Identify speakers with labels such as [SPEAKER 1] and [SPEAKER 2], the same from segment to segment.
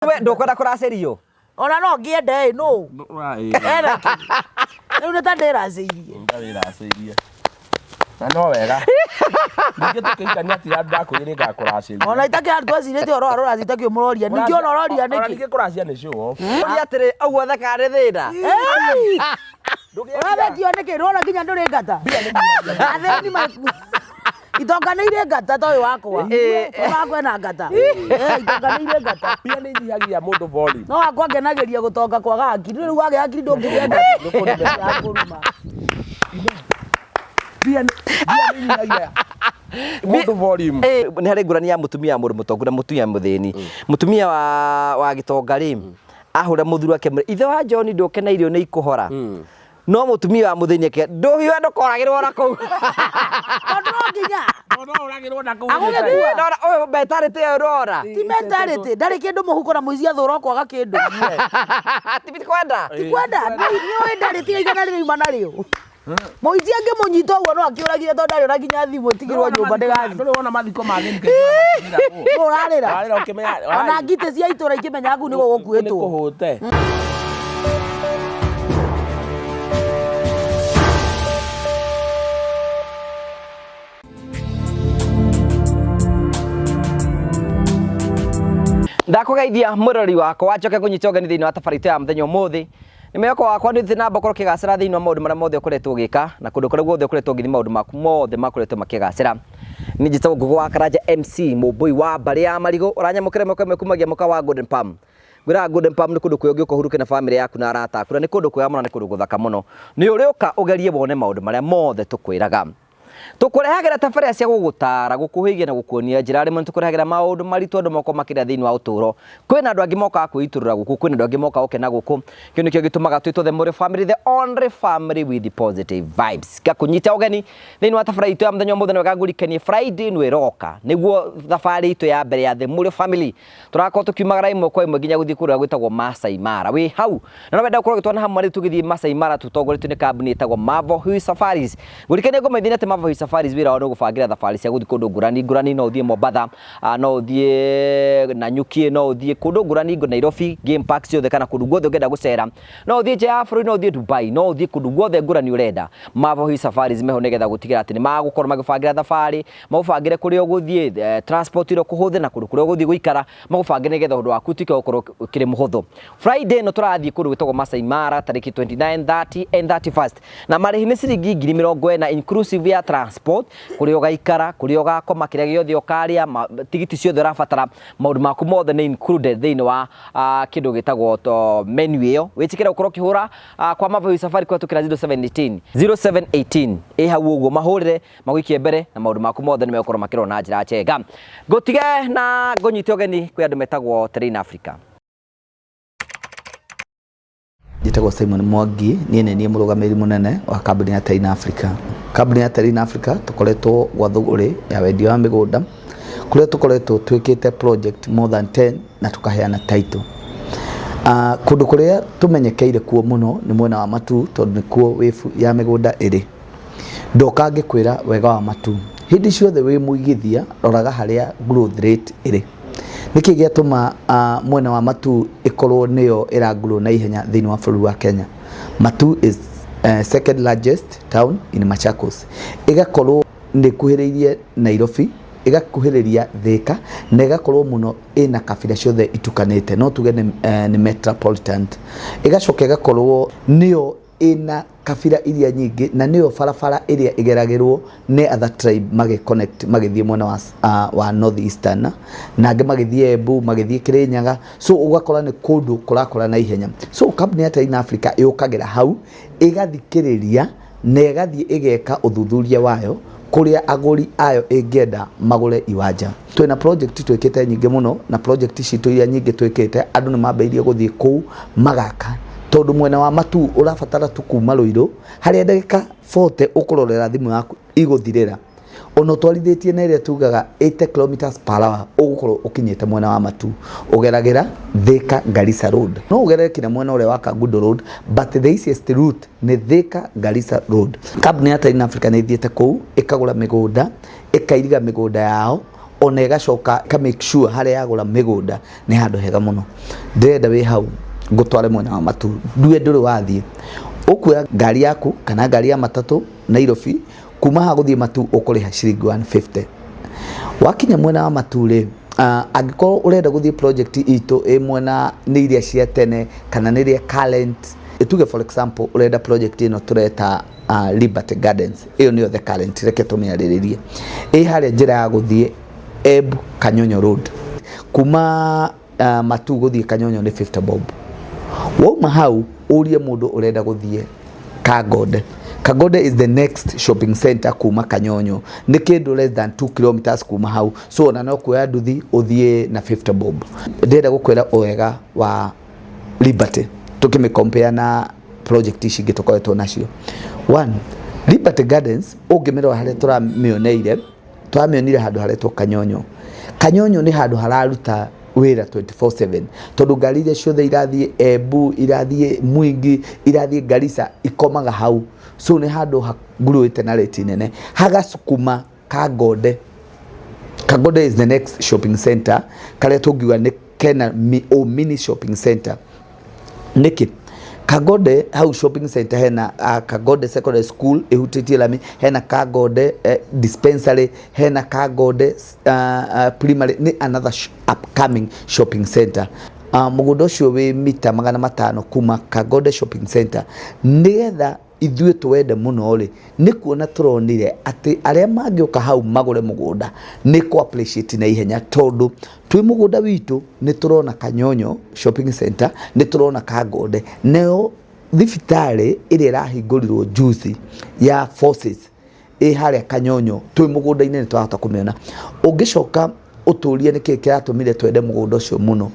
[SPEAKER 1] We ndũkwenda kũracĩrio?
[SPEAKER 2] Ona no ngĩende ĩ nũ ena kĩ rĩu nĩ ta ndĩracĩirie.
[SPEAKER 3] Ndarĩracĩirie. Na no wega. Ningĩ tũkĩhikania tira ndakwĩrire nĩngakũracĩria.
[SPEAKER 2] Ona itakĩ twacirĩte ũhoro wa rũracio itakĩ mũroria ningĩ ona ũroria
[SPEAKER 3] Ona
[SPEAKER 2] nĩkĩ.
[SPEAKER 3] ningĩ kũracia nĩ show off.
[SPEAKER 1] Ũria atĩrĩ, ũguo thekaga nĩ thĩna?
[SPEAKER 2] Ũrathekio nĩkĩ? Ndũrona nginya ndũrĩ ngata. Athĩni ma itonga nĩ irĩ ngata ta ũyũ wakwa. Ũyũ wakwa ena ngata. Itonga nĩ irĩ ngata.
[SPEAKER 3] Mbia nĩ inyihagia mũndũ volume.
[SPEAKER 2] No wakwa ngenagĩria gũtonga kwaga hakiri. Rĩu wagĩa hakiri ndũngĩgĩa ngata. Ya kũruma.
[SPEAKER 3] Mbia nĩ mbia nĩ inyihagia mũndũ volume.
[SPEAKER 1] Nĩ harĩ ngũrani ya mũtumia wa mũndũ mũtongu na mũtumia mũthĩni. Mũtumia wa gĩtonga rĩ, ahũra mũthuri wake amwĩre, ithe wa John ndũke na irio nĩ ikũhora. No mũtumia wa mũthĩni ake, ndũhiũhe ndũkoragĩrwo na kũu.
[SPEAKER 2] Tondũ no nginya.
[SPEAKER 3] No ũragĩrwo na kũu.
[SPEAKER 2] Agũgĩkua.
[SPEAKER 1] Ndona ũyũ mentality ĩyo ndona.
[SPEAKER 2] Ti mentality. Ndarĩ kĩndũ mũhuko na mũici athũra kwaga kĩndũ.
[SPEAKER 1] Ti kwenda.
[SPEAKER 2] Ti kwenda. Nĩ ũĩ ndarĩ tiga igana rĩrĩ yuma narĩo. Mũici angĩmũnyita ũguo no akĩũragire tondũ ndarĩ ona nginya thimũ ĩtigirwo nyũmba ndĩgathiĩ.
[SPEAKER 3] Ndũrĩ wona mathiko ma ageni
[SPEAKER 2] Nũ ũrarĩra?
[SPEAKER 3] Ũrarĩra ũkĩmenya.
[SPEAKER 2] Ona ngitĩ cia itũra ikĩmenya kũu nĩguo gũkuĩtwo.
[SPEAKER 3] Nĩ kũhũte.
[SPEAKER 1] Ndakũgeithia mwĩroreri wakwa njoke ngũnyite ũgeni thĩinĩ wa tabarĩra itũ ya mũthenya ũmũthĩ. Nĩ mwĩhoko wakwa nĩ ũthiĩte na mbere gũkorwo ũkĩgacĩra thĩinĩ wa maũndũ marĩa mothe ũkoretwo ũgĩka na kũndũ kũrĩa guothe ũkoretwo ũgĩthiĩ maũndũ maku mothe makoretwo makĩgacĩra. Niĩ njĩtagwo Ngũgũ wa Karanja MC mũmbũi wa mbarĩ ya marigũ ũranyamũkĩra ĩmwe kwa ĩmwe kumagia mũkawa wa Golden Palm. Ngwĩraga Golden Palm nĩ kũndũ kwega ũngĩũka ũhurũke na bamĩrĩ yaku na arata aku na nĩ kũndũ kwega mũno na nĩ kũndũ gũthaka mũno. Nĩ ũrĩũka ũgerie wone maũndũ marĩa mothe tũkwĩraga. Tũkũrehagĩra tabarĩra cia gũgũtaara, gũkũhĩgia na gũkuonia njĩra. Rĩmwe nĩ tũkũrehagĩra maũndũ maritũ andũ mokoragwo makĩrĩa thĩinĩ wa ũtũũro. Kwĩna andũ angĩ mokaga kwĩitũrũra gũkũ, kwĩna andũ angĩ mokaga gũkena gũkũ. Kĩu nĩkĩo gĩtũmaga twĩtwo The Mũrĩo Family, the only family with positive vibes. Ngakũnyita ũgeni thĩinĩ wa tabarĩra itũ ya mũthenya ũmũthĩ na wega ngũrikanie Friday ĩno ĩroka nĩguo thabarĩ itũ ya mbere ya The Mũrĩo Family. Tũrakorwo tũkiumagara ĩmwe kwa ĩmwe nginya gũthiĩ kũrĩa gwĩtagwo Masai Mara. Wĩ hau na no wenda gũkorwo ũgĩtwana hamwe rĩu tũgĩthiĩ Masai Mara tũtongoretio nĩ kambuni ĩtagwo Marvel Hill Safaris. Ngũrikanie ngũmenyithanie atĩ Marvel Hill Safaris wĩra wao nĩ gũbangĩra thabarĩ cia gũthiĩ kũndũ ngũrani ngũrani, no ũthiĩ Mombatha, no ũthiĩ Nanyuki, no ũthiĩ kũndũ ngũrani Nairobi, game park ciothe kana kũndũ guothe ũngĩenda gũcera. No ũthiĩ nja ya bũrũri, no ũthiĩ Dubai, no ũthiĩ kũndũ guothe ngũrani ũrenda. Marvel Hill Safaris meho nĩgetha gũtigĩrĩra atĩ nĩ magũkorwo magĩbangĩra thabarĩ, magũbangĩre kũrĩa ũgũthiĩ, transport ĩrĩa ũkũhũthĩra na kũndũ kũrĩa ũgũthiĩ gũikara, magũbangĩre nĩgetha ũndũ waku ũtuĩke wa gũkorwo ũkĩrĩ mũhũthũ. Friday ĩno tũrathiĩ kũndũ gwĩtagwo Masai Mara tarĩki 29, 30 and 31st na marĩhi nĩ ciringi 40,000 inclusive ya transport, kũrĩa ũgaikara, kũrĩa ũgakoma, kĩrĩa gĩothe ũkarĩa, tigiti ciothe ũrabatara, maũndũ maku mothe nĩ included thĩinĩ wa kĩndũ gĩtagwo menu ĩyo. Wĩtĩkĩre gũkorwo ũkĩhũra kwa Marvel Safari kũhetũkĩra 0718 0718 ĩ hau ũguo mahũrĩre magũikie mbere na maũndũ maku mothe nĩ megũkorwo makĩrorwo na njĩra njega. Ngũtige na ngũnyite ũgeni kwĩ andũ metagwo Terrain Africa.
[SPEAKER 4] Njĩtagwo Simon Mwangi, niĩ nĩ niĩ mũrũgamĩrĩri mũnene wa kambuni ya Terrain Africa. Kambuni ya Terrain Africa tũkoretwo gwa thũgũrĩ ya wendia wa mĩgũnda kũrĩa tũkoretwo twĩkĩte project more than 10 na tũkaheana title. Kũndũ kũrĩa tũmenyekeire kuo mũno nĩ mwena wa Matuu tondũ nĩkuo wĩbu ya mĩgũnda ĩrĩ. Ndoka ngĩkwĩra wega wa Matuu, hĩndĩ ciothe wĩ mũigithia roraga harĩa growth rate ĩrĩ. Nĩkĩ gĩatũma mwena wa Matuu ĩkorwo nĩyo ĩra grow na ihenya thĩinĩ wa bũrũri wa Kenya? Matuu is second largest town in Machakos. Ĩgakorwo nĩ ĩkuhĩrĩirie Nairobi, ĩgakuhĩrĩria Thika na ĩgakorwo mũno ĩna kabira ciothe itukanĩte, no tuge nĩ metropolitan. Ĩgacoka ĩgakorwo nĩyo ĩna kabira iria nyingĩ na nĩyo barabara ĩrĩa ĩgeragĩrwo nĩ other tribe magĩ connect magĩthiĩ mwena wa North Eastern na angĩ magĩthiĩ Embu magĩthiĩ Kĩrĩnyaga, so ũgakora nĩ kũndũ kũrakũra na ihenya. So kambuni ya Terrain Africa yũkagĩra hau ĩgathikĩrĩria na ĩgathiĩ ĩgeka ũthuthuria wayo kũrĩa agũri ayo ĩngĩenda magũre iwanja. Twĩna project twĩkĩte nyingĩ mũno na project citũ iria nyingĩ twĩkĩte andũ nĩ mambĩrĩirie gũthiĩ kũu magaka tondũ mwena wa Matuu ũrabatara tu kuma Ruiru harĩa ndagĩka 40 ũkũrorera thimũ yaku igũthirĩra ona ũtwarithĩtie na ĩrĩa tugaga 80 kilometers per hour ũgũkorwo ũkinyĩte mwena wa Matuu. Ũgeragĩra Thika Garissa Road, no ũgerere kinya mwena ũrĩa wa Kangundo Road, but the easiest route nĩ Thika Garissa Road. Kambuni ya Terrain Africa nĩ ĩthiĩte kũu ĩkagũra mĩgũnda ĩkairiga mĩgũnda yao Ona ĩgacoka ĩka make sure harĩa yagũra mĩgũnda nĩ handũ hega mũno. Ndĩrenda wĩ hau ngũtware mwena wa Matuu, ndue ndũrĩ wathiĩ. Ũkuoya ngari yaku kana ngari ya matatũ Nairobi, kuma haha gũthiĩ Matuu ũkũrĩha ciringi 150. Wakinya mwena wa Matuu rĩ, angĩkorwo ũrenda gũthiĩ project itũ ĩ mwena nĩ iria cia tene kana nĩ iria current, tuge for example ũrenda project ĩno tũreta Liberty Gardens, ĩyo nĩyo the current, reke tũmĩarĩrĩrie. Ĩ harĩa njĩra ya gũthiĩ Embu Kanyonyo Road, kuma Matuu gũthiĩ Kanyonyo nĩ 50 bob. Wauma hau ũrie mũndũ ũrenda gũthiĩ Kangonde. Kangonde is the next shopping center kuma Kanyonyo, nĩ kĩndũ less than 2 kilometers kuma hau, so ona no kuoya nduthi ũthiĩ na 50 bob. Ndĩrenda gũkwĩra wega wa Liberty tũkĩmĩ compare na project ici ingĩ tũkoretwo nacio. One, Liberty Gardens ũngĩmĩrora harĩa tũramĩoneire, tũramĩonire handũ haretwo Kanyonyo. Kanyonyo nĩ handũ hararuta wĩra 24/7, tondũ ngari iria ciothe irathiĩ Embu, irathiĩ Mwingi, irathiĩ Garissa ikomaga hau. So nĩ handũ haguruĩte na rate nene. Hagasukuma Kangonde. Kangonde is the next shopping center karĩa tũngiuga nĩ kena o mini shopping center. Nĩkĩ? Kangonde hau shopping center hena Kangonde Secondary School ĩhutĩtie lami, hena Kangonde dispensary, hena Kangonde primary, nĩ another upcoming shopping center. Mũgũnda ũcio wĩ mita 500 kuma Kangonde shopping center. Nĩgetha ithuĩ tũwende mũno rĩ, nĩ kuona tũronire atĩ arĩa mangĩũka hau magũre mũgũnda nĩ kũ appreciate na ihenya, tondũ twĩ mũgũnda witũ nĩ tũrona Kanyonyo shopping center, nĩ tũrona Kangonde, nayo thibitarĩ ĩrĩa ĩrahingũrirwo juzi ya Forces ĩ harĩa Kanyonyo, twĩ mũgũnda-inĩ nĩ twahota kũmĩona. Ũngĩcoka ũtũrie nĩkĩ kĩratũmire twende mũgũnda ũcio mũno,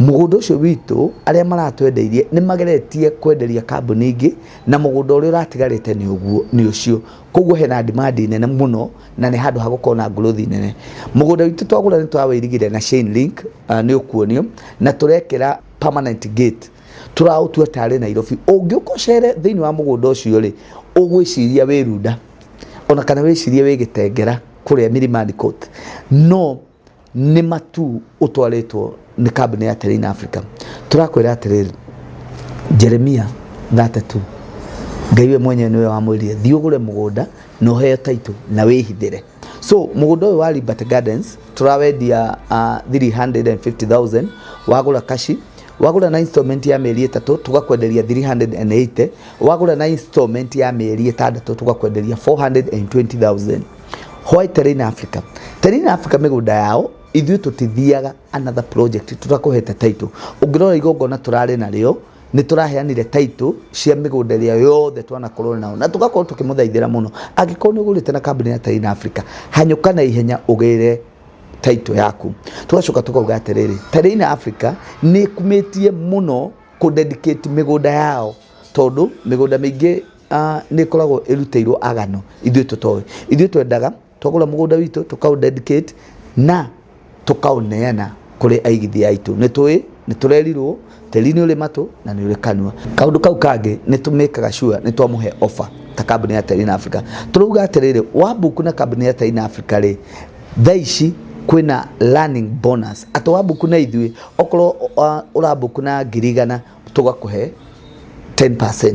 [SPEAKER 4] mũgũnda ũcio witũ arĩa maratwendeirie nĩ mageretie kwenderia kambuni ingĩ, na mũgũnda ũrĩa ũratigarĩte nĩ ũguo nĩ ũcio, koguo hena demand nene mũno na nĩ handũ hagũkorwo na growth nene. Mũgũnda witũ twagũra nĩ twawĩirigire na chain link, nĩ ũkuonio, na tũrekĩra permanent gate, tũraũtua tarĩ Nairobi. Ũngĩũka ũcere thĩinĩ wa mũgũnda ũcio rĩ, ũgwĩciria wĩ Runda ona kana wĩcirie wĩ Gĩtengera kũrĩa Milimani Court, no nĩ Matuu ũtwarĩtwo nĩ kambuni ya Terrain Africa. Tũrakwĩra atĩrĩrĩ, Jeremia 32, Ngai we mwenyewe nĩwe wamwĩrire thiĩ ũgũre mũgũnda na ũheo title na wĩhithĩre. So mũgũnda ũyũ wa Liberty Gardens tũrawendia 350,000 wagũra kashi, wagũra na installment ya mĩeri 3 tũgakwenderia 380, wagũra na installment ya mĩeri 6 tũgakwenderia 420,000. Why Terrain Africa? Terrain Africa mĩgũnda yao ithuĩ tũtithiaga another project tũtakũhete title. Ũngĩrora igongona tũrarĩ narĩo, nĩ tũraheanire title cia mĩgũnda ĩrĩa yothe twanakorwo nao na tũgakorwo tũkĩmũthaithĩra mũno. Angĩkorwo nĩ ũgũrĩte na kambuni ya Terrain Africa, hanyũka na ihenya ũgĩre title yaku. Tũgacoka tũkauga atĩrĩrĩ, Terrain Africa nĩ ĩkumĩtie mũno kũ dedicate mĩgũnda yao, tondũ mĩgũnda mĩingĩ nĩ ĩkoragwo ĩrutĩirwo agano, ithuĩ tũtoĩ. Ithuĩ twendaga twagũra mũgũnda witũ tũkaũ dedicate na tũkaũneana kũrĩ aigithia aitũ. Nĩ tũĩ nĩ tũrerirwo tĩri nĩ ũrĩ matũ na nĩ ũrĩ kanua. Kaũndũ kau kangĩ nĩ tũmĩkaga sure nĩ twamũhe offer ta kambuni ya Terrain Africa. Tũrauga atĩrĩrĩ, wabuku na kambuni ya Terrain Africa rĩ, thaa ici kwĩna learning bonus, atĩ wabuku na ithuĩ okorwo ũrabuku na 100,000 tũgakũhe 10%,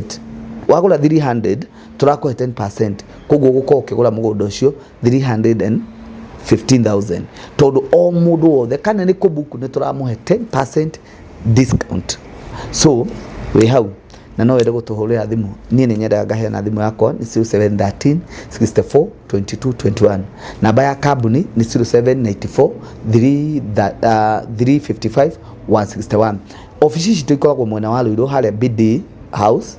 [SPEAKER 4] wagũra 300 tũrakũhe 10%, koguo ũgũkorwo ũkĩgũra mũgũnda ũcio 315,000, tondũ o mũndũ wothe kana nĩ kũbuku nĩ tũramũhe 10% discount. So wĩ hau na no wende gũtũhũrĩra thimũ, niĩ nĩ nyendaga ngaheana thimũ yakwa nĩ 0713 64 22 21. Namba ya kambuni nĩ 0794 355 161. Obici citũ ikoragwo mwena wa Ruiru harĩa BD House,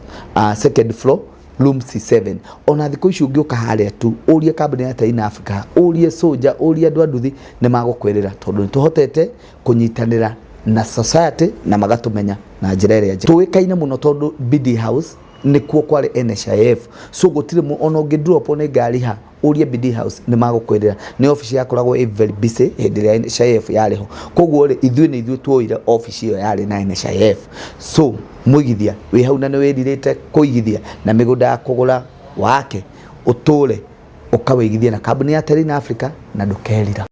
[SPEAKER 4] second floor, room C7. Ona thikũ ici ũngĩũka harĩa tu ũrie kambuni ya Terrain Africa, ũrie Soja, ũrie andũ a nduthi, nĩ magũkwĩrĩra, tondũ nĩ tũhotete kũnyitanĩra na society na magatũmenya na njĩra ĩrĩa njega. Tũĩkaine mũno tondũ BD House nĩkuo kwarĩ NHIF, so gũtirĩ ona ũngĩ drop nĩ ngari ha, ũrie BD House nĩ magũkwĩrĩra. Nĩ obici yakoragwo ĩ very busy hĩndĩ ĩrĩa NHIF yarĩ ho, koguo rĩ, ithuĩ nĩ ithuĩ tuoire obici ĩyo yarĩ na NHIF. So mũigithia wĩ hau na nĩ wĩrirĩte kũigithia na mĩgũnda ya kũgũra wake ũtũre, ũkawĩigithia na kambuni ya Terrain Africa na ndũkerira.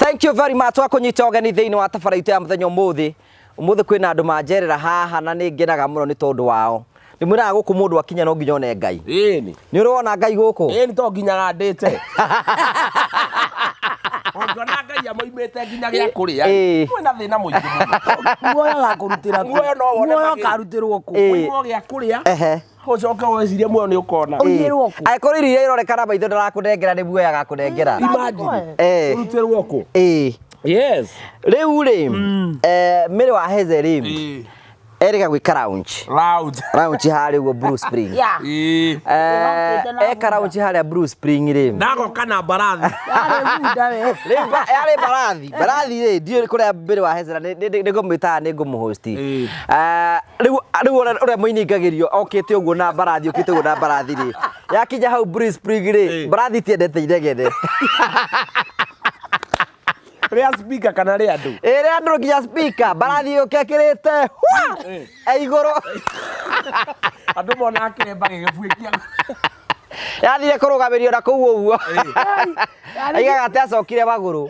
[SPEAKER 1] Thank you very much wa kũnyita ũgeni thĩinĩ wa tabara itũ ya mũthenya ũmũthĩ. Ũmũthĩ kwĩna andũ manjerera haha na nĩ ngenaga mũno nĩ tondũ wao. Ndĩmwĩraga gũkũ mũndũ akinya no nginya one Ngai.
[SPEAKER 3] Ĩni.
[SPEAKER 1] Nĩ ũrĩ wona Ngai gũkũ?
[SPEAKER 3] Ĩni to nginyaga ndĩte. Ũngĩona Ngai amoimĩte nginya gĩa kũrĩa.
[SPEAKER 1] Ĩĩ.
[SPEAKER 3] Mwĩna thĩna mũingĩ mũno.
[SPEAKER 2] Muoyo gakũrutĩra kũ?
[SPEAKER 3] Muoyo no wone
[SPEAKER 2] Muoyo
[SPEAKER 3] magĩ-
[SPEAKER 2] karutĩrwo kũ?
[SPEAKER 1] Ĩĩ.
[SPEAKER 3] Ũimwo gĩa kũrĩa.
[SPEAKER 1] Ehe.
[SPEAKER 3] Ũcoke wĩcirie muoyo nĩ ũkona.
[SPEAKER 2] Ũiyĩrwo kũ?
[SPEAKER 1] Angĩkorwo irio iria ironekana maitho ndarakũnengera nĩ muoyo agakũnengera.
[SPEAKER 3] Imagine.
[SPEAKER 1] Eh.
[SPEAKER 3] Ũrutĩrwo kũ?
[SPEAKER 1] Ĩĩ.
[SPEAKER 3] Yes.
[SPEAKER 1] Rĩu rĩ, Mary wa Heze rĩ,
[SPEAKER 3] Ĩĩ.
[SPEAKER 1] erĩga gwĩka lounge.
[SPEAKER 3] Lounge.
[SPEAKER 1] Lounge harĩa ũguo Blue Spring.
[SPEAKER 2] Yeah.
[SPEAKER 3] Ĩĩ.
[SPEAKER 1] Eka lounge harĩa Blue Spring rĩ.
[SPEAKER 3] Ndagoka na mbarathi.
[SPEAKER 2] Yarĩ bunda we.
[SPEAKER 1] Rĩu yarĩ mbarathi mbarathi rĩ ndiũĩ kũrĩa mbere wa Hezera nĩ ngũmwĩtaga nĩ ngũmũhosti.
[SPEAKER 3] Ĩĩ.
[SPEAKER 1] Rĩu rĩu ũrĩa mũiningagĩrio okĩte ũguo na mbarathi okĩte ũguo na mbarathi rĩ yakinya hau Blue Spring rĩ
[SPEAKER 3] Ĩĩ.
[SPEAKER 1] mbarathi itiendete inegene.
[SPEAKER 3] Rĩa speaker kana rĩa andũ?
[SPEAKER 1] Ĩrĩa andũ nginya speaker mbarathi yũke ĩkĩrĩte hwa e igũrũ.
[SPEAKER 3] Andũ monaga kĩremba gĩgĩbuĩkia.
[SPEAKER 1] Yathire kũrũgamĩrio na kũu ũguo. Aigaga atĩ acokire magũrũ.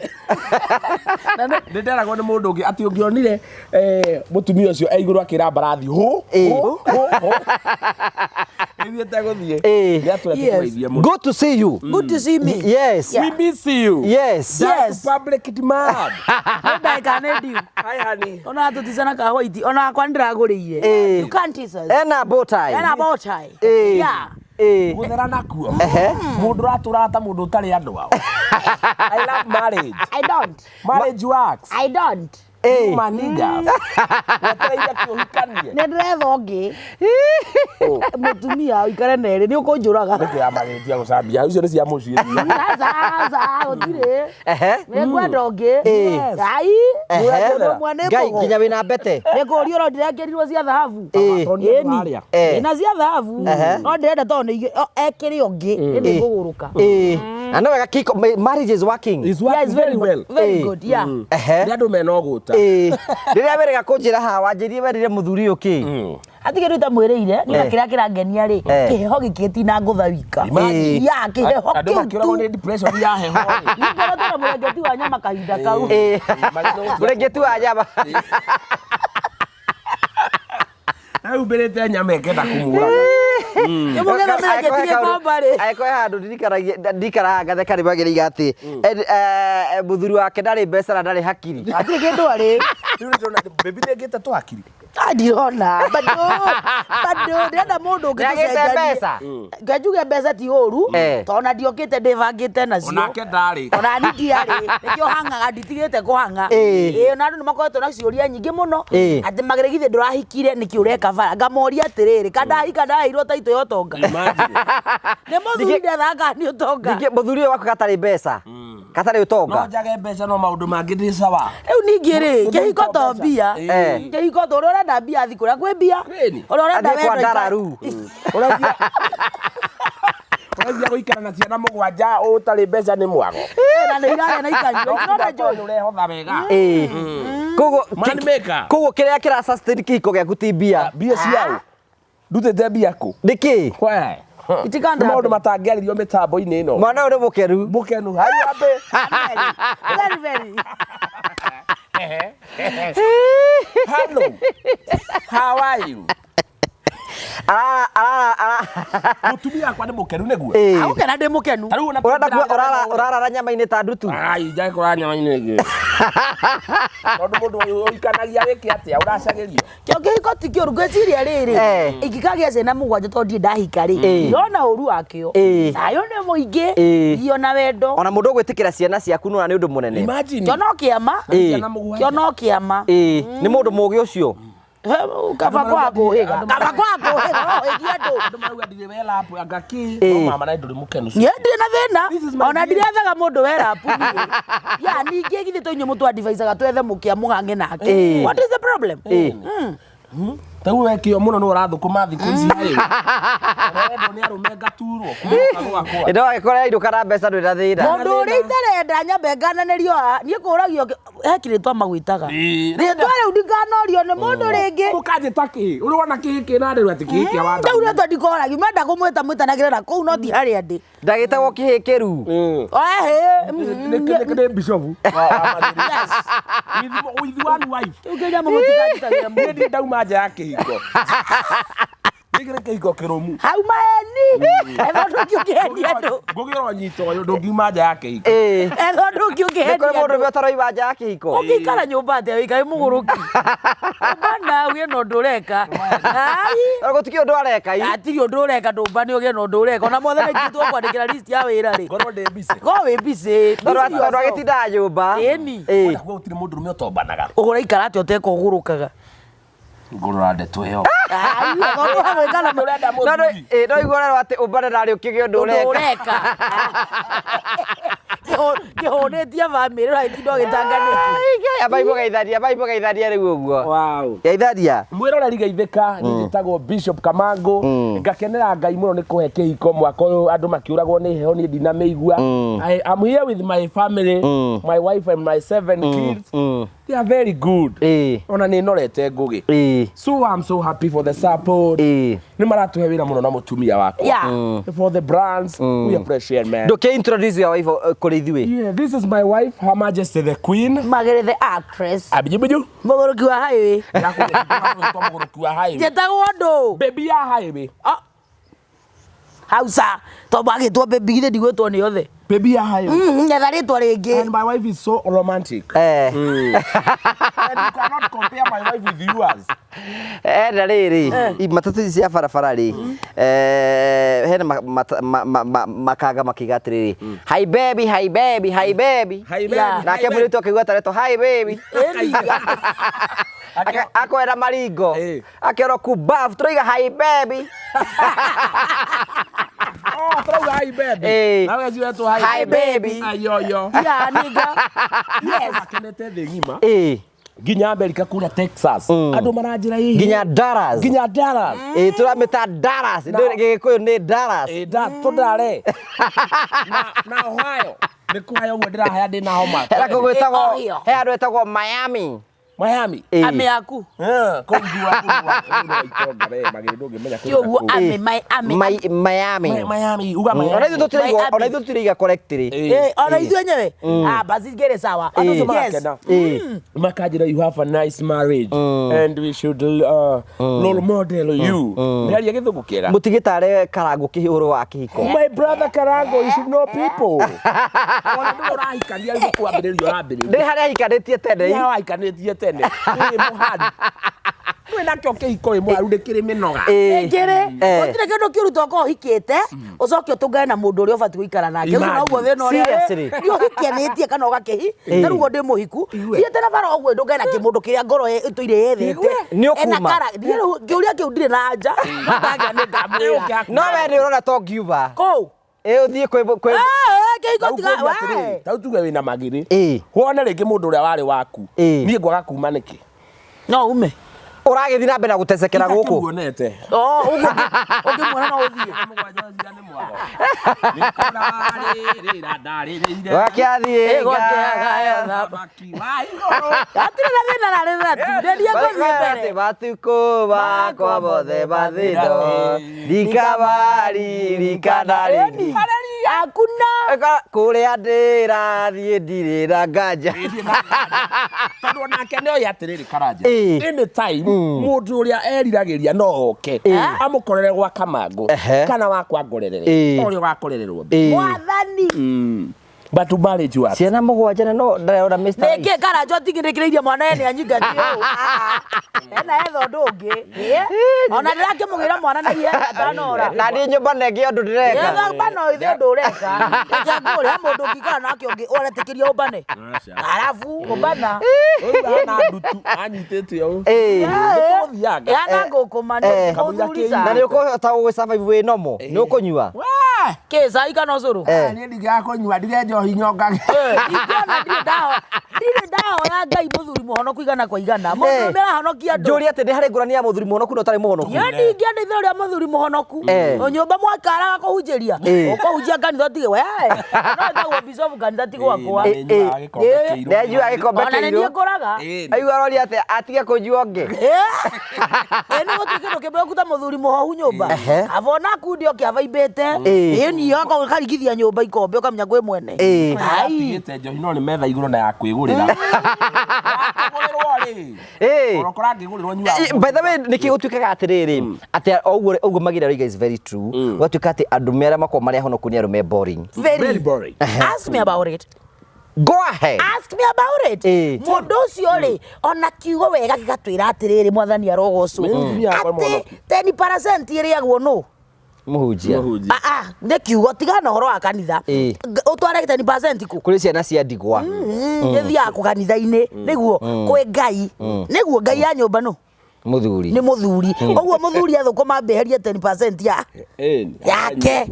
[SPEAKER 3] Nĩ nderagwo nĩ mũndũ ũngĩ atĩ ũngĩonire mũtumia ũcio e igũrũ akĩra mbarathi hũ
[SPEAKER 1] Ĩĩ.
[SPEAKER 3] hũ hũ hũ ĩthiĩte gũthiĩ.
[SPEAKER 1] Ĩĩ.
[SPEAKER 3] Nĩ atũra
[SPEAKER 2] Yes.
[SPEAKER 3] tũkũgeithie mũno.
[SPEAKER 1] Good to see you.
[SPEAKER 2] Good to see me.
[SPEAKER 1] Yes.
[SPEAKER 3] We miss you.
[SPEAKER 1] Yes.
[SPEAKER 2] Yes.
[SPEAKER 3] That's public demand.
[SPEAKER 2] Nĩ ndagĩka nĩ ndiu.
[SPEAKER 3] Hi honey.
[SPEAKER 2] Ona tũticana ka white ona akwa nĩndĩragũrĩire.
[SPEAKER 1] Ĩĩ.
[SPEAKER 2] You can't tease us.
[SPEAKER 1] Ena bow tie.
[SPEAKER 2] Ena bow tie.
[SPEAKER 1] Ĩĩ.
[SPEAKER 2] Yeah.
[SPEAKER 1] Ĩĩ.
[SPEAKER 3] Gũthera nakuo.
[SPEAKER 1] Ehe.
[SPEAKER 3] Mũndũ ũratũraga ta mũndũ ũtarĩ andũ ao. I love marriage.
[SPEAKER 2] I don't.
[SPEAKER 3] Marriage works.
[SPEAKER 2] I don't.
[SPEAKER 1] Ĩĩ.
[SPEAKER 3] You my niggas. Wetereire kĩũhikanie.
[SPEAKER 2] Nĩ ndĩretha ũngĩ. Mũtumia ũikare na erĩ nĩ ũkũnjũraga.
[SPEAKER 3] Nĩkĩ yamagĩrĩtie gũcambia icio nĩ cia mũciĩ.
[SPEAKER 2] Aca aca gũtirĩ.
[SPEAKER 1] Ehe.
[SPEAKER 2] Nĩ ngwenda ũngĩ.
[SPEAKER 1] Ĩĩ.
[SPEAKER 2] Ai.
[SPEAKER 1] Ehe.
[SPEAKER 2] Mũndũ ũmwe nĩ
[SPEAKER 1] Ngai
[SPEAKER 2] mbogo.
[SPEAKER 1] nginya wĩna mbete.
[SPEAKER 2] Nĩ kũũria ũrondirekĩrirwo cia thahabu.
[SPEAKER 1] Ĩĩ.
[SPEAKER 2] Ĩni.
[SPEAKER 1] Eh.
[SPEAKER 2] Ĩna cia thahabu.
[SPEAKER 1] Ehe.
[SPEAKER 2] No ndĩrenda tondũ nĩ ekĩre ũngĩ nĩ
[SPEAKER 1] Ĩĩ.
[SPEAKER 2] ngũgũrũka.
[SPEAKER 1] Ĩĩ. Na no wega kiko marriage is working.
[SPEAKER 3] Is
[SPEAKER 2] Yeah,
[SPEAKER 3] working
[SPEAKER 2] it's very
[SPEAKER 3] very well.
[SPEAKER 2] Very
[SPEAKER 1] Ĩĩ.
[SPEAKER 2] good. Yeah.
[SPEAKER 1] Ehe.
[SPEAKER 3] Nĩ andũ mena ũgũta.
[SPEAKER 1] Ĩĩ. Rĩrĩa werĩga kũnjĩra haha wanjĩrire werire mũthuri ũyũ kĩ?
[SPEAKER 2] Hatirĩ kĩndũ itamwĩrĩire niĩ na
[SPEAKER 1] Eh.
[SPEAKER 2] kĩrĩa kĩrangenia rĩ
[SPEAKER 1] Eh.
[SPEAKER 2] kĩheho gĩkĩ tina ngũtha wika.
[SPEAKER 3] Imagine.
[SPEAKER 2] Ya kĩheho
[SPEAKER 3] Andũ
[SPEAKER 2] kĩu
[SPEAKER 3] makĩũragwo
[SPEAKER 2] tu.
[SPEAKER 3] nĩ depression ya heho. rĩ.
[SPEAKER 2] Ningorwo na mũrengeti wa nyama kahinda kau.
[SPEAKER 1] Ĩĩ. Mũrengeti wa nyama.
[SPEAKER 3] Ehumbĩrĩte nyama ĩkenda kũmũraga.
[SPEAKER 2] Nĩ mũgetha mĩrengeti gĩkomba rĩ.
[SPEAKER 1] Angĩkorwo he handũ ndirikanagia ndikaraga ngatheka nĩ magĩrĩire atĩ mũthuri wake ndarĩ mbeca na ndarĩ hakiri.
[SPEAKER 2] Hatirĩ kĩndũ arĩ.
[SPEAKER 3] Rĩu nĩndĩrona baby nĩngĩte tũhakiri.
[SPEAKER 2] Ah, ndirona bado bado ndĩrenda mũndũ ũngĩ
[SPEAKER 1] Nĩagĩte
[SPEAKER 2] tũcenjanie.
[SPEAKER 1] mbeca?
[SPEAKER 2] Nge njuge mbeca ti ũru
[SPEAKER 1] Eh.
[SPEAKER 2] tondũ ona ndiokĩte ndĩbangĩte nacio.
[SPEAKER 3] Onake ndarĩ.
[SPEAKER 2] Ona ni ndiarĩ nĩkĩo hang'aga nditigĩte kũhang'a.
[SPEAKER 1] Ĩĩ.
[SPEAKER 2] Ĩĩ ona andũ nĩmakoretwo na ciũria nyingĩ mũno
[SPEAKER 1] Ĩĩ.
[SPEAKER 2] atĩ magĩrĩ githĩ ndũrahikire nĩkĩ ũreka bara ngamoria atĩrĩrĩ kandahika ndaheirwo taitũ ya ũtonga.
[SPEAKER 3] Imagine.
[SPEAKER 2] Nĩ mũthuri ndethaga kana nĩ ũtonga.
[SPEAKER 1] Ningĩ mũthuri ũyũ waku gatarĩ mbeca. Gatarĩ
[SPEAKER 3] No
[SPEAKER 1] ũtonga.
[SPEAKER 3] njage mbeca no maũndũ mangĩ ndĩ sawa.
[SPEAKER 2] Rĩu ningĩ rĩ
[SPEAKER 3] Mũthuri
[SPEAKER 2] kĩhiko
[SPEAKER 3] to
[SPEAKER 2] to
[SPEAKER 3] mbeca.
[SPEAKER 2] mbia.
[SPEAKER 1] Eh.
[SPEAKER 2] Kĩhiko to ũrĩa ũrenda mbia thiĩ kũrĩa kwĩ mbia.
[SPEAKER 3] Kwĩni.
[SPEAKER 2] Ũrĩa ũrenda
[SPEAKER 1] Athiĩ kwa
[SPEAKER 2] wendo ikara-
[SPEAKER 1] Ndararu.
[SPEAKER 3] Ũraigua ũraigua gũikara na ciana mũgwanja ũtarĩ mbeca nĩ mwago.
[SPEAKER 2] Ĩĩ, na nĩ irarĩa na ikanyua. It's not a joke.
[SPEAKER 3] Nĩ ũrehotha wega.
[SPEAKER 1] Ĩĩ. Koguo
[SPEAKER 3] Money maker.
[SPEAKER 1] koguo kĩrĩa kĩra sustain kĩhiko gĩaku ti mbia.
[SPEAKER 3] Mbia ciao. Ndutĩte mbia kũ?
[SPEAKER 1] Nĩkĩ?
[SPEAKER 3] We.
[SPEAKER 2] It can't
[SPEAKER 3] Nĩ maũndũ
[SPEAKER 2] happen.
[SPEAKER 3] matangĩarĩrio mĩtambo-inĩ ĩno.
[SPEAKER 1] Mwana ũyũ nĩ mũkeru.
[SPEAKER 3] Mũkenu. Hai ambe.
[SPEAKER 2] Very, very.
[SPEAKER 3] Hello. How are you?
[SPEAKER 1] Arara arara arara.
[SPEAKER 3] Mũtumia wakwa nĩ mũkenu nĩguo.
[SPEAKER 1] Ĩĩ.
[SPEAKER 2] Agũkena ndĩ mũkenu.
[SPEAKER 3] Ta rĩu ona
[SPEAKER 1] Ũrenda kuga ũrara ũrarara nyama-inĩ ta ndutu.
[SPEAKER 3] Ai, njage kũrara nyama-inĩ ĩngĩ. Tondũ mũndũ ũikanagia wĩke atĩa ũracagĩrio.
[SPEAKER 2] Kĩo kĩhiko ti kĩũru ngwĩciria rĩrĩ
[SPEAKER 1] Eh.
[SPEAKER 2] ingĩkagĩa ciana mũgwanja tondũ ndirĩ ndahika rĩ
[SPEAKER 1] Eh.
[SPEAKER 2] ndirona ũru wakĩo
[SPEAKER 1] Eh.
[SPEAKER 2] thayũ nĩ mũingĩ
[SPEAKER 1] Eh.
[SPEAKER 2] irio na wendo
[SPEAKER 1] Ona mũndũ ũgwĩtĩkĩra ciana ciaku nona nĩ ũndũ mũnene.
[SPEAKER 3] Imagine.
[SPEAKER 2] kĩo no kĩama
[SPEAKER 1] Ĩĩ.
[SPEAKER 3] Ciana mũgwanja.
[SPEAKER 2] kĩo no kĩama
[SPEAKER 1] Ĩĩ. Nĩ mũndũ mũũgĩ ũcio.
[SPEAKER 2] Kaba kwa kũhĩga kaba kwa kũhĩga no ũhĩgie andũ.
[SPEAKER 3] Andũ marauga ndirĩ welapu anga kĩ.
[SPEAKER 1] Ĩĩ.
[SPEAKER 3] No mama na ndũrĩ mũkenu.
[SPEAKER 2] Niĩ ndirĩ na thĩna
[SPEAKER 3] This is my
[SPEAKER 2] ona
[SPEAKER 3] dream.
[SPEAKER 2] ndirethaga mũndũ werapu niĩ. Ya ningĩ githĩ to inyuĩ mũtũ advisaga twethe mũkĩa mũhang'e nake.
[SPEAKER 1] Ĩĩ.
[SPEAKER 2] What is the problem?
[SPEAKER 1] Ĩĩ.
[SPEAKER 3] Tau we kĩo mũno nĩ ũrathũkũma thikũ ici harĩ. Ũrendwo nĩ arũme ngaturwo kuma gwakwa.
[SPEAKER 1] Ĩno agĩkora yainũka na mbeca ndwĩ na thĩna.
[SPEAKER 2] Mũndũ ũrĩa itarenda nyambe ngananĩrio haha, niĩ kũragio he kĩrĩtwa magwĩtaga.
[SPEAKER 3] Ĩĩ.
[SPEAKER 2] Rĩtwa rĩu ndikanorio nĩ mũndũ rĩngĩ.
[SPEAKER 3] Ũkanjĩta kĩ? Ũrĩ wona kĩhĩ kĩna ndĩrwo atĩ kĩhĩ kĩa wanda.
[SPEAKER 2] Rĩu rĩtwa ndikoragio, menda kũmwĩta mwĩtanagĩre na kũu no ti harĩa ndĩ.
[SPEAKER 1] Ndagĩtagwo kĩhĩ kĩru.
[SPEAKER 2] Ehĩ.
[SPEAKER 3] Nĩ bishofu.
[SPEAKER 2] Yes.
[SPEAKER 3] With one wife.
[SPEAKER 2] Rĩu kĩnyamũ mũtikanjĩtagĩra
[SPEAKER 3] Niĩ
[SPEAKER 2] mũndũ.
[SPEAKER 3] ndirĩ ndauma nja ya kĩhiko. Gĩkĩ nĩ kĩhiko kĩrũmu.
[SPEAKER 2] Hau maheni. Etha ũndũ ũngĩ ũngĩhenia andũ.
[SPEAKER 3] Ngũgĩ ũronyita ũyũ ndũngiuma nja ya kĩhiko.
[SPEAKER 1] Ĩĩ.
[SPEAKER 2] Etha ũndũ ũngĩ
[SPEAKER 1] Nĩ
[SPEAKER 2] ũngĩhenia
[SPEAKER 1] kũrĩ mũndũ
[SPEAKER 2] andũ.
[SPEAKER 1] ũmwe ũtaroima nja ya kĩhiko.
[SPEAKER 2] Ũngĩikara nyũmba atĩa wĩikare mũgũrũki. Ũmbana ũgĩe na ũndũ ũreka. Ai.
[SPEAKER 1] Tondũ gũtikĩrĩ ũndũ areka i.
[SPEAKER 2] Hatirĩ ũndũ ũreka ndũmbane ũgĩe na ũndũ ũreka. Ona mothe nĩ tũkwandĩkĩra list ya wĩra rĩ.
[SPEAKER 3] Ngorwo ndĩ busy.
[SPEAKER 2] Korwo wĩ busy.
[SPEAKER 1] Tondũ tondũ agĩtindaga nyũmba.
[SPEAKER 2] Ĩni.
[SPEAKER 1] Ĩĩ.
[SPEAKER 3] Kuga gũtirĩ mũndũ ũrũme ũtombanaga.
[SPEAKER 2] Ũraikara atĩa ũteka ũgũrũkaga.
[SPEAKER 3] Ngũrora ndeto ĩyo.
[SPEAKER 2] Ai, tondũ wa gwĩka na
[SPEAKER 3] Ũrenda
[SPEAKER 1] No
[SPEAKER 3] mũthuri.
[SPEAKER 1] ĩ no igua ũrerwo atĩ ũmbane narĩ ũkĩgĩa ũndũ
[SPEAKER 2] ũndũ
[SPEAKER 1] ũreka.
[SPEAKER 2] ũreka. Kĩhũnĩtie bamĩrĩ ũragĩtinda ũgĩtanganĩte.
[SPEAKER 1] Ambai mũgeithania, ambai mũgeithania rĩu ũguo.
[SPEAKER 3] Wow.
[SPEAKER 1] Geithania.
[SPEAKER 3] Mwĩroreri geithĩka niĩ njĩtagwo Bishop Kamango ngakenera Ngai mũno nĩ kũhe kĩhiko mwaka ũyũ andũ makĩũragwo nĩ heho niĩ ndinamĩigua. I am here with my family, my wife and my seven kids. They are very good.
[SPEAKER 1] Ĩĩ.
[SPEAKER 3] Ona nĩ norete ngũgĩ.
[SPEAKER 1] Ĩĩ.
[SPEAKER 3] So I'm so happy for the support.
[SPEAKER 1] Ĩĩ.
[SPEAKER 3] Nĩ maratũhe wĩra mũno na mũtumia wakwa.
[SPEAKER 2] Yeah.
[SPEAKER 3] For the brands, we appreciate man.
[SPEAKER 1] Ndũkĩ introduce your wife kũrĩ ithuĩ.
[SPEAKER 3] Yeah, this is my wife, Her Majesty the Queen.
[SPEAKER 2] Magĩrĩ the actress.
[SPEAKER 3] Abijibuju.
[SPEAKER 2] Mũgũrũki wa highway.
[SPEAKER 3] Mũgũrũki wa highway.
[SPEAKER 2] Njĩtagwo ndũ.
[SPEAKER 3] Baby ya highway.
[SPEAKER 2] Hausa. Tondũ agĩtwo baby githĩ ndigwĩtwo nĩ othe.
[SPEAKER 3] Baby ya highway.
[SPEAKER 2] Etha rĩtwa rĩngĩ.
[SPEAKER 3] And my wife is so romantic.
[SPEAKER 1] Eh.
[SPEAKER 3] And you cannot compare my wife with yours.
[SPEAKER 1] Ena rĩrĩ, matatũ ici cia barabara rĩ, hena makanga makiuga atĩrĩrĩ, hi baby, hi baby, hi baby.
[SPEAKER 3] Hi baby.
[SPEAKER 2] Yeah.
[SPEAKER 1] Nake
[SPEAKER 3] hi baby.
[SPEAKER 1] mũirĩtu akĩigua taretwo hi baby.
[SPEAKER 2] Ĩni.
[SPEAKER 1] Akwera maringo.
[SPEAKER 3] Eh.
[SPEAKER 1] Akerwo kubafu tũraiga hi baby.
[SPEAKER 3] Oh, turauga hi baby.
[SPEAKER 1] Eh.
[SPEAKER 3] Nawe ciretwo hi
[SPEAKER 1] Hi baby.
[SPEAKER 3] Ayoyo.
[SPEAKER 2] Yeah, nigga. Yes.
[SPEAKER 3] Makenete thĩ ng'ima.
[SPEAKER 1] Ĩĩ.
[SPEAKER 3] Nginya America kũrĩa Texas. Andũ maranjĩra ĩĩ.
[SPEAKER 1] Nginya Dallas.
[SPEAKER 3] Nginya Dallas.
[SPEAKER 1] Ĩĩ tũramĩta Dallas. Ndũĩ Gĩgĩkũyũ nĩ Dallas.
[SPEAKER 3] Ĩ da tũndare. Na na Ohio. Nĩ kũhaya ũguo ndĩrahaya ndĩna homa.
[SPEAKER 1] Hena kũndũ gwĩtagwo
[SPEAKER 2] Ohio.
[SPEAKER 1] he handũ hetagwo Miami.
[SPEAKER 3] Miami.
[SPEAKER 1] Ĩĩ.
[SPEAKER 2] Ame yaku.
[SPEAKER 3] Eh, kũu njua kũu wa itonga we magĩrĩ ndũngĩmenya
[SPEAKER 2] Ti ũguo ame my ame.
[SPEAKER 1] Miami.
[SPEAKER 3] Miami uga
[SPEAKER 1] Ona
[SPEAKER 3] Miami.
[SPEAKER 1] ithuĩ tũtiraiga
[SPEAKER 2] Miami.
[SPEAKER 1] ona ithuĩ tũtiraiga correctly.
[SPEAKER 3] Ĩĩ.
[SPEAKER 2] Eh, ona ithuĩ enyewe. Ah, basi ngĩrĩ sawa.
[SPEAKER 1] Andũ
[SPEAKER 2] Yes.
[SPEAKER 3] Marakena.
[SPEAKER 1] Ĩĩ.
[SPEAKER 3] Makanjĩra you have a nice marriage and we should role model you. Nĩaria gĩthũngũ kĩega.
[SPEAKER 1] Mũtigĩtare Karangũ kĩhũrũ wa kĩhiko.
[SPEAKER 3] My brother Karango, you should know people. Ona ndũĩ ũrahikania rĩu kwambĩrĩria ũrambĩrĩria.
[SPEAKER 1] Ndĩ harĩa ahikanĩtie tene.
[SPEAKER 3] Nĩ wahikanĩtie tene. Wĩ mũharu. Ndũĩ nakĩo kĩhiko wĩ mũharu nĩ kĩrĩ mĩnoga.
[SPEAKER 1] Ĩĩ.
[SPEAKER 2] Kĩrĩ,
[SPEAKER 1] Eh.
[SPEAKER 2] gũtirĩ kĩndũ kĩũru tokorwo ũhikĩte, ũcoke ũtũngane na mũndũ ũrĩa ũbatiĩ gũikara nake. Ũcio noguo thĩna ũrĩa
[SPEAKER 1] Seriously?
[SPEAKER 2] nĩ ũhikanĩtie kana ũgakĩhi, ta rĩu ũguo ndĩ mũhiku, thiĩte na bara ũguo ndũngane na kĩmũndũ kĩrĩa ngoro ĩtũire yethete.
[SPEAKER 1] Nĩ ũkuma.
[SPEAKER 2] Ena kara, niĩ rĩu kĩũria kĩu ndirĩ na anja, no ndagĩa nĩ ngamwĩra.
[SPEAKER 1] No we nĩ ũrona to ngiuba.
[SPEAKER 2] Kũu.
[SPEAKER 1] Ĩ ũthiĩ kwĩ kwĩ
[SPEAKER 2] Eh, kĩhiko tiga, we.
[SPEAKER 3] Tau tuge wĩna magĩrĩ.
[SPEAKER 1] Ĩĩ.
[SPEAKER 3] Wone rĩngĩ mũndũ ũrĩa warĩ waku.
[SPEAKER 1] Ĩĩ.
[SPEAKER 3] Niĩ ngwaga kuma nĩkĩ?
[SPEAKER 2] No ume.
[SPEAKER 1] Ũragĩthiĩ na mbere na gũtecekera gũkũ.
[SPEAKER 3] Nguonete.
[SPEAKER 2] Oh, ũguo ũngĩmuona no ũthiĩ.
[SPEAKER 1] Gwakĩathiĩ
[SPEAKER 2] Gwake agaya
[SPEAKER 3] Thamaki wa igũrũ.
[SPEAKER 2] Hatirĩ na thĩna na rĩrĩa tu, nderie ngũthiĩ mbere.
[SPEAKER 1] Matukũ makwa mothe mathĩno ndikabaririkana rĩngĩ.
[SPEAKER 2] Hakuna.
[SPEAKER 1] Eka, kũrĩa ndĩrathiĩ ndirĩ na nganja.
[SPEAKER 3] Tondũ onake nĩ oĩ atĩrĩrĩ Karanja.
[SPEAKER 1] Ĩĩ.
[SPEAKER 3] Anytime mũndũ ũrĩa eriragĩria no oke amũkorere gwa Kamangũ
[SPEAKER 1] Ehe.
[SPEAKER 3] kana wakwa ngorerere
[SPEAKER 1] Ĩĩ.
[SPEAKER 3] ũrĩa ũgakorererwo
[SPEAKER 1] Ĩĩ.
[SPEAKER 2] Mwathani.
[SPEAKER 3] But marriage works.
[SPEAKER 1] Ciana mũgwanja na no ndarona Mr. Right.
[SPEAKER 2] Nĩkĩ Karanja ũtingĩrĩkĩrĩirie mwana we nĩanyingatio ũũ? Ena etha ũndũ ũngĩ. Ona ndĩrakĩmũgĩra mwana na ihenya atanora.
[SPEAKER 1] Na niĩ nyũmba nengĩ ũndũ ndĩreka.
[SPEAKER 2] Etha ũmbano ithe ũndũ ũreka. Reke ngũre he mũndũ ũngĩikara nake ũngĩ ũretĩkĩria ũmbane. Arabu ũmbana.
[SPEAKER 3] Ũyũ hana ndutu anyitĩte ũũ.
[SPEAKER 1] Ĩĩ.
[SPEAKER 3] Nĩtũgũthianga.
[SPEAKER 2] Ĩhana ngũkũma
[SPEAKER 1] Eh.
[SPEAKER 2] mũthuri
[SPEAKER 1] Na
[SPEAKER 2] ca.
[SPEAKER 1] nĩ ũkũhota gũgĩ survive wĩ nomo? Nĩ ũkũnyua?
[SPEAKER 2] Kĩ cai kana ũcũrũ?
[SPEAKER 1] Eh.
[SPEAKER 3] Niĩ ndigaga kũnyua ndige njohi nyongage.
[SPEAKER 2] Ingĩona ndirĩ ndaho. Ndirĩ ndahoya Ngai mũthuri mũhonoku igana kwa igana. Mũndũ
[SPEAKER 1] Eh.
[SPEAKER 2] ũrĩa arahonokia andũ.
[SPEAKER 1] Njũria atĩ nĩ harĩ ngũrani ya mũthuri mũhonoku na ũtarĩ mũhonoku.
[SPEAKER 2] Niĩ ndingĩenda itherũ rĩa mũthuri mũhonoku.
[SPEAKER 1] Eh.
[SPEAKER 2] O nyũmba mwakaraga kũhunjĩria.
[SPEAKER 1] Eh.
[SPEAKER 2] Ũkũhunjia kanitha ũtige we. No ĩtagwo bishop kanitha ti gwakwa.
[SPEAKER 1] Eh, eh.
[SPEAKER 2] Eh.
[SPEAKER 1] Nĩ anyuaga gĩkombe
[SPEAKER 2] Ona nĩ
[SPEAKER 1] kĩirũ.
[SPEAKER 2] niĩ ngũraga.
[SPEAKER 1] Aigua aroria atĩ atige kũnyua ũngĩ.
[SPEAKER 2] Ĩ nĩ gũtirĩ kĩndũ kĩmwe ta mũthuri mũhohu nyũmba.
[SPEAKER 1] Ehe.
[SPEAKER 2] Kaba ona kundi oke avaimbĩte.
[SPEAKER 1] Eh.
[SPEAKER 2] Ĩ niĩ oka karigithia nyũmba ikombe ũkamenya kwĩ mwene.
[SPEAKER 1] Eh.
[SPEAKER 2] Ai.
[SPEAKER 3] Atigĩte njohi no nĩ metha igũrũ na ya kwĩgũrĩra. Yakũgũrĩrwo rĩ.
[SPEAKER 1] Eh.
[SPEAKER 3] Ona ũkora angĩgũrĩrwo nyuaga.
[SPEAKER 1] Eh, By the way, nĩkĩ gũtuĩkaga atĩrĩrĩ atĩ o ũguo ũguo Magĩra aroiga is very true gũgatuĩka atĩ andũme arĩa makoragwo marĩ ahonoku nĩ arũme boring.
[SPEAKER 2] Very.
[SPEAKER 3] Very boring.
[SPEAKER 2] Ask me about it.
[SPEAKER 1] Go ahead.
[SPEAKER 2] Ask me about it.
[SPEAKER 1] Eh.
[SPEAKER 2] Mũndũ ũcio rĩ, ona kiugo wega gĩgatwĩra atĩrĩrĩ mwathani arogocwo.
[SPEAKER 3] Mm.
[SPEAKER 2] Atĩ 10% ĩrĩagwo nũ?
[SPEAKER 1] Mũhunjia.
[SPEAKER 3] Mũhunjia.
[SPEAKER 2] Ah, ah, nĩ kiugo tigana ũhoro wa kanitha.
[SPEAKER 1] Eh.
[SPEAKER 2] Ũtware 10% kũ?
[SPEAKER 1] Kũrĩ ciana cia ndigwa.
[SPEAKER 2] Gĩthiaga kũ kanitha-inĩ nĩguo kwĩ Ngai. Nĩguo Ngai ya nyũmba nũ?
[SPEAKER 1] Mũthuri.
[SPEAKER 2] Nĩ mũthuri. Ũguo mũthuri athũkũma mbeherie 10% ya
[SPEAKER 3] Ĩni.
[SPEAKER 2] yake.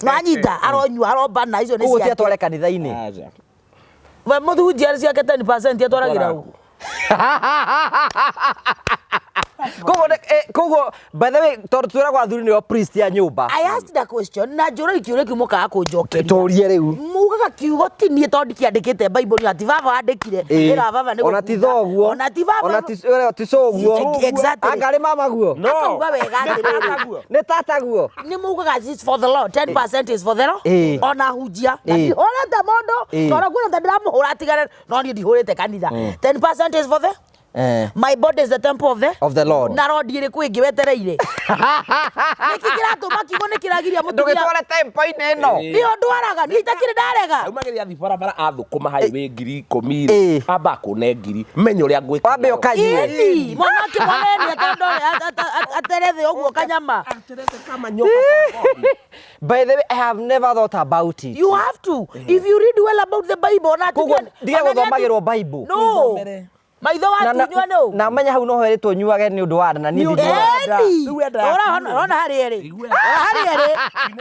[SPEAKER 2] Nwanyita aronyua arombana icio nĩ
[SPEAKER 1] Ũguo ti
[SPEAKER 2] ciake.
[SPEAKER 1] atware kanitha-inĩ.
[SPEAKER 3] Aca.
[SPEAKER 2] We mũhunjia ciake 10% atwaragĩra ũ?
[SPEAKER 1] Koguo koguo by the way tondũ twĩragwo athuri nĩo priest ya nyũmba.
[SPEAKER 2] I asked the question na njũra ikiũria kĩu mũkaga kũnjokeria.
[SPEAKER 1] Tũrie rĩu.
[SPEAKER 2] Mugaga kiugo ti niĩ tondũ ndikĩandĩkĩte Bible ati baba wandĩkire.
[SPEAKER 1] Ĩĩ.
[SPEAKER 2] Wĩra wa baba nĩ
[SPEAKER 1] Ona ti
[SPEAKER 2] gũkunda.
[SPEAKER 1] thoguo.
[SPEAKER 2] Ona ti baba.
[SPEAKER 1] Ona ti ti cũguo.
[SPEAKER 2] Exactly.
[SPEAKER 1] Anga arĩ mama guo.
[SPEAKER 3] No.
[SPEAKER 2] Akauga wega atĩrĩrĩ.
[SPEAKER 3] Tataguo.
[SPEAKER 1] Nĩ tataguo.
[SPEAKER 2] Nĩ mugaga is for the Lord 10% is for the Lord.
[SPEAKER 1] Ĩĩ.
[SPEAKER 2] Ona hunjia. Na
[SPEAKER 1] Ĩĩ.
[SPEAKER 2] ndihũrĩte mũndũ.
[SPEAKER 1] Ĩĩ.
[SPEAKER 2] Tondũ kuona ta ndĩramũhũra atigane no niĩ ndihũrĩte kanitha. 10% is for the
[SPEAKER 1] Eh.
[SPEAKER 2] My body is the temple of the
[SPEAKER 1] Of the Lord.
[SPEAKER 2] Na rodi ĩrĩkũ ĩngĩ wetereire? Nĩkĩ kĩratũma kiugo nĩ kĩragiria mũtumia
[SPEAKER 1] Ndũgĩtware tempo-inĩ ĩno.
[SPEAKER 2] Nĩyo ndwaraga niĩ itakĩrĩ ndarega.
[SPEAKER 3] Aumagĩria athiĩ barabara athũkũma highway 10,000
[SPEAKER 1] Ĩĩ.
[SPEAKER 3] rĩ amba akũne ngiri menya ũrĩa ngwĩka
[SPEAKER 1] Wambe ũkanyue.
[SPEAKER 2] Ĩni mwana akĩmwanenia tondũ atere thĩ ũguo kanyama.
[SPEAKER 3] Aterete kama nyoka kwa ng'ombe.
[SPEAKER 1] By the way, I have never thought about it.
[SPEAKER 2] You have to. If you read well about the Bible ona
[SPEAKER 1] Koguo
[SPEAKER 2] atumia-
[SPEAKER 1] ndige
[SPEAKER 2] ona nĩ ati-
[SPEAKER 1] gũthomagĩrwo Bible.
[SPEAKER 2] No. Maitho watunyua nũ?
[SPEAKER 1] na menya hau no heretwo nyuage nĩ ũndũ wa nda na niĩ
[SPEAKER 3] Nĩ ũndũ
[SPEAKER 1] ndingiuga.
[SPEAKER 3] wa nda.
[SPEAKER 2] Eni.
[SPEAKER 3] Rĩu enda yaku
[SPEAKER 2] Ora ona harĩ erĩ.
[SPEAKER 3] Igue.
[SPEAKER 2] Ona harĩ erĩ.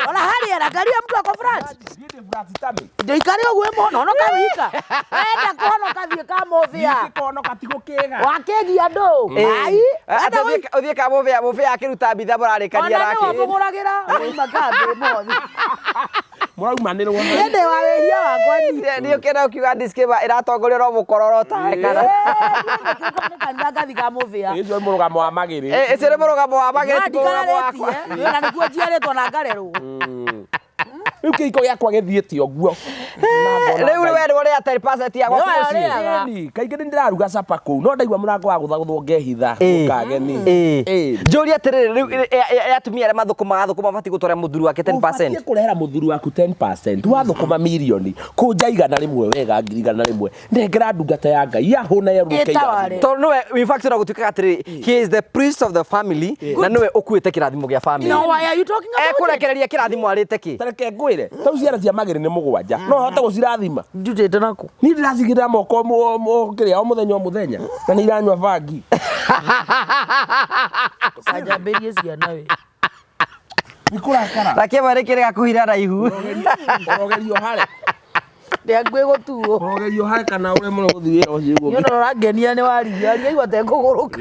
[SPEAKER 2] Ona harĩ erĩ. Angalia mtu ako flat.
[SPEAKER 3] Niĩ ndĩ flat tummy.
[SPEAKER 2] Ndũikare ũguo mũno honoka wika. Wenda kũhonoka thiĩ kamũbĩa.
[SPEAKER 3] Ndingĩkonoka ti gũkĩga.
[SPEAKER 2] Wakĩgia ndũ.
[SPEAKER 1] Ĩĩ.
[SPEAKER 2] Ai.
[SPEAKER 1] Atĩ ũthiĩ ka mũbĩa mũbĩa akĩruta mbitha mũrarĩkania
[SPEAKER 2] Ona nĩwe
[SPEAKER 1] nake.
[SPEAKER 2] mũgũragĩra. Mũima kambĩ mũhothi.
[SPEAKER 3] Mũraumanĩrwo.
[SPEAKER 2] Niĩ ndĩ wa wĩhia wakwa niĩ.
[SPEAKER 1] Niĩ ũkĩenda ũkiuga disclaimer ĩratongorio no mũkororo tawe kana.
[SPEAKER 2] Nĩ kanitha ngathi kamũbĩa.
[SPEAKER 3] Ũcio nĩ mũrũgamo wa magĩrĩ.
[SPEAKER 1] Ĩ, Ũcio nĩ mũrũgamo wa magĩrĩ ti mũrũgamo wakwa.
[SPEAKER 2] Ndikararĩtie. Na nĩkuo njiarĩtwo na ngarerwo.
[SPEAKER 3] Rĩu kĩhiko gĩakwa gĩthiĩte ũguo.
[SPEAKER 1] Rĩu we nĩwe ũrĩa 10% ya gwaku
[SPEAKER 2] Nĩwe
[SPEAKER 1] mũciĩ.
[SPEAKER 2] ũrĩaga.
[SPEAKER 3] Ĩni, kaingĩ nĩ ndĩraruga capa kũu no ndaigua mũrango wa gũthagũthwo ngehitha
[SPEAKER 1] Ĩĩ.
[SPEAKER 3] ũkageni.
[SPEAKER 1] Ĩĩ.
[SPEAKER 3] Ĩĩ.
[SPEAKER 1] Njũrie atĩrĩrĩ rĩu ĩ atumia arĩa mathũkũmaga thũkũma mabatiĩ gũtwara mũthuri wake 10%.
[SPEAKER 3] Ũbatiĩ kũrehera mũthuri waku 10% wathũkũma mirioni kũnja 100 wega 100,000 nengera ndungata ya Ngai yahũna yerũrũke
[SPEAKER 2] Ĩtaware.
[SPEAKER 1] Tondũ nĩwe in fact ona gũtuĩkaga atĩrĩrĩ he is the priest of the family na nĩwe ũkuĩte kĩrathimo gĩa family.
[SPEAKER 2] No, why are you talking about it?
[SPEAKER 1] Ekũrekereria kĩrathimo arĩte kĩ?
[SPEAKER 3] Tareke ngwĩre tau ciana cia magĩrĩ nĩ mũgwanja no hote gũcirathima
[SPEAKER 2] Ndutĩte naku.
[SPEAKER 3] niĩ ndĩracigĩrĩra moko kĩrĩa o mũthenya o mũthenya na nĩ iranyua bangi
[SPEAKER 2] Kanjambĩrie ciana we.
[SPEAKER 3] nĩ kũrakara
[SPEAKER 1] Na kĩmwe nĩ kĩrĩa kũhira raihu.
[SPEAKER 3] ũrogerio hare
[SPEAKER 2] Ndĩanguĩ gũtuo.
[SPEAKER 3] ũrogerio hare kana ũrĩa mũno gũthiĩ wĩra ũcio ũguo
[SPEAKER 2] Nĩ ũndũ ũrangenia nĩ waria. Aria igua tekũgũrũka.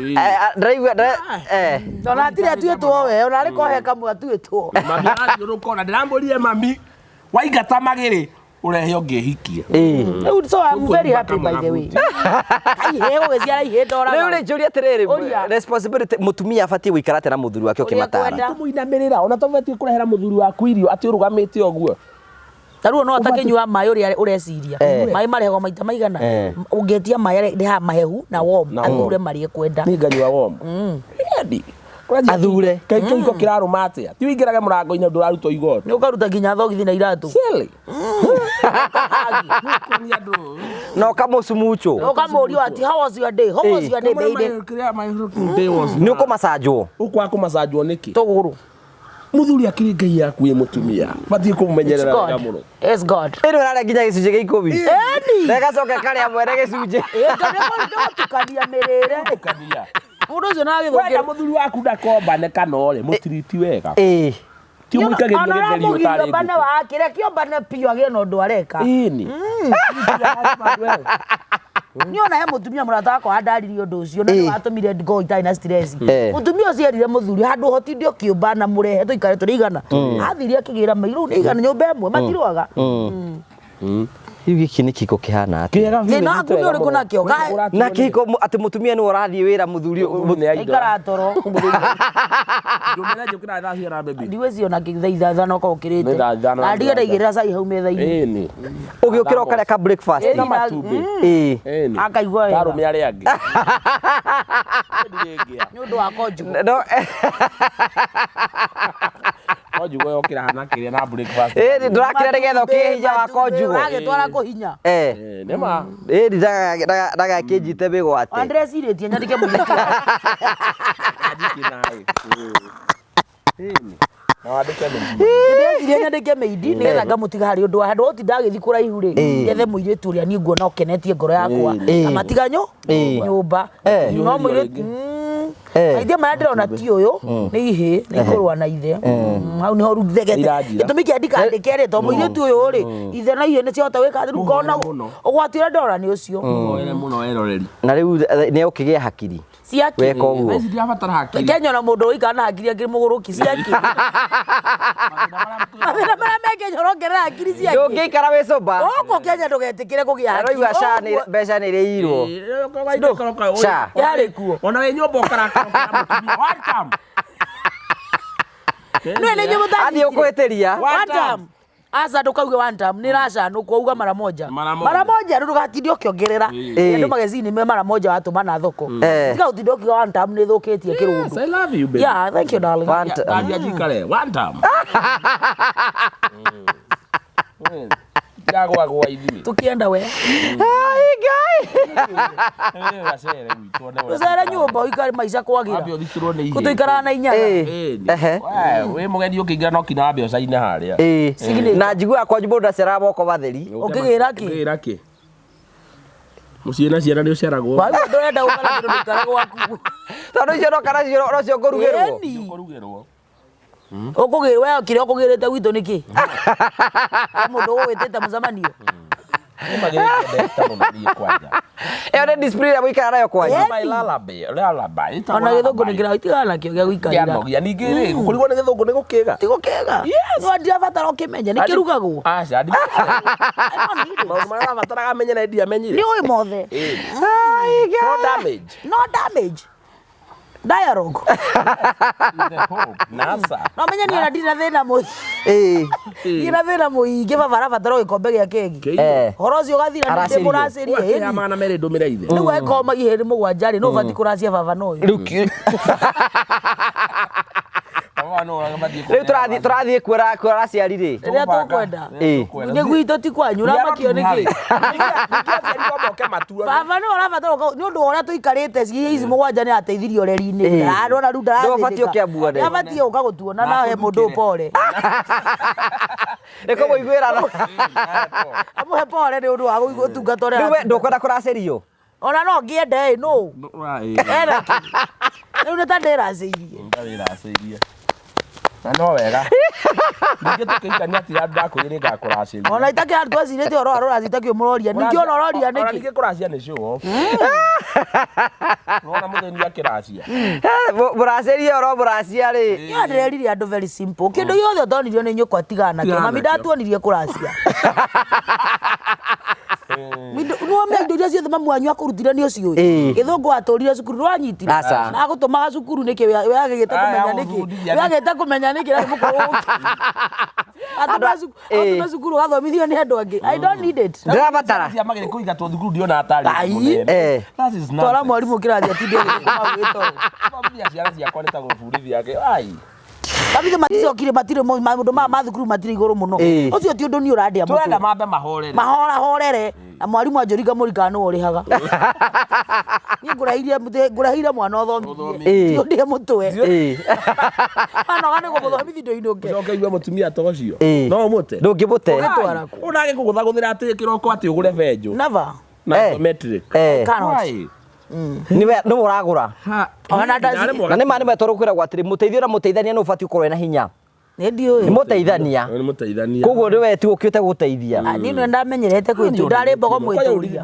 [SPEAKER 1] Ndĩraigua eh.
[SPEAKER 2] Ona hatirĩ atuĩtwo we, ona arĩ kohe kamwe atuĩtwo.
[SPEAKER 3] mami arathiũrũrũka ona ndĩramũrire mami waingata magĩrĩ ũrehe ũngĩhikie
[SPEAKER 1] Ĩĩ.
[SPEAKER 2] Rĩu so I'm very happy by the way. Ai he gũgĩciara ihĩ
[SPEAKER 1] Rĩu
[SPEAKER 2] ndoraga.
[SPEAKER 1] rĩ njũrie atĩrĩrĩ
[SPEAKER 2] Ũria.
[SPEAKER 1] responsibility mũtumia abatiĩ gũikara atĩa na mũthuri wake
[SPEAKER 2] Ũrĩa
[SPEAKER 1] ũkĩmatara.
[SPEAKER 2] kwenda.
[SPEAKER 3] kũmũinamĩrĩra ona tobatiĩ kũrehera mũthuri waku irio atĩ ũrũgamĩte ũguo
[SPEAKER 2] Ta rĩu no atakĩnyua maĩ ũrĩa ũreciria.
[SPEAKER 1] Eh.
[SPEAKER 2] Maĩ marehagwo maita maigana.
[SPEAKER 1] Eh.
[SPEAKER 2] Ũngĩtia maĩ rehaga mahehu na warm.
[SPEAKER 3] Na warm.
[SPEAKER 2] Athure marĩa ekwenda.
[SPEAKER 3] niĩ nganyua womu Endi. Kũranjia
[SPEAKER 1] Athure.
[SPEAKER 3] Kĩhiko kĩrarũma atĩa ti wĩingĩrage mũrango-inĩ ndũrarutwo igoti
[SPEAKER 2] Nĩ ũkaruta nginya thogithi na iratũ.
[SPEAKER 3] Silly.
[SPEAKER 1] Na ũkamũcumuchũ.
[SPEAKER 2] Ũkamũria atĩ how was your day? How was your day baby?
[SPEAKER 1] Nĩ ũkũmacanjwo.
[SPEAKER 3] Ũkwaga kũmacanjwo nĩkĩ
[SPEAKER 2] Tũgũrũ.
[SPEAKER 3] Mũthuri akĩrĩ ngai yaku ĩ mũtumia batiĩ
[SPEAKER 2] It's
[SPEAKER 3] kũmũmenyerera wega
[SPEAKER 2] God.
[SPEAKER 3] mũno
[SPEAKER 2] It's God.
[SPEAKER 1] Ĩno ĩrarĩa nginya gĩcunjĩ gĩa ikũmi.
[SPEAKER 2] Ĩni.
[SPEAKER 1] Na ĩgacoka ĩkarĩa mwene gĩcunjĩ.
[SPEAKER 2] Ĩ tondũ nĩgũtukania mĩrĩre.
[SPEAKER 3] Tukania.
[SPEAKER 2] Mũndũ ũcio no
[SPEAKER 3] Wenda
[SPEAKER 2] agĩthũkĩrwo.
[SPEAKER 3] mũthuri waku ndakombane kana ũrĩ mũtiriti wega
[SPEAKER 1] Ĩĩ.
[SPEAKER 3] ti ũmũikagĩria
[SPEAKER 2] Ona
[SPEAKER 3] gĩtheri
[SPEAKER 2] ũramũgiria
[SPEAKER 3] ũtarĩ
[SPEAKER 2] ũmbane
[SPEAKER 3] ngũkũ.
[SPEAKER 2] wake, reke ombane biũ agĩe na ũndũ areka.
[SPEAKER 3] Ĩni.
[SPEAKER 2] Niĩ ona he mũtumia mũrata wakwa wandaririe ũndũ ũcio na
[SPEAKER 1] Ĩĩ.
[SPEAKER 2] nĩ watũmire ngorwo itarĩ na stress.
[SPEAKER 1] Eh.
[SPEAKER 2] Mũtumia ũcio erire mũthuri handũ hotinde ũkĩũmba na mũrehe tũikare tũrĩ igana. Athire akĩgĩra mairũ rĩu nĩ igana nyũmba ĩmwe matirũaga.
[SPEAKER 1] Rĩu gĩkĩ nĩ kĩhiko kĩhana atĩa?
[SPEAKER 3] Kĩega biũ,
[SPEAKER 2] Thĩna waku nĩ ũrĩkũ nakĩo?
[SPEAKER 1] Na kĩhiko atĩ mũtumia nĩwe ũrathiĩ wĩra mũthuri
[SPEAKER 2] Aikara toro.
[SPEAKER 3] Ndũmĩra njũkĩra thaa cigana baby?
[SPEAKER 2] Ndigwĩciria ona thaa ithano okorwo ũkĩrĩte.
[SPEAKER 3] Nĩ thaa ithano na
[SPEAKER 2] Na ndige
[SPEAKER 3] mũgwanja.
[SPEAKER 2] ndaigĩrĩra cai hau metha-inĩ.
[SPEAKER 3] Ĩni.
[SPEAKER 1] Ũgĩũkĩra ũkarĩa ka breakfast.
[SPEAKER 2] Ĩni.
[SPEAKER 3] Na matumbĩ.
[SPEAKER 1] Ĩĩ.
[SPEAKER 3] Ĩni.
[SPEAKER 2] Akaigua wega.
[SPEAKER 3] Ta arũme arĩa angĩ. Ndirĩngĩa.
[SPEAKER 2] Nĩ ũndũ wa konjugo.
[SPEAKER 1] No
[SPEAKER 3] Konjugo yokĩra hana kĩrĩa na breakfast.
[SPEAKER 1] ĩĩ ndũrakĩra nĩgetha ũkĩgĩe hinya wa konjugo.
[SPEAKER 2] Ũragĩtwara kũhinya.
[SPEAKER 1] Eh.
[SPEAKER 3] Ĩĩ, nĩ ma.
[SPEAKER 1] Ĩĩ ndagakĩnjite mĩgwate.
[SPEAKER 2] Ona ndĩrecirĩtie nyandĩke mũirĩtu.
[SPEAKER 3] Anjiki naĩ. Ĩni. Na wandĩke mĩciĩ.
[SPEAKER 2] Ndĩreciria nyandĩke meidi nĩgetha ngamũtiga harĩ ũndũ wa handũ ũtinda agĩthiĩ kũraihu rĩ nyethe mũirĩtu ũrĩa niĩ nguona ũkenetie ngoro yakwa
[SPEAKER 1] Ĩĩ.
[SPEAKER 2] na matiganyo
[SPEAKER 1] Ĩĩ.
[SPEAKER 2] nyũmba
[SPEAKER 1] Eh.
[SPEAKER 2] no mũirĩtu
[SPEAKER 1] Eh.
[SPEAKER 2] aithia marĩa ndĩrona ti ũyũ nĩ ihĩ nĩ ikũrũa na ithe hau nĩho rĩu thegete
[SPEAKER 3] Iranjira.
[SPEAKER 2] gĩtũmi kĩa ndikandĩke rĩ tondũ mũirĩtu ũyũ rĩ ithe na ihĩ nĩ ciahota gwĩka atĩ rĩu ngona
[SPEAKER 3] mũno.
[SPEAKER 2] ũgwati ũrĩa ndĩrona nĩ ũcio
[SPEAKER 3] Hoere mũno eroreri.
[SPEAKER 1] Na rĩu nĩ ũkĩgĩa hakiri.
[SPEAKER 2] ciaki
[SPEAKER 1] Weka ũguo.
[SPEAKER 3] Thaa ici ndirabatara hakiri.
[SPEAKER 2] Kenya ona mũndũ ũikara na hakiri akĩrĩ mũgũrũki ciaki mathĩna marĩa me Kenya ũrongerera hakiri ciaki
[SPEAKER 1] Ndũngĩikara wĩ sober.
[SPEAKER 2] gũkũ Kenya ndũgetĩkĩre kũgĩa hakiri
[SPEAKER 1] Aroiga SHA nĩ mbeca nĩ irĩirwo. SHA.
[SPEAKER 2] Yarĩ kuo.
[SPEAKER 3] Ona wĩ nyũmba ũkarakorokera mũtumia. One time.
[SPEAKER 2] Nĩ nĩ nyũmba
[SPEAKER 1] Athiĩ ũkũhĩtĩria.
[SPEAKER 3] One time.
[SPEAKER 2] Aca ndũkauge one time nĩ racanũkwo uga mara moja.
[SPEAKER 3] Mara moja.
[SPEAKER 2] Mara moja rĩu ndũgatinde ũkĩongerera.
[SPEAKER 1] Ĩĩ.
[SPEAKER 2] Andũ magazine me mara moja watũma na thoko.
[SPEAKER 1] Eh.
[SPEAKER 2] Tiga gũtinda ũkiuga one time nĩ thũkĩtie kĩrũndũ.
[SPEAKER 3] Yes, I love you baby.
[SPEAKER 2] Yeah, thank you darling.
[SPEAKER 1] One time.
[SPEAKER 3] Thambia njikare. One time. Ndagwagwa ithuĩ.
[SPEAKER 2] Tũkĩenda we.
[SPEAKER 1] Ai Ngai.
[SPEAKER 3] Gacere gwitũ nĩ
[SPEAKER 2] Tũcere nyũmba ũikare maica kwagira.
[SPEAKER 3] Wambe ũthikĩrwo nĩ ihĩĩ.
[SPEAKER 2] Gũtũikaraga na inyaga.
[SPEAKER 1] Ĩĩ. Ehe.
[SPEAKER 3] We wĩ mũgeni ũkĩingĩra no kinya wambe ũcaine harĩa.
[SPEAKER 1] Ĩĩ.
[SPEAKER 2] Signature.
[SPEAKER 1] Na njiguaga kwanyu mũndũ aceraga moko matheri.
[SPEAKER 2] Ũkĩgĩra kĩ?
[SPEAKER 3] Ũkĩgĩra kĩ? Mũciĩ na ciana nĩ ũceragwo.
[SPEAKER 2] Waigua ndũrenda gũka na kĩndũ ndũikare gwaku.
[SPEAKER 1] Tondũ icio no kana cio nocio ngũrugĩrwo.
[SPEAKER 2] Ĩni.
[SPEAKER 3] Ũkũrugĩrwo.
[SPEAKER 2] Ũkũgĩ we kĩrĩa ũkũgĩrĩte gwitũ nĩkĩ? He mũndũ ũgũgwĩtĩte mũcemanio.
[SPEAKER 3] Nĩ magĩrĩte ndeta mũno niĩ kwanja.
[SPEAKER 1] Ĩyo nĩ discipline ĩrĩa mũikaraga nayo kwanyu.
[SPEAKER 3] My lullaby, lullaby. Ĩtagwo
[SPEAKER 2] Ona gĩthũngũ
[SPEAKER 3] lullaby.
[SPEAKER 2] nĩ kĩra itigana nakĩo gĩa gũikarĩra.
[SPEAKER 3] Kĩanogia. Ningĩ rĩ, kũrigwo nĩ gĩthũngũ nĩ gũkĩga.
[SPEAKER 2] Ti gũkĩga. No ndirabatara ũkĩmenye nĩ kĩrugagwo.
[SPEAKER 3] Aca, ndi-
[SPEAKER 2] I don't need it.
[SPEAKER 3] maũndũ marĩa arabataraga amenye na ndiamenyire.
[SPEAKER 2] Nĩ ũĩ mothe.
[SPEAKER 1] Ai Ngai.
[SPEAKER 3] No damage.
[SPEAKER 2] No damage. Dialogue.
[SPEAKER 3] The hope. NASA.
[SPEAKER 2] No menye niĩ ona ndirĩ na thĩna mũingĩ.
[SPEAKER 1] Ĩĩ.
[SPEAKER 2] Ndirĩ na thĩna mũingĩ baba arabatara o gĩkombe gĩa keki.
[SPEAKER 3] Kĩiyũ.
[SPEAKER 1] Eh.
[SPEAKER 2] Ũhoro ũcio ũgathira nĩ
[SPEAKER 1] Aracĩrio.
[SPEAKER 2] ndĩmũracĩrie.
[SPEAKER 3] Ũgakĩrĩa
[SPEAKER 2] ĩni.
[SPEAKER 3] 200 ndũmĩre ithe.
[SPEAKER 2] Rĩu angĩkorwo ihĩndĩ mũgwanja rĩ, no ũbatiĩ kũracia baba na ũyũ.
[SPEAKER 1] Rĩu ki-
[SPEAKER 3] Baba no ũragĩbathiĩ
[SPEAKER 1] rĩu tũrathiĩ tũrathiĩ kuona kuona aciari rĩ.
[SPEAKER 2] Rĩrĩa tũkwenda.
[SPEAKER 1] Ĩĩ.
[SPEAKER 2] Nĩ gwitũ ti kwanyu ũramakio nĩkĩ?
[SPEAKER 3] moke matuo.
[SPEAKER 2] Baba nĩwe ũrabatara gũka nĩ ũndũ wa ũrĩa tũikarĩte ciĩ ici mũgwanja nĩ ateithirie ũreri-inĩ.
[SPEAKER 1] Ĩĩ.
[SPEAKER 2] Ndarona rĩu
[SPEAKER 1] Ndũbatiĩ
[SPEAKER 2] ndarathĩnĩka.
[SPEAKER 1] ũke amuone.
[SPEAKER 2] Nĩabatiĩ gũka gũtuona na he mũndũ pore.
[SPEAKER 1] Nĩ kũmũiguĩra tha.
[SPEAKER 2] Amũhe pore nĩ ũndũ wa gũtungata ũrĩa
[SPEAKER 1] Rĩu we
[SPEAKER 2] aratungata.
[SPEAKER 1] ndũkwenda kũracĩrio.
[SPEAKER 2] Ona no ngĩende ĩ nũ? Ena kĩ? Rĩu nĩ ta ndĩracĩirie.
[SPEAKER 3] Ndarĩracĩirie. Na no wega. Ningĩ tũkĩhikania tira ndakwĩrire nĩngakũracĩria.
[SPEAKER 2] Ona itakĩra twacirĩte ũhoro wa rũracio itakĩũĩ mũroria. Ningĩ ona ũroria
[SPEAKER 3] Ona
[SPEAKER 2] nĩkĩ?
[SPEAKER 3] ningĩ kũracia nĩ show off. Nĩwona mũthĩni akĩracia.
[SPEAKER 1] Mũracĩrie oro mũracia rĩ.
[SPEAKER 2] Niĩ ndĩrerire andũ very simple. Kĩndũ gĩothe ũtonirio nĩ nyũkwa tigana nakĩo.
[SPEAKER 3] Tigana
[SPEAKER 2] Mami
[SPEAKER 3] nakĩo.
[SPEAKER 2] ndatuonirie kũracia. Nĩwamenya indo iria ciothe mamu wanyu akũrutire nĩ ũciũĩ.
[SPEAKER 1] Ĩĩ.
[SPEAKER 2] Gĩthũngũ watũrire cukuru ndwanyitire.
[SPEAKER 1] Aca.
[SPEAKER 2] Na agũtũmaga cukuru nĩkĩ wagĩte
[SPEAKER 3] Aya,
[SPEAKER 2] kũmenya nĩkĩ.
[SPEAKER 3] agũbundithia
[SPEAKER 2] Wagĩte kũmenya nĩkĩ na nĩ mũkũrũ. Atũma
[SPEAKER 1] Ĩĩ.
[SPEAKER 2] atũma cukuru ũgathomithio nĩ andũ angĩ. I don't need it.
[SPEAKER 1] Ndĩrabatara.
[SPEAKER 3] Cia magĩrĩ kũingatwo thukuru ndiona atarĩ
[SPEAKER 2] Ai.
[SPEAKER 3] mũnene.
[SPEAKER 1] Eh.
[SPEAKER 3] That is
[SPEAKER 2] Twara
[SPEAKER 3] nonsense.
[SPEAKER 2] mwarimũ kĩrathi atinde agĩthũkũma gwĩtoro.
[SPEAKER 3] Gũthomithia ciana ciakwa nĩ ta gũbundithia ake. Ai.
[SPEAKER 2] Kabithe maticokire matirĩ maũndũ maya ma thukuru matirĩ igũrũ mũno.
[SPEAKER 1] Ĩĩ.
[SPEAKER 2] Ũcio ti ũndũ niĩ ũrandĩa
[SPEAKER 3] Tũrenda
[SPEAKER 2] mũtwe.
[SPEAKER 3] mambe mahorere.
[SPEAKER 2] Mahora horere na mwarimũ anjũringa mũrika nũ ũrĩhaga. Niĩ ngũrehire ngũrehire mwana ũthomithie.
[SPEAKER 3] Ũthomithie.
[SPEAKER 2] Ti ũndĩe mũtwe.
[SPEAKER 1] Ĩĩ.
[SPEAKER 2] Manoga nĩ kũmũthomithia ndũinũke.
[SPEAKER 3] Ũcoke igue mũtumia ta ũcio.
[SPEAKER 1] Ĩĩ.
[SPEAKER 3] No ũmũte.
[SPEAKER 1] Ndũngĩmũte.
[SPEAKER 2] Ũgĩtwara kũ?
[SPEAKER 3] Ũna agĩkũgũthagũthĩra atĩ kĩroko atĩ ũgũre benjũ.
[SPEAKER 2] Never.
[SPEAKER 3] Na
[SPEAKER 1] Eh.
[SPEAKER 3] metric.
[SPEAKER 1] Eh.
[SPEAKER 2] Cannot.
[SPEAKER 3] Why?
[SPEAKER 1] Nĩwe nĩwe ũragũra.
[SPEAKER 3] Ha.
[SPEAKER 2] Ona ndaci-
[SPEAKER 1] Na nĩ ma nĩ metoro kwĩragwo atĩrĩ mũteithio na mũteithania nĩ ũbatiĩ gũkorwo wĩna hinya.
[SPEAKER 2] Nĩ ndiũĩ.
[SPEAKER 1] Nĩ mũteithania.
[SPEAKER 3] Nĩ mũteithania.
[SPEAKER 1] Koguo nĩ we tu ũkĩte gũteithia.
[SPEAKER 2] Ah, niĩ nĩ ndamenyerete kwĩtu ndarĩ mbogo mwĩtũria.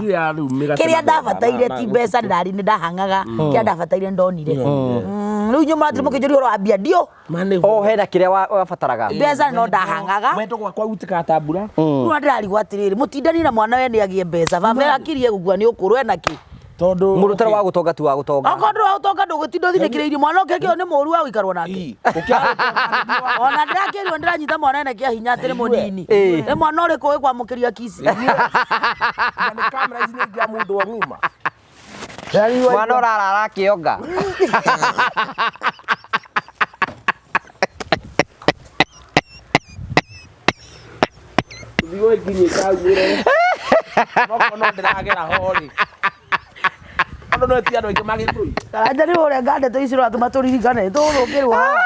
[SPEAKER 2] Kĩrĩa ndabataire ti mbeca ndarĩ nĩ ndahang'aga kĩrĩa ndabataire ndonire. Rĩu inyuĩ mũrathiĩ mũkĩnjũria ũhoro wa mbia ndio
[SPEAKER 1] O hena kĩrĩa wabataraga.
[SPEAKER 2] Mbeca no ndahang'aga.
[SPEAKER 3] Wendo gwakwa utikaga ta mbura.
[SPEAKER 2] Rĩu ndĩrarigwo atĩrĩrĩ mũtindani na mwana we nĩ agĩe mbeca baba akirie gũkua nĩ ũkũrũ ena kĩ.
[SPEAKER 3] Tondũ
[SPEAKER 1] Mũrutĩre wa gũtonga ti wa gũtonga.
[SPEAKER 2] Okorwo ndũrĩ wa gũtonga ndũgũtinda ũthinĩkĩrĩirie mwana ũke kĩo nĩ mũũru wa gũikarwo nake. Ona ndĩrakĩrwo ndĩranyita mwana ena kĩa hinya atĩ nĩ mũnini. Nĩ mwana ũrĩkũ ũĩ kwamũkĩria kici.
[SPEAKER 3] Nĩ kamera ici nĩ ingia mũndũ wa ng'uma.
[SPEAKER 1] Mwana ũrarara akĩonga.
[SPEAKER 3] Thigo ikinyĩte hau ũre. Noko no ndĩragera ho rĩ. Andũ no ti andũ aingĩ magĩthũi.
[SPEAKER 2] Karanja nĩ ũrenga ndeto ici ũratũma tũririkane tũgũthũkĩrwo haha.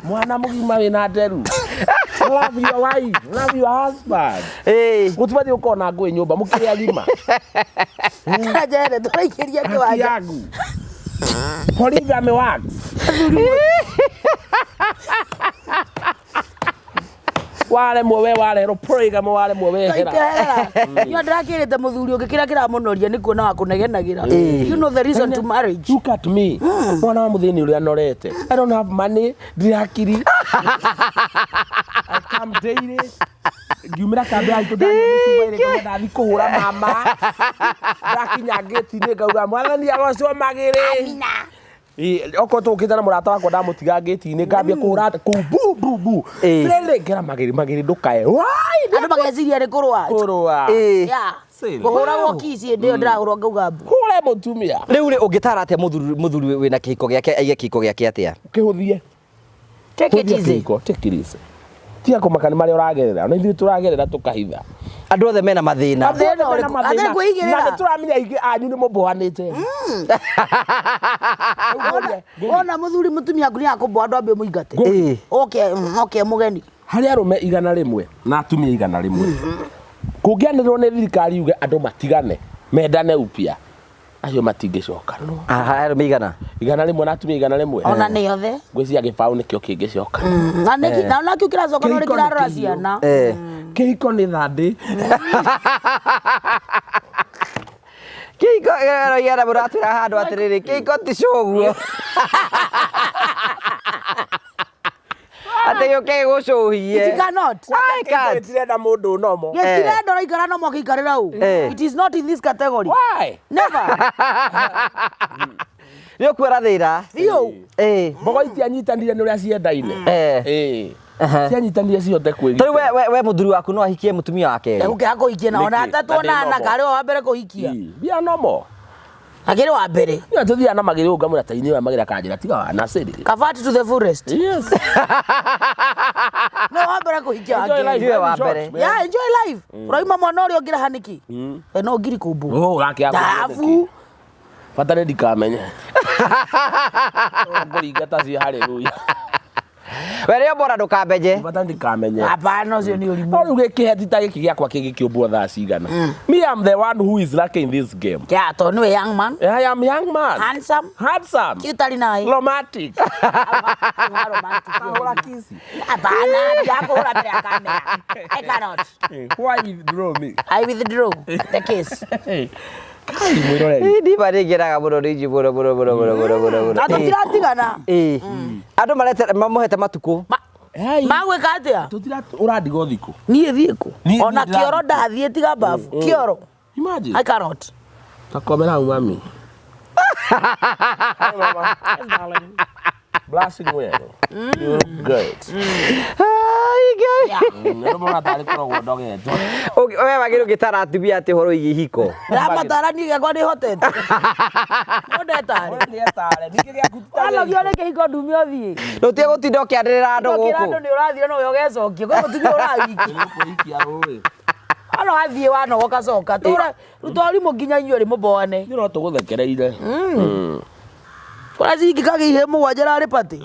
[SPEAKER 3] Mwana mũgima wĩna nderu. Love your wife, love your husband.
[SPEAKER 1] Ĩĩ.
[SPEAKER 3] Gũtibatiĩ gũkorwo na ngũĩ nyũmba mũkĩrĩ agima.
[SPEAKER 2] Karanja ene tũraikĩria
[SPEAKER 3] Haki
[SPEAKER 2] kĩwanja.
[SPEAKER 3] yangu. Polygamy works. Waremwo we warehero polygamy waremwo wehera.
[SPEAKER 2] Ngaiterera. Niĩ ndĩrakĩrĩte mũthuri ũngĩ kĩrĩa kĩramũnoria nĩ kuona wa kũnegenagĩra. You know the reason to marriage.
[SPEAKER 3] Look at me. Mwana wa mũthĩni ũrĩa norete. I don't have money, ndirĩ hakiri. I come daily. Ngiumĩra kambĩ ya itũ ndanyua mĩcuba ĩrĩ ngauga ndathiĩ kũhũra mama. Ndakinya ngĩti-inĩ ngauga mwathani agocwo magĩrĩ. Ĩ, okorwo tũkĩte na mũrata wakwa ndamũtiga ngĩti-inĩ ngambia kũhũra kũu bu bu bu.
[SPEAKER 1] Ĩ.
[SPEAKER 3] Sele ngera magĩrĩ magĩrĩ ndũkae. Wai
[SPEAKER 2] Andũ mageciria nĩ kũrũa.
[SPEAKER 3] kũrũa.
[SPEAKER 1] Ĩĩ.
[SPEAKER 2] Yeah.
[SPEAKER 3] Sele.
[SPEAKER 2] Kũhũragwo kici hĩndĩ ĩyo ndĩrahũrwo ngauga mbu.
[SPEAKER 3] Hũre mũtumia.
[SPEAKER 1] Rĩu rĩ ũngĩtara atĩa mũthuri mũthuri wĩna kĩhiko gĩake aige kĩhiko gĩake atĩa?
[SPEAKER 3] Kĩhũthie.
[SPEAKER 2] Take it
[SPEAKER 3] Hũthia
[SPEAKER 2] easy.
[SPEAKER 3] kĩhiko, take it easy. Tiga kũmaka nĩ marĩa ũragerera ona ithuĩ tũragerera tũkahitha.
[SPEAKER 1] Andũ othe mena mathĩna.
[SPEAKER 2] Andũ othe mena mathĩna. Athĩ kwĩigĩrĩra.
[SPEAKER 3] Na nĩtũramenya aingĩ anyu nĩ mũmboanĩte.
[SPEAKER 2] Wona mũthuri mũtumia waku nĩ akũmboa andũ ambe mũingate.
[SPEAKER 1] Ĩĩ.
[SPEAKER 2] Oke oke mũgeni.
[SPEAKER 3] Harĩ arũme 100 na atumia 100. Kũngĩanĩrĩrwo nĩ thirikari yuge andũ matigane mendane upya acio matingĩcokanwo.
[SPEAKER 1] Arũme igana.
[SPEAKER 3] 100 na atumia 100.
[SPEAKER 2] Ona nĩ othe.
[SPEAKER 3] Ngwĩciria gĩbaũ nĩkĩo kĩngĩcoka.
[SPEAKER 2] Na nĩkĩ na nakĩo kĩracoka no
[SPEAKER 3] Kĩhiko nĩ
[SPEAKER 2] kĩrarora
[SPEAKER 3] kĩhiũ.
[SPEAKER 2] ciana.
[SPEAKER 1] Eh.
[SPEAKER 3] Kĩhiko nĩ thandĩ.
[SPEAKER 1] Kĩhiko ĩra mũratwĩra handũ atĩrĩrĩ kĩhiko ti cũguo. Atĩ gĩũke gĩgũcũhie.
[SPEAKER 2] It cannot.
[SPEAKER 1] I can't.
[SPEAKER 3] Gĩtirenda mũndũ nomo.
[SPEAKER 2] Gĩtirenda ũraikara no mũkĩikarĩra ũ.
[SPEAKER 1] Eh.
[SPEAKER 2] It is not in this category.
[SPEAKER 3] Why?
[SPEAKER 2] Never.
[SPEAKER 1] Nĩ ũkuona thĩna.
[SPEAKER 2] Biũ.
[SPEAKER 1] Ĩĩ.
[SPEAKER 3] Mbogo itianyitanire nĩ ũrĩa ciendaine.
[SPEAKER 1] Eh.
[SPEAKER 3] Ĩĩ.
[SPEAKER 1] Aha.
[SPEAKER 3] Cianyitanire cihote
[SPEAKER 1] Tarĩu we we mũthuri waku no ahikie mũtumia wa kerĩ.
[SPEAKER 2] Ũkĩaga kũhikia na ona
[SPEAKER 3] Nĩkĩ?
[SPEAKER 2] atatuonana
[SPEAKER 3] Na ndĩ
[SPEAKER 2] karĩ wa mbere kũhikia.
[SPEAKER 3] Be a normal.
[SPEAKER 2] Akĩrĩ wa mbere.
[SPEAKER 3] Nĩ tũthiaga na magĩrĩ ũngamũra ta-inĩ ũyũ magĩrĩ akanjĩra tiga wa nacĩrĩ.
[SPEAKER 2] Kabati to the forest.
[SPEAKER 3] Yes.
[SPEAKER 2] No wa mbere kũhikia wa
[SPEAKER 3] Enjoy
[SPEAKER 2] kerĩ.
[SPEAKER 3] life.
[SPEAKER 1] Ndiwe wa
[SPEAKER 3] Very short,
[SPEAKER 1] mbere.
[SPEAKER 3] man.
[SPEAKER 2] Yeah, enjoy life. Ũraima mwana ũrĩa ũngĩraha nĩkĩ? We no ngiri kũmbũ.
[SPEAKER 3] Oh, ũrakĩaga
[SPEAKER 2] Thabu.
[SPEAKER 3] Bata nĩ ndikamenye. Ngũringa ta cia hallelujah.
[SPEAKER 1] We rĩo bora ndũkambenje.
[SPEAKER 3] Bata nĩ ndikamenye.
[SPEAKER 2] Hapana ũcio nĩ ũrimũ.
[SPEAKER 3] No rĩu gĩkĩheti ta gĩkĩ gĩakwa kĩngĩkĩũmbwo thaa cigana. Me am the one who is lucky in this game.
[SPEAKER 2] Yeah, tondũ nĩwe young man.
[SPEAKER 3] I am young man.
[SPEAKER 2] Handsome.
[SPEAKER 3] Handsome.
[SPEAKER 2] Cute nawe.
[SPEAKER 3] Romantic.
[SPEAKER 2] Romantic.
[SPEAKER 3] Ahũra kiss.
[SPEAKER 2] Hapana, ndirakũhũra mbere ya kamera. I cannot.
[SPEAKER 3] Why withdraw me?
[SPEAKER 2] I withdraw the case.
[SPEAKER 3] Kai mwĩroreri.
[SPEAKER 1] Ndiba nĩngenaga mũno nĩ inyuĩ mũno mũno mũno mũno mũno mũno mũno.
[SPEAKER 2] Na tũtiratigana.
[SPEAKER 1] Ĩĩ. Andũ marete mamũhete matukũ.
[SPEAKER 3] Hey.
[SPEAKER 2] Magwĩka atĩa?
[SPEAKER 3] Tũtira ũrandiga ũthikũ.
[SPEAKER 2] Niĩ thiĩ kũ?
[SPEAKER 3] Niĩ
[SPEAKER 2] Ona
[SPEAKER 3] thiĩ
[SPEAKER 2] kĩoro ndathiĩ tiga bafu. Kĩoro.
[SPEAKER 3] Imagine.
[SPEAKER 2] I cannot.
[SPEAKER 3] Takomera hau mami. Hi mama. Yes, darling. Blessing well. You look good.
[SPEAKER 1] Ai, Ngai.
[SPEAKER 3] Nĩ mona tarĩ kũrogwo ndogetwo.
[SPEAKER 1] We wagĩrĩirwo ũngĩtara atumia atĩ ũhoro wĩgiĩ ihiko.
[SPEAKER 2] Ndĩramatara niĩ gĩakwa nĩhotete. No ndetare.
[SPEAKER 3] Nĩ etare. Ningĩ gĩaku ti ta
[SPEAKER 2] Wanogio nĩ kĩhiko ndume ũthiĩ.
[SPEAKER 1] Ndũtige gũtinda ũkĩanĩrĩra andũ
[SPEAKER 2] Ũkĩra andũ
[SPEAKER 1] gũkũ.
[SPEAKER 2] nĩ ũrathira no we ũgecokia. Kwĩ mũtumia ũrahikia.
[SPEAKER 3] Nĩũkwĩhikia rũĩ.
[SPEAKER 2] Ano wathiĩ wanogoka coka. Tũra ruta ũrimũ nginya inyuĩ erĩ mũboane.
[SPEAKER 3] Nĩ no tũgũthekereire.
[SPEAKER 2] Kũrĩa ciringi kagĩa ihĩĩ mũgwanja rarĩ patĩ.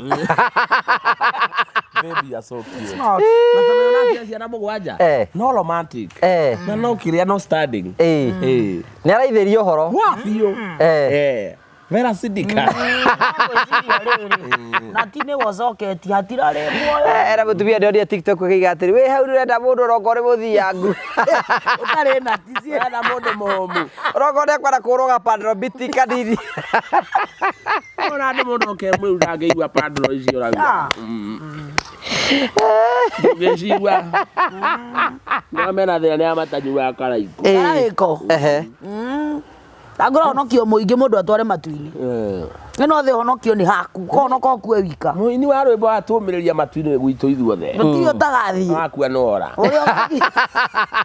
[SPEAKER 3] Baby are so cute. Na tondũ ũrakia ciana mũgwanja.
[SPEAKER 1] Eh.
[SPEAKER 3] No romantic.
[SPEAKER 1] Eh.
[SPEAKER 3] Na no kĩrĩa no standing.
[SPEAKER 1] Ĩĩ.
[SPEAKER 3] Eh.
[SPEAKER 1] Nĩ araithĩria ũhoro.
[SPEAKER 3] Wa biũ.
[SPEAKER 1] Eh.
[SPEAKER 3] Eh. Vera Sidika.
[SPEAKER 2] Ngwĩciria rĩrĩ, na ti nĩwe ũcoketie hatirarĩ muoyo.
[SPEAKER 1] Era mũtumia ndionia TikTok akĩiga atĩrĩ wĩ hau ũrenda mũndũ ũrongo ũrĩ mũthiangu.
[SPEAKER 2] Ũtarĩ na ti cie.
[SPEAKER 3] Ena mũndũ mũhũmu.
[SPEAKER 1] Ũrongo nĩekwenda kũhũrwo gapandrobiti kanini.
[SPEAKER 3] Ona andũ mũndũ oke mwĩru ndangĩigua pandro icio ũrauga.
[SPEAKER 2] Ah.
[SPEAKER 3] Ndũngĩcigua. Nĩo mena thĩna nĩ amatanyuaga karaikũ.
[SPEAKER 2] Kana gĩko.
[SPEAKER 1] Ehe.
[SPEAKER 2] Ndangĩra honokio mũingĩ mũndũ atware matu-inĩ. Ĩno thĩ honokio nĩ haku. Kohonoka ũkue wika.
[SPEAKER 3] Mũini wa rwĩmbo atũmĩrĩria matu-inĩ gwitũ ithuothe.
[SPEAKER 2] Gũtirĩ ũtagathiĩ.
[SPEAKER 3] Wakua nora.
[SPEAKER 2] Ũrĩa ũgathiĩ.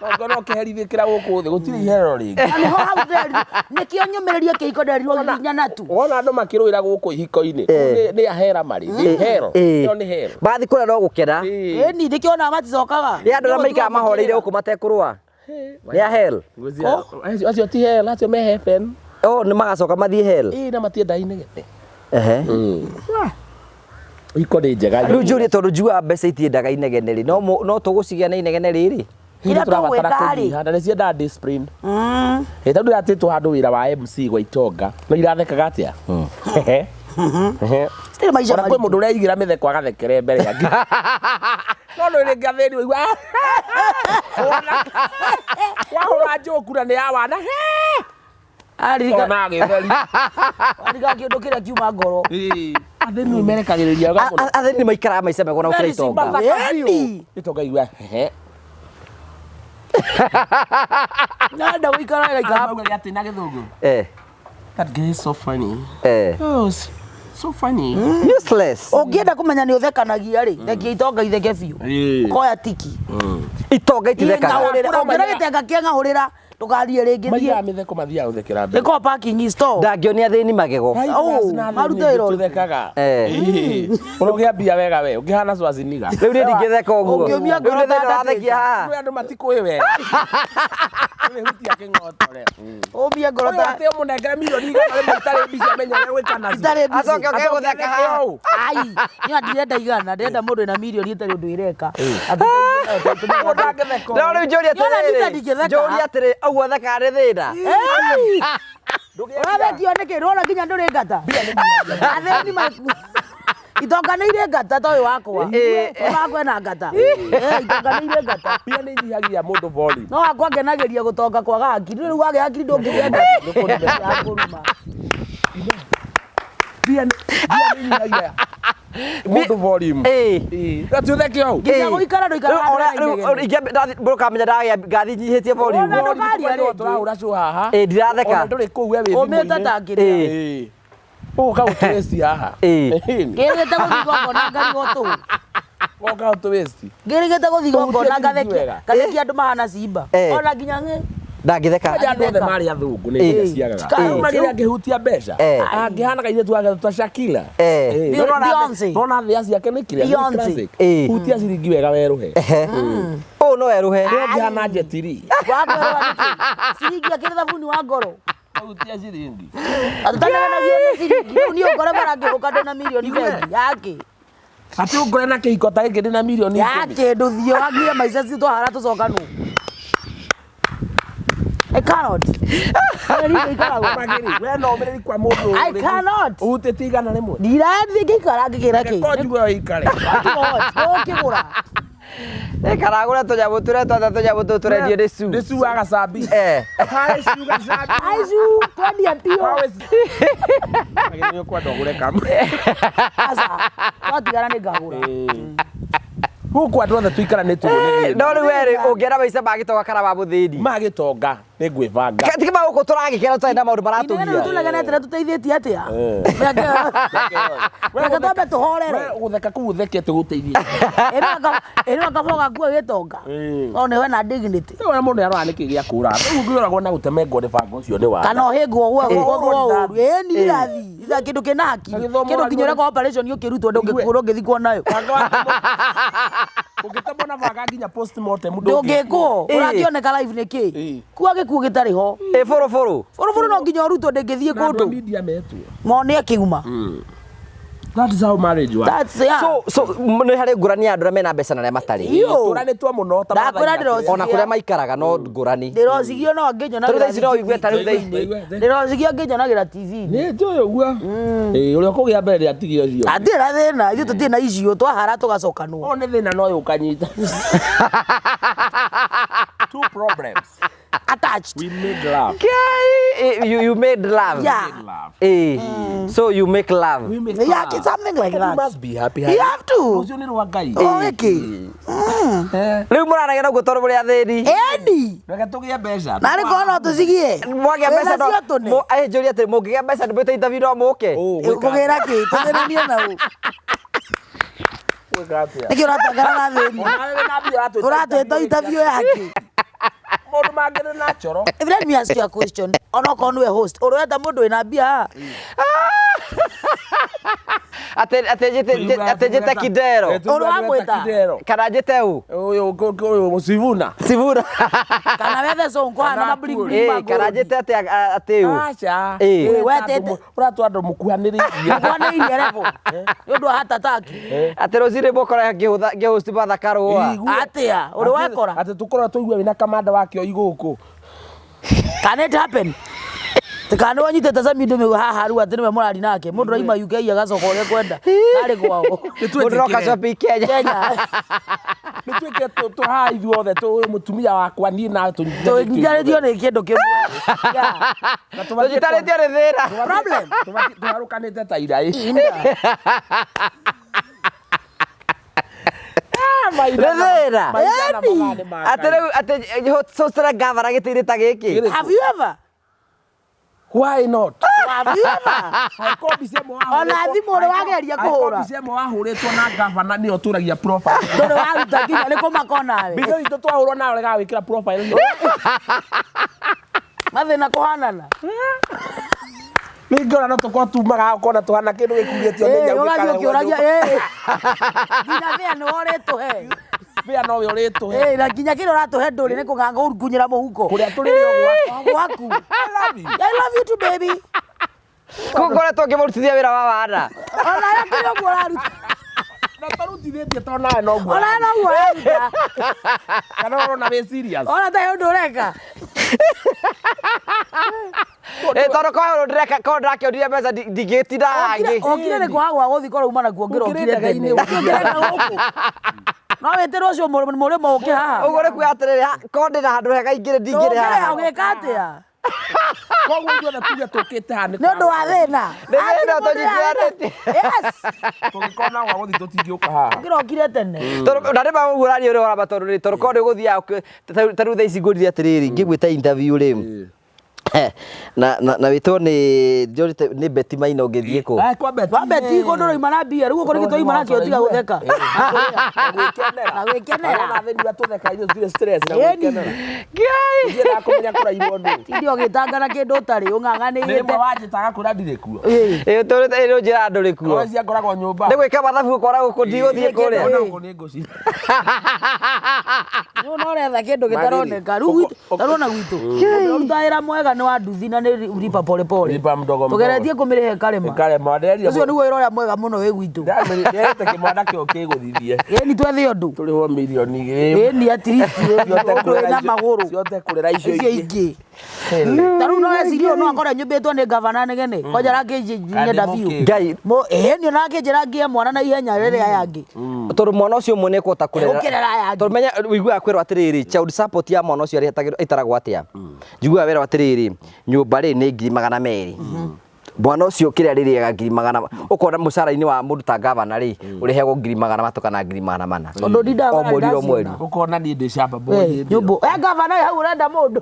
[SPEAKER 3] Tondũ no kĩherithĩkĩra gũkũ thĩ gũtirĩ iherero rĩngĩ.
[SPEAKER 2] Na nĩho hau nderirwo. Nĩkĩo nyũmĩrĩrie kĩhiko nderirwo nginya natu.
[SPEAKER 3] Wona andũ makĩrũĩra gũkũ ihiko-inĩ kũu nĩ ahera marĩ. Nĩ hero. Ĩyo nĩ hero.
[SPEAKER 1] Bathi kũrĩa no gũkena.
[SPEAKER 2] Ĩni nĩkĩo ona maticokaga.
[SPEAKER 1] Nĩ andũ arĩa maikaraga mahoreire gũkũ matekũrũa. Nĩ a hell.
[SPEAKER 3] Acio ti hell, acio me heaven.
[SPEAKER 1] Oh, nĩ magacoka mathiĩ hell.
[SPEAKER 3] Ĩĩ na matiendaga inegene.
[SPEAKER 1] Ehe.
[SPEAKER 3] Iko nĩ njega.
[SPEAKER 1] Rĩu njũrie tondũ njugaga mbeca itiendaga inegene rĩ, no tũgũcigĩa na inegene rĩrĩ?
[SPEAKER 2] Kĩrĩa
[SPEAKER 3] Tũrabatara
[SPEAKER 2] tũgwĩka rĩ.
[SPEAKER 3] kũnyiha, na nĩ ciendaga discipline. Ĩ tondũ iratĩtwo handũ wĩra wa MC gwa itonga no irathekaga atĩa? Ehe. Ehe.
[SPEAKER 2] Citirĩ maica
[SPEAKER 3] Ona kwĩ
[SPEAKER 2] maritũ.
[SPEAKER 3] mũndũ ũreigĩra mĩtheko agathekere mbere ya angĩ. No nĩ rĩngĩ athĩni ũigua wahũra njoku na nĩ ya wana
[SPEAKER 2] Aririka
[SPEAKER 3] ona gĩtheri.
[SPEAKER 2] aririka kĩndũ kĩrĩa kiuma ngoro.
[SPEAKER 3] Athĩni nĩ merekagĩrĩria wega mũno.
[SPEAKER 1] Athĩni nĩ maikaraga maica mega ona gũkĩra
[SPEAKER 3] Very
[SPEAKER 1] itonga.
[SPEAKER 3] simple. Thaka biũ.
[SPEAKER 2] Ĩni.
[SPEAKER 3] Itonga igua hehe.
[SPEAKER 2] Nenda gũikara ĩgaikara.
[SPEAKER 3] Maugaga atĩ na gĩthũngũ.
[SPEAKER 1] Eh.
[SPEAKER 3] That guy is so funny.
[SPEAKER 1] Eh.
[SPEAKER 3] Oh, so funny.
[SPEAKER 1] Useless.
[SPEAKER 2] Ũngĩenda kũmenya nĩ ũthekanagia rĩ, thekia itonga itheke biũ.
[SPEAKER 3] Ĩĩ.
[SPEAKER 2] Ũkoya tiki.
[SPEAKER 1] Itonga itithekaga.
[SPEAKER 2] Ng'ahũrĩra. Ũngĩona gĩtenga kĩa ng'ahũrĩra ndũkarie rĩngĩ
[SPEAKER 3] Maigaga
[SPEAKER 2] thiĩ.
[SPEAKER 3] mĩtheko mathiaga gũthekera mbere.
[SPEAKER 2] Ĩkoragwo parking store.
[SPEAKER 1] Ndangĩonia athĩni magego.
[SPEAKER 2] Oh, marute wĩra ũrĩkũ?
[SPEAKER 3] Tũthekaga.
[SPEAKER 1] Eh.
[SPEAKER 3] Ũrogĩa mbia wega we, ũngĩhana Schwarzenegger.
[SPEAKER 1] Rĩu niĩ ndingĩtheka ũguo.
[SPEAKER 2] Ũngĩũmia
[SPEAKER 1] Rĩu
[SPEAKER 2] ngoro
[SPEAKER 1] nĩ thĩna
[SPEAKER 2] ta
[SPEAKER 1] ũrathekia haha.
[SPEAKER 3] Kwĩ andũ matikũĩ wega. Ũrĩhutia kĩng'otore.
[SPEAKER 2] Ũmie ngoro
[SPEAKER 3] Ũyũ
[SPEAKER 2] ta
[SPEAKER 3] atĩ ũmũnengere mirioni 100 itarĩ mbici amenye ũrĩa gwĩka nacio.
[SPEAKER 2] itarĩ busy.
[SPEAKER 1] Acoke oke gũtheka haha.
[SPEAKER 3] Ũũ.
[SPEAKER 2] Ai, niĩ ndirenda igana, ndĩrenda mũndũ wĩna mirioni ĩtarĩ ũndũ ĩreka.
[SPEAKER 3] Mũndũ ndangĩtheka
[SPEAKER 1] No rĩu njũrie
[SPEAKER 2] Niona
[SPEAKER 1] atĩrĩrĩ.
[SPEAKER 2] ndingĩtheka.
[SPEAKER 1] Njũrie atĩrĩ, ũguo thekaga nĩ thĩna.
[SPEAKER 2] Ũrathekio nĩkĩ? Nĩwona nginya ndũrĩ ngata. Athĩni maku. Itonga nĩ irĩ ngata ta ũyũ wakwa.
[SPEAKER 1] Ĩĩ.
[SPEAKER 2] Wakwa ena ngata. Ĩĩ, itonga nĩ irĩ ngata.
[SPEAKER 3] Mbia nĩ inyihagia mũndũ volume.
[SPEAKER 2] No wakwa ngenagĩria gũtonga kwaga hakiri. Rĩu wagĩa hakiri ndũngĩgĩa ngata. Ya kũruma.
[SPEAKER 3] Mbia nĩ inyihagia mũndũ volume.
[SPEAKER 1] Ĩĩ.
[SPEAKER 3] Ĩĩ. Na ti ũtheke ũũ.
[SPEAKER 2] Nginya gũikara ndũikaraga
[SPEAKER 1] Rĩu
[SPEAKER 2] na inegene.
[SPEAKER 1] ndũkamenya ndagĩa ngathi nyihĩtie volume.
[SPEAKER 2] Ona ndũkaria rĩngĩ.
[SPEAKER 3] Tũrahũra show haha.
[SPEAKER 1] Ĩĩ, ndiratheka.
[SPEAKER 3] Ona ndũrĩ kũu we wĩ
[SPEAKER 2] Ũmĩte
[SPEAKER 3] thimũ-inĩ.
[SPEAKER 2] ta ngĩrĩa.
[SPEAKER 3] Ĩĩ. Ũgũka gũtũwĩsti haha.
[SPEAKER 1] Ĩĩ.
[SPEAKER 2] Ngĩrĩgĩte gũthiĩ igongona ngarigwo tũhũ.
[SPEAKER 3] Ũgoka gũtũwĩsti.
[SPEAKER 2] Ngĩrĩgĩte gũthiĩ igongona
[SPEAKER 3] Tũhutie
[SPEAKER 2] ngathekia
[SPEAKER 3] wega.
[SPEAKER 2] ngathekia andũ mahana cimba.
[SPEAKER 1] Eh.
[SPEAKER 2] Ona nginya ng'ĩ.
[SPEAKER 1] Ndangĩtheka.
[SPEAKER 3] Anja andũ othe marĩ athũngũ nĩ
[SPEAKER 1] Ĩĩ.
[SPEAKER 3] mbia ciagaga.
[SPEAKER 2] Ĩĩ.
[SPEAKER 3] Rĩu angĩhutia mbeca.
[SPEAKER 1] Eh.
[SPEAKER 3] Angĩhana kairĩtu gake ta Shakira.
[SPEAKER 1] Eh.
[SPEAKER 3] Ĩĩ.
[SPEAKER 2] Beyonce.
[SPEAKER 3] Nona thĩa ciake nĩ kĩrĩa. nĩ
[SPEAKER 2] Beyonce.
[SPEAKER 3] classic.
[SPEAKER 1] Ĩĩ.
[SPEAKER 3] Hutia ciringi wega werũhe.
[SPEAKER 1] Ehe. Ũũ no erũhe.
[SPEAKER 3] Rĩu angĩhana Jet Li.
[SPEAKER 2] Wakwĩrwo nĩkĩ? Ciringi akĩrĩ thabuni wa ngoro.
[SPEAKER 3] Hutia ciringi.
[SPEAKER 2] Atũtaneganagio nĩ ciringi. Rĩu niĩ ũngore marangĩhũka ndĩ na mirioni bengi. Yake.
[SPEAKER 3] Atĩ ũngore na kĩhiko ta gĩkĩ ndĩ na mirioni ikũmi.
[SPEAKER 2] Yake ndũthiĩ wagie maica ci twahara tũcokanwo. I cannot. Rĩu ikaragwo.
[SPEAKER 3] Magĩrĩ, we no ũmĩrĩri kwa mũndũ
[SPEAKER 2] I
[SPEAKER 3] ũrĩkũ?
[SPEAKER 2] cannot.
[SPEAKER 3] Ũhutĩtie 100.
[SPEAKER 2] Ndirathiĩ ngĩikara ngĩkĩra kĩ.
[SPEAKER 3] Ko njuge ũikare.
[SPEAKER 2] Ũkĩgũra.
[SPEAKER 1] Ĩkaragũra tũnyamũ tũrĩa twatha tũnyamũ tũtũ tũrendio nĩ cu.
[SPEAKER 3] Nĩ cu wa gacambi.
[SPEAKER 1] Eh.
[SPEAKER 3] Harĩ cu gacambi.
[SPEAKER 2] Aicu twendia biũ.
[SPEAKER 3] Magĩrĩ nĩ ũkwenda ũgũre kamwe.
[SPEAKER 2] Aca. Twatigana nĩ ngagũra.
[SPEAKER 3] Gũkũ andũ othe tũikaranĩtie ũguo nĩ
[SPEAKER 1] No
[SPEAKER 3] thĩna.
[SPEAKER 1] rĩu werĩ ũngĩona maica ma gĩtonga kana ma mũthĩni.
[SPEAKER 3] Ma gĩtonga nĩ ngwĩbanga.
[SPEAKER 1] Tiga ma gũkũ tũragĩkena tũtarĩ na maũndũ
[SPEAKER 2] Inegene rĩu
[SPEAKER 1] maratũgia.
[SPEAKER 2] tũnegenete na tũteithĩtie atĩa? Reke twambe tũhorere.
[SPEAKER 3] We gũtheka kũu ũthekete gũteithia.
[SPEAKER 2] Ĩno akaba gakua gĩtonga. No nĩ wena dignity.
[SPEAKER 3] Rĩu ona mũndũ nĩarora nĩkĩ gĩa kũra. Rĩu ũngĩũragwo na gũtemengwo nĩ banga ũcio nĩ wa.
[SPEAKER 2] Kana ũhĩngwo
[SPEAKER 3] Ũhũrwo
[SPEAKER 2] ũgwo ũru.
[SPEAKER 3] rithathi.
[SPEAKER 2] Ĩni rithathi. Rithathi kĩndũ kĩna hakiri.
[SPEAKER 3] Agĩthoma
[SPEAKER 2] Kĩndũ nginya
[SPEAKER 3] ũragwo
[SPEAKER 2] ũreka operation ũkĩrutwo ndũngĩthikwo nayo.
[SPEAKER 3] Banga wa ũngĩtemwo na banga nginya postmortem
[SPEAKER 2] Ndũngĩkwo.
[SPEAKER 1] Ĩĩ.
[SPEAKER 2] Ũrakĩoneka live nĩkĩ?
[SPEAKER 3] Ĩĩ.
[SPEAKER 2] Kua gĩkuũ gĩtarĩ ho.
[SPEAKER 1] Ĩ bũrũbũrũ.
[SPEAKER 2] Bũrũbũrũ no nginya ũrutwo ndĩngĩthiĩ
[SPEAKER 3] Na andũ a
[SPEAKER 2] kũndũ.
[SPEAKER 3] media metwo.
[SPEAKER 2] Mone akĩuma.
[SPEAKER 3] That is how marriage works.
[SPEAKER 2] That's yeah.
[SPEAKER 1] So nĩ harĩ ngũrani ya andũ arĩa mena mbeca na arĩa matarĩ.
[SPEAKER 2] Iyo.
[SPEAKER 3] Tũranĩtwo mũno ta
[SPEAKER 2] Ndakwĩra
[SPEAKER 3] Maathai
[SPEAKER 2] ndĩroci-
[SPEAKER 1] Ona kũrĩa maikaraga no ngũrani.
[SPEAKER 2] Ndĩrocigio no ngĩnyonagĩra
[SPEAKER 1] Tondũ thaa ici no ũigue ta rĩu thaa ici.
[SPEAKER 2] Ndĩrocigio ngĩnyonagĩra TV.
[SPEAKER 3] Nĩ njũĩ ũguo. Ĩĩ, ũrĩa ũkũgĩa mbere nĩ atige ũcio.
[SPEAKER 2] Hatirĩ na thĩna, ithuĩ tũtirĩ na icio, twahara tũgacokanwo.
[SPEAKER 3] Ũyũ nĩ thĩna no ũyũ ũkanyita. Two problems.
[SPEAKER 2] Attached.
[SPEAKER 3] We made love.
[SPEAKER 1] Kai, you made love.
[SPEAKER 2] Yeah.
[SPEAKER 3] Made love.
[SPEAKER 1] Eh. So you make love.
[SPEAKER 3] We make
[SPEAKER 2] Yeah,
[SPEAKER 3] love.
[SPEAKER 2] something like
[SPEAKER 3] You
[SPEAKER 2] that.
[SPEAKER 3] must be happy.
[SPEAKER 2] You have to.
[SPEAKER 3] Rũciũ nĩ rwa Ngai.
[SPEAKER 2] O gĩkĩ.
[SPEAKER 3] Eh,
[SPEAKER 1] Rĩu mũraragia na ũguo tondũ mũrĩ athĩni.
[SPEAKER 2] Eni.
[SPEAKER 3] Reke tũgĩe mbeca.
[SPEAKER 2] Na nĩ korwo no tũcigie.
[SPEAKER 1] Mwagĩa mbeca
[SPEAKER 2] Wĩna
[SPEAKER 1] no
[SPEAKER 2] cio tũne.
[SPEAKER 1] njũrie atĩrĩ, mũngĩgĩa mbeca nĩ mwĩte interview no mũke?
[SPEAKER 3] Ũ, gwĩka
[SPEAKER 2] Kũgĩra kĩ? Tũthĩnanie na ũ.
[SPEAKER 3] gwĩka atĩa?
[SPEAKER 2] Nĩkĩ ũratangana na thĩni?
[SPEAKER 3] Onawe wĩna mbia ũratwĩta
[SPEAKER 2] Ũratwĩta interview yake.
[SPEAKER 3] Maũndũ mangĩ nĩ natural.
[SPEAKER 2] If let me ask you a question. Onokorwo nĩwe host, ũrenda mũndũ wĩna mbia haha?
[SPEAKER 1] Atĩ atĩ njĩte Kidero.
[SPEAKER 2] Ũrĩ wamwĩta?
[SPEAKER 3] Kidero.
[SPEAKER 1] Kana njĩte ũ?
[SPEAKER 3] Ũyũ ũyũ Sivuna.
[SPEAKER 1] Sivuna.
[SPEAKER 2] Kana wethe sonko hana
[SPEAKER 3] Kana
[SPEAKER 2] ma bling
[SPEAKER 3] tuo.
[SPEAKER 2] bling ma
[SPEAKER 1] Eh, kana
[SPEAKER 2] gold.
[SPEAKER 1] njĩte atĩ atĩ ũ?
[SPEAKER 3] Aca.
[SPEAKER 1] Ĩ.
[SPEAKER 2] Wetete.
[SPEAKER 3] Ũratwa andũ mũkuhanĩrĩirie.
[SPEAKER 2] Mũkuhanĩrĩirie level. Nĩ ũndũ wa heart attack.
[SPEAKER 1] Atĩ rũcinĩ mũkora ngĩhost Martha Karũa.
[SPEAKER 3] Igue.
[SPEAKER 2] Atĩa? Ũrĩ wakora?
[SPEAKER 3] Atĩ tũkorwo tũigue wĩna kamanda wake oi gũkũ.
[SPEAKER 2] Can it happen? Kana nĩ wanyitĩte Samido mĩguo haha rĩu atĩ nĩwe mũrari nake. Mũndũ raima UK agacoka ũrĩa kwenda. Arĩ kwao.
[SPEAKER 1] Mũndũ roka shopping Kenya.
[SPEAKER 2] Kenya.
[SPEAKER 3] Nĩ tuĩke tũhaha ithuothe ũyũ mũtumia wakwa niĩ nawe
[SPEAKER 2] Tũnyitanĩtio nĩ kĩndũ kĩmwe. Yeah.
[SPEAKER 1] Tũnyitanĩtio nĩ thĩna.
[SPEAKER 2] Problem.
[SPEAKER 3] Tũharũkanĩte ta iraĩ.
[SPEAKER 2] Inda.
[SPEAKER 1] Nĩ thĩna.
[SPEAKER 2] Eni.
[SPEAKER 1] Atĩ rĩu atĩ hostera gavana gĩtĩ-inĩ ta gĩkĩ.
[SPEAKER 2] Have you ever?
[SPEAKER 3] Why not?
[SPEAKER 2] Have you ever?
[SPEAKER 3] Angĩkorwo mbica ĩmwe wahũrĩtwo-
[SPEAKER 2] Ona thimũ ũrĩ wageria
[SPEAKER 3] angĩkorwo
[SPEAKER 2] kũhũra.
[SPEAKER 3] mbica ĩmwe wahũrĩtwo na gavana nĩyo ũtũragia profile.
[SPEAKER 2] Ndũrĩ waruta nginya nĩ kũmaka onawe.
[SPEAKER 3] Mbica itũ twahũrwo nawe ũregaga gwĩkĩra profile.
[SPEAKER 2] Mathĩna kũhanana.
[SPEAKER 3] Ningĩ ona no tũkorwo tumaga haha ũkona tũhana kĩndũ gĩkurĩtio nĩ
[SPEAKER 2] Ĩ,
[SPEAKER 3] nyau
[SPEAKER 2] ũgathiĩ
[SPEAKER 3] gĩkarehwo
[SPEAKER 2] ũkĩũragia
[SPEAKER 3] nyũmba.
[SPEAKER 2] ĩ. Nginya thĩa nĩwe ũrĩtũhe.
[SPEAKER 3] Mbĩa nowe ũrĩtũhe.
[SPEAKER 2] Ĩ, na nginya kĩrĩa ũratũhe ndũrĩ nĩ kũng'ang'a ũngunyĩra mũhuko.
[SPEAKER 3] Kũrĩa tũrĩ nĩ o gwaku.
[SPEAKER 2] Gwaku.
[SPEAKER 3] I love you.
[SPEAKER 2] I love you too baby.
[SPEAKER 1] Kũkoretwo ngĩmũrutithia wĩra wa wana.
[SPEAKER 2] Onawe kĩrĩa ũguo ũraruta.
[SPEAKER 3] Na tũrutithĩtie tondũ nawe noguo.
[SPEAKER 2] Onawe noguo ũraruta.
[SPEAKER 3] Kana ũrona wĩ serious.
[SPEAKER 2] Ona ta ũndũ ũreka.
[SPEAKER 1] Ĩ, tondũ korwo ndĩreka korwo ndĩrakĩonire mbeca ndingĩtinda hangĩ.
[SPEAKER 2] Okire nĩ kwaga gwa gũthiĩ korwo uma nakuo ngĩra
[SPEAKER 3] Ũkĩrĩ
[SPEAKER 2] okire
[SPEAKER 3] ndege-inĩ,
[SPEAKER 2] tene. Ũkĩreka gũkũ. No wĩtĩrwo ũcio mũrĩmo ũke haha.
[SPEAKER 1] Ũguo nĩ kuga atĩrĩrĩ, korwo ndĩna handũ hega ingĩrĩ ndingĩrĩ
[SPEAKER 2] Ũngĩrĩ
[SPEAKER 1] haha.
[SPEAKER 2] ũgĩka atĩa?
[SPEAKER 3] Koguo ithuothe tuge tũkĩte haha
[SPEAKER 2] Nĩ ũndũ wa thĩna.
[SPEAKER 1] Nĩ thĩna
[SPEAKER 2] Hatirĩ mũndũ
[SPEAKER 1] tũnyitanĩte.
[SPEAKER 2] Yes.
[SPEAKER 3] Tũngĩkorwo na gwa gũthiĩ tũtingĩũka haha.
[SPEAKER 2] Ũkĩra okire tene.
[SPEAKER 1] Tondũ na nĩ ũguo ũraria ũrĩa ũramba tondũ rĩ, tondũ korwo nĩ ũgũthiaga ta rĩu thaa ici ngũrire atĩrĩrĩ, ngĩgwĩta interview rĩ, na wĩtwo nĩ njũrĩte nĩ Betty Maina ũngĩthiĩ kũ?
[SPEAKER 3] Ai, kwa Betty.
[SPEAKER 2] Wa Betty kũndũ ũraima na mbia rĩu gũkũ nĩkĩ twaima nakĩo tiga gũtheka.
[SPEAKER 3] Na gwĩkenera.
[SPEAKER 2] Na gwĩkenera.
[SPEAKER 3] Ona athĩni ũrĩa tũthekaga ithuĩ tũtirĩ stress na
[SPEAKER 2] Ĩni.
[SPEAKER 3] gwĩkenera.
[SPEAKER 1] Ngai!
[SPEAKER 3] Ndiendaga kũmenya kũrairwo ndũ.
[SPEAKER 2] Tindi ũgĩtanga na kĩndũ ũtarĩ
[SPEAKER 3] Nĩ
[SPEAKER 2] ũng'ang'anĩte.
[SPEAKER 3] rĩmwe wanjĩtaga kwĩra ndirĩ kuo.
[SPEAKER 2] Ĩ.
[SPEAKER 1] Ĩ, tũrĩte ĩ, rĩu njĩra ndũrĩ kuo.
[SPEAKER 3] Ngoro cia ngoragwo nyũmba.
[SPEAKER 1] Nĩ gwĩka mathabu ũkora gũkũ ndigũthiĩ kũrĩa.
[SPEAKER 3] Ona gũkũ nĩ ngũci.
[SPEAKER 2] Rĩu no ũretha kĩndũ gĩtaroneka. Rĩu gwitũ, ta rĩu ona gwitũ. Ũruta wĩra mwega nĩ wa nduthi na nĩ ripa pole pole.
[SPEAKER 3] Lipa mdogo mdogo.
[SPEAKER 2] Tũgeretie kũmĩrĩha ĩkarĩma.
[SPEAKER 3] Ĩkarema. Ndĩreria
[SPEAKER 2] Ũcio nĩguo wĩra ũrĩa mwega mũno wĩ gwitũ.
[SPEAKER 3] Ndĩrerĩte kĩmwana kĩo kĩgũthithie.
[SPEAKER 2] Ĩni twethe ũndũ.
[SPEAKER 3] Tũrĩhwo mirioni igĩrĩ.
[SPEAKER 2] Ĩni at least
[SPEAKER 3] Ciothe
[SPEAKER 2] ũndũ
[SPEAKER 3] kũrera
[SPEAKER 2] wĩna
[SPEAKER 3] icio-
[SPEAKER 2] magũrũ.
[SPEAKER 3] Ciothe kũrera icio
[SPEAKER 2] Icio
[SPEAKER 3] ingĩ.
[SPEAKER 2] ingĩ. Ta rĩu no ecirie ũyũ no akorwo anyumbĩtwo nĩ gavana negene. Kwanja arakĩnyenda
[SPEAKER 3] Kandi
[SPEAKER 2] biũ.
[SPEAKER 3] mũkĩgu.
[SPEAKER 1] Ngai,
[SPEAKER 2] Ĩni ona akĩnjĩra ngĩe mwana na ihenya rĩrĩa aya angĩ.
[SPEAKER 1] tondũ mwana ũcio ũmwe nĩ ekũhota kũrera
[SPEAKER 2] Gũkĩrera aya angĩ.
[SPEAKER 1] tondũ menya ũiguaga kwĩrwo atĩrĩrĩ child support ya mwana ũcio arĩhatagĩrwo ĩtaragwo atĩa njiguaga werwo atĩrĩrĩ nyũmba rĩ nĩ 200,000 mwana ũcio kĩrĩa rĩrĩaga 100,000 ũkona mũcara-inĩ wa mũndũ ta gavana rĩ ũrĩheagwo 300,000 kana 400,000
[SPEAKER 2] Tondũ ndindaga
[SPEAKER 1] o mweri o mweri
[SPEAKER 3] Ũkona niĩ ndĩ shamba boy
[SPEAKER 2] Eh,
[SPEAKER 3] hĩndĩ ĩyo.
[SPEAKER 2] nyũmbũ. Eh, gavana hau ũrenda mũndũ.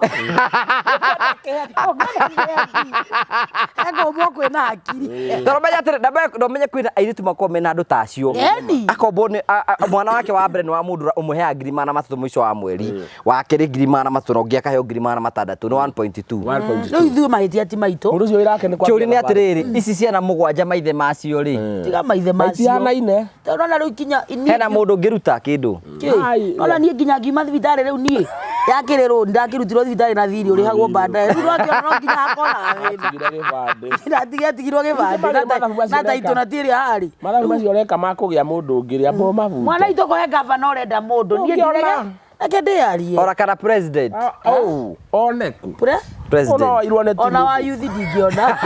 [SPEAKER 2] Ekũmbwo kwĩna hakiri.
[SPEAKER 1] Tondũ menya atĩrĩ ndamenya ndamenya kwĩna airĩtu makoragwo mena andũ ta acio
[SPEAKER 2] Ĩni.
[SPEAKER 1] akombwo nĩ mwana wake wa mbere nĩ wa mũndũ ũmũheaga 300,000 mũico wa mweri wa kerĩ 300,000 na ũngĩ akaheo 600,000 nĩ 1.2
[SPEAKER 3] 1.2.
[SPEAKER 2] Rĩu ithuĩ mahĩtia ti maitũ.
[SPEAKER 3] Mũndũ ũcio wĩra wake nĩ kwambia
[SPEAKER 1] kĩũria nĩ
[SPEAKER 3] thabarĩ.
[SPEAKER 1] atĩrĩrĩ ici ciana mũgwanja maithe macio rĩ
[SPEAKER 2] Tiga maithe macio.
[SPEAKER 3] Maitihanaine.
[SPEAKER 2] Tondũ ona rĩu kinya
[SPEAKER 1] hena mũndũ ũngĩruta kĩndũ
[SPEAKER 2] Kĩ?
[SPEAKER 3] Ai.
[SPEAKER 2] Ona niĩ nginya ngiuma thibitarĩ rĩu niĩ. Yakĩrĩ rũni ndakĩrutirwo thibitarĩ na thirĩ ũrĩhagwo baadaye. Rĩu ndwakiona no nginya hakona wĩna.
[SPEAKER 3] Atigire gĩbandĩ.
[SPEAKER 2] Ndatigĩatigirwo gĩbandĩ
[SPEAKER 3] Mathabu macio
[SPEAKER 2] na taitũ
[SPEAKER 3] ũreka.
[SPEAKER 2] na ti ĩrĩa harĩ.
[SPEAKER 3] Mathabu macio ũreka ma kũgĩa mũndũ ũngĩ rĩ amba ũmabute.
[SPEAKER 2] Mwana itũ kũhe gavana ũrenda mũndũ niĩ
[SPEAKER 3] Ũngĩona.
[SPEAKER 2] ndirege reke ndĩyarie.
[SPEAKER 1] Ora kana president.
[SPEAKER 3] Ah, oh, one kũ?
[SPEAKER 2] Pre?
[SPEAKER 1] President.
[SPEAKER 3] Ona wairwo nĩ
[SPEAKER 2] Ona wa
[SPEAKER 3] Tinubu.
[SPEAKER 2] youth ndingĩona.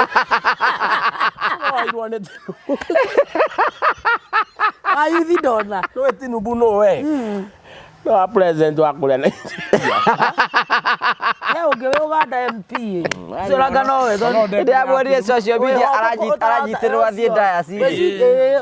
[SPEAKER 3] Ona wairwo nĩ Tinubu.
[SPEAKER 2] Wa youth ndona.
[SPEAKER 3] Nĩũĩ Tinubu nũ we? No wa president wa kũrĩa Nigeria.
[SPEAKER 2] He ũngĩ wĩ Uganda MP. Ũcio ranga nowe.
[SPEAKER 1] Ndĩramuonire social media aranyitĩrĩrwo athiĩ diocese.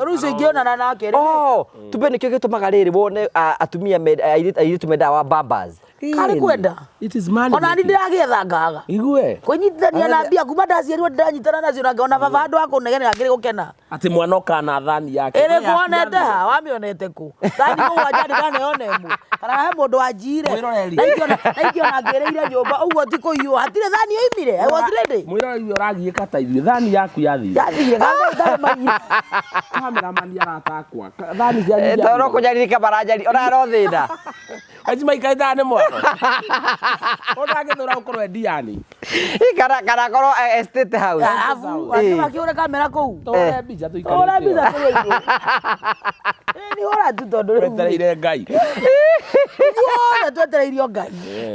[SPEAKER 2] Rĩu ũcio ingĩonana nake rĩ.
[SPEAKER 1] Oh, tumbe nĩkĩo gĩtũmaga rĩrĩ wone atumia airĩtu mendaga wa bambas.
[SPEAKER 2] Karĩ kwenda.
[SPEAKER 3] It is money.
[SPEAKER 2] Ona ni ndĩragĩetha ngaga.
[SPEAKER 3] Igue.
[SPEAKER 2] Kwĩnyitithania na mbia kuma ndaciarirwo ndĩranyitana nacio na ngona baba handũ ha kũnegenera ngĩrĩ gũkena.
[SPEAKER 3] Atĩ mwana ũkana thani yake.
[SPEAKER 2] Ĩrĩ kuonete ha wamĩonete kũ? Thani mũgwanja ndĩraneyona ĩmwe. Kana he mũndũ wanjiire.
[SPEAKER 3] Mwĩroreri.
[SPEAKER 2] Na ingĩona ngĩrĩire nyũmba ũguo ti kũiywo. Hatirĩ thani yoimire. I was ready.
[SPEAKER 3] Mwĩroreri ũyũ ũragiĩka ta ithuĩ. Thani yaku yathire.
[SPEAKER 2] Yathire kanga itarĩ maiyire.
[SPEAKER 3] Cameraman arata akwa. Thani cianyu
[SPEAKER 1] Tondũ no kũnyarirĩka maranjari ona no thĩna.
[SPEAKER 3] Aci maikarĩte haha nĩ mwaro. Ũndangĩthũra gũkorwo endiani.
[SPEAKER 1] Kana korwo estate house.
[SPEAKER 2] Arabu angĩ makĩhũre kamera kũu.
[SPEAKER 3] Tũhũre mbica
[SPEAKER 2] Hũra
[SPEAKER 3] tũikarĩte.
[SPEAKER 2] mbica kũrĩa igũrũ. Ĩ, nĩ hũra tu tondũ rĩu
[SPEAKER 3] Twetereire Ngai.
[SPEAKER 2] ithuothe twetereirio Ngai.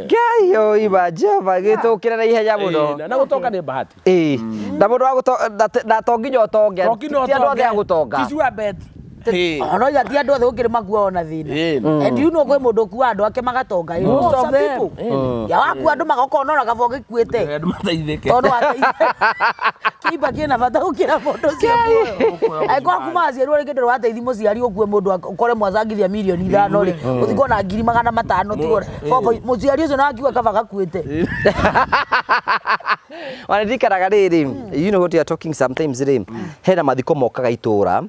[SPEAKER 1] Ngai oima Jehova gĩtũkĩre na ihenya mũno.
[SPEAKER 3] Ĩ, Na gũtonga nĩ bahati.
[SPEAKER 1] Ĩ, na mũndũ wa gũto na to nginya ũtonge.
[SPEAKER 3] To nginya
[SPEAKER 1] Ti andũ othe a
[SPEAKER 3] ũtonge.
[SPEAKER 1] gũtonga.
[SPEAKER 3] Ti sure bet. Ĩ.
[SPEAKER 2] Ona oiga ti andũ othe gũkĩrĩ makua ona thĩna.
[SPEAKER 3] Ĩ.
[SPEAKER 2] And you know kwĩ mũndũ ũkua andũ ake magatonga. You know
[SPEAKER 3] Most of
[SPEAKER 2] some
[SPEAKER 3] them.
[SPEAKER 2] people. Ya wakua andũ magoka ona kaba ũgĩkuĩte.
[SPEAKER 3] Andũ mateithĩke.
[SPEAKER 2] Tondũ wateithia. Kĩimba kĩna bata gũkĩra mũndũ ũcio muoyo. Angĩkorwo kuma waciarirwo rĩngĩ ndũrĩ wateithia mũciari ũkue mũndũ ũkore mwacangithia mirioni ithano rĩ, ũthiĩ kuona 500,000 tigwo. Mũciari ũcio na akiuga kaba gakuĩte.
[SPEAKER 1] Ona ndirikanaga rĩrĩ, you know what you are talking sometimes rĩ, hena mathiko mokaga itũra,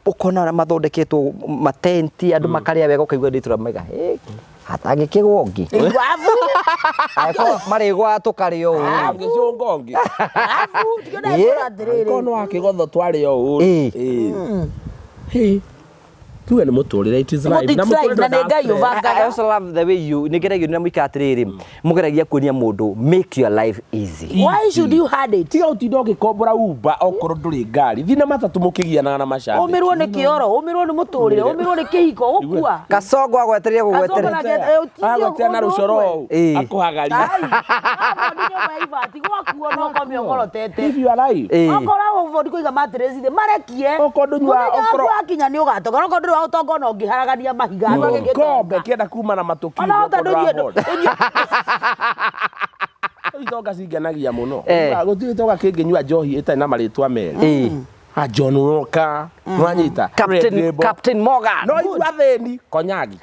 [SPEAKER 1] ũkona ũrĩa mathondeketwo matenti, andũ makarĩa wega ũkaigua andũ a itũra maiga, "Hĩ, hatangĩkĩgwo ũngĩ."
[SPEAKER 2] Abu.
[SPEAKER 1] Angĩkorwo marĩgwa tũkarĩa ũũ.
[SPEAKER 3] Angĩcũnga ũngĩ.
[SPEAKER 2] Abu, tikĩona ngora atĩrĩrĩ.
[SPEAKER 3] Angĩkorwo nĩ wakĩgotho twarĩ o ũũ.
[SPEAKER 1] Ĩ.
[SPEAKER 3] Ĩ. Hĩ. Tuge nĩ mũtũrĩre it is life.
[SPEAKER 2] It's life, na nĩ Ngai ũbangaga.
[SPEAKER 1] I also love the way you nĩngeragia nĩ mũikara atĩrĩrĩ, mũgeragia kuonia mũndũ make your life easy.
[SPEAKER 2] Why should you hard it?
[SPEAKER 3] Tiga ũtinda ũgĩkombora Uber okorwo ndũrĩ ngari. Thiĩ na matatũ mũkĩgianaga na macambĩki.
[SPEAKER 2] Ũmĩrwo nĩ kĩoro, ũmĩrwo nĩ mũtũrĩre, ũmĩrwo nĩ kĩhiko, ũgũkua.
[SPEAKER 1] Kasongo agwetereire
[SPEAKER 2] Kasongo
[SPEAKER 1] gũgweterera.
[SPEAKER 2] nake- ũtinde
[SPEAKER 3] Agweterera na
[SPEAKER 2] ũndũ
[SPEAKER 3] rũcoro
[SPEAKER 2] ũmwe.
[SPEAKER 3] ũũ.
[SPEAKER 1] Ĩ.
[SPEAKER 3] Akũhagaria.
[SPEAKER 2] Ai, abondi nyũmba ya ibati gwakuo no ũkome ũkorotete.
[SPEAKER 3] If you are alive.
[SPEAKER 1] Ĩ.
[SPEAKER 2] Okorwo ũbondi kũiga mattress thĩ marekie.
[SPEAKER 3] Okorwo ndũnyuaga,
[SPEAKER 2] Mũthenya waku
[SPEAKER 3] okorwo-
[SPEAKER 2] wakinya nĩ ũgatonga, okorwo ndũrĩ wa ũtonga ona ũngĩharagania mahiga
[SPEAKER 3] Nyua
[SPEAKER 2] ndũngĩtonga.
[SPEAKER 3] gĩkombe kĩenda kuma na matũ
[SPEAKER 2] Ona hota ndũnyue ndũnyue
[SPEAKER 3] Itonga cingenagia mũno.
[SPEAKER 1] Eh.
[SPEAKER 3] Gũtirĩ gĩtonga kĩngĩnyua njohi ĩtarĩ na marĩtwa merĩ.
[SPEAKER 1] Ĩ.
[SPEAKER 3] A John Walker, nĩwanyita? Red
[SPEAKER 1] Captain
[SPEAKER 3] Label.
[SPEAKER 1] Captain Morgan.
[SPEAKER 3] No ithuĩ athĩni, konyagi.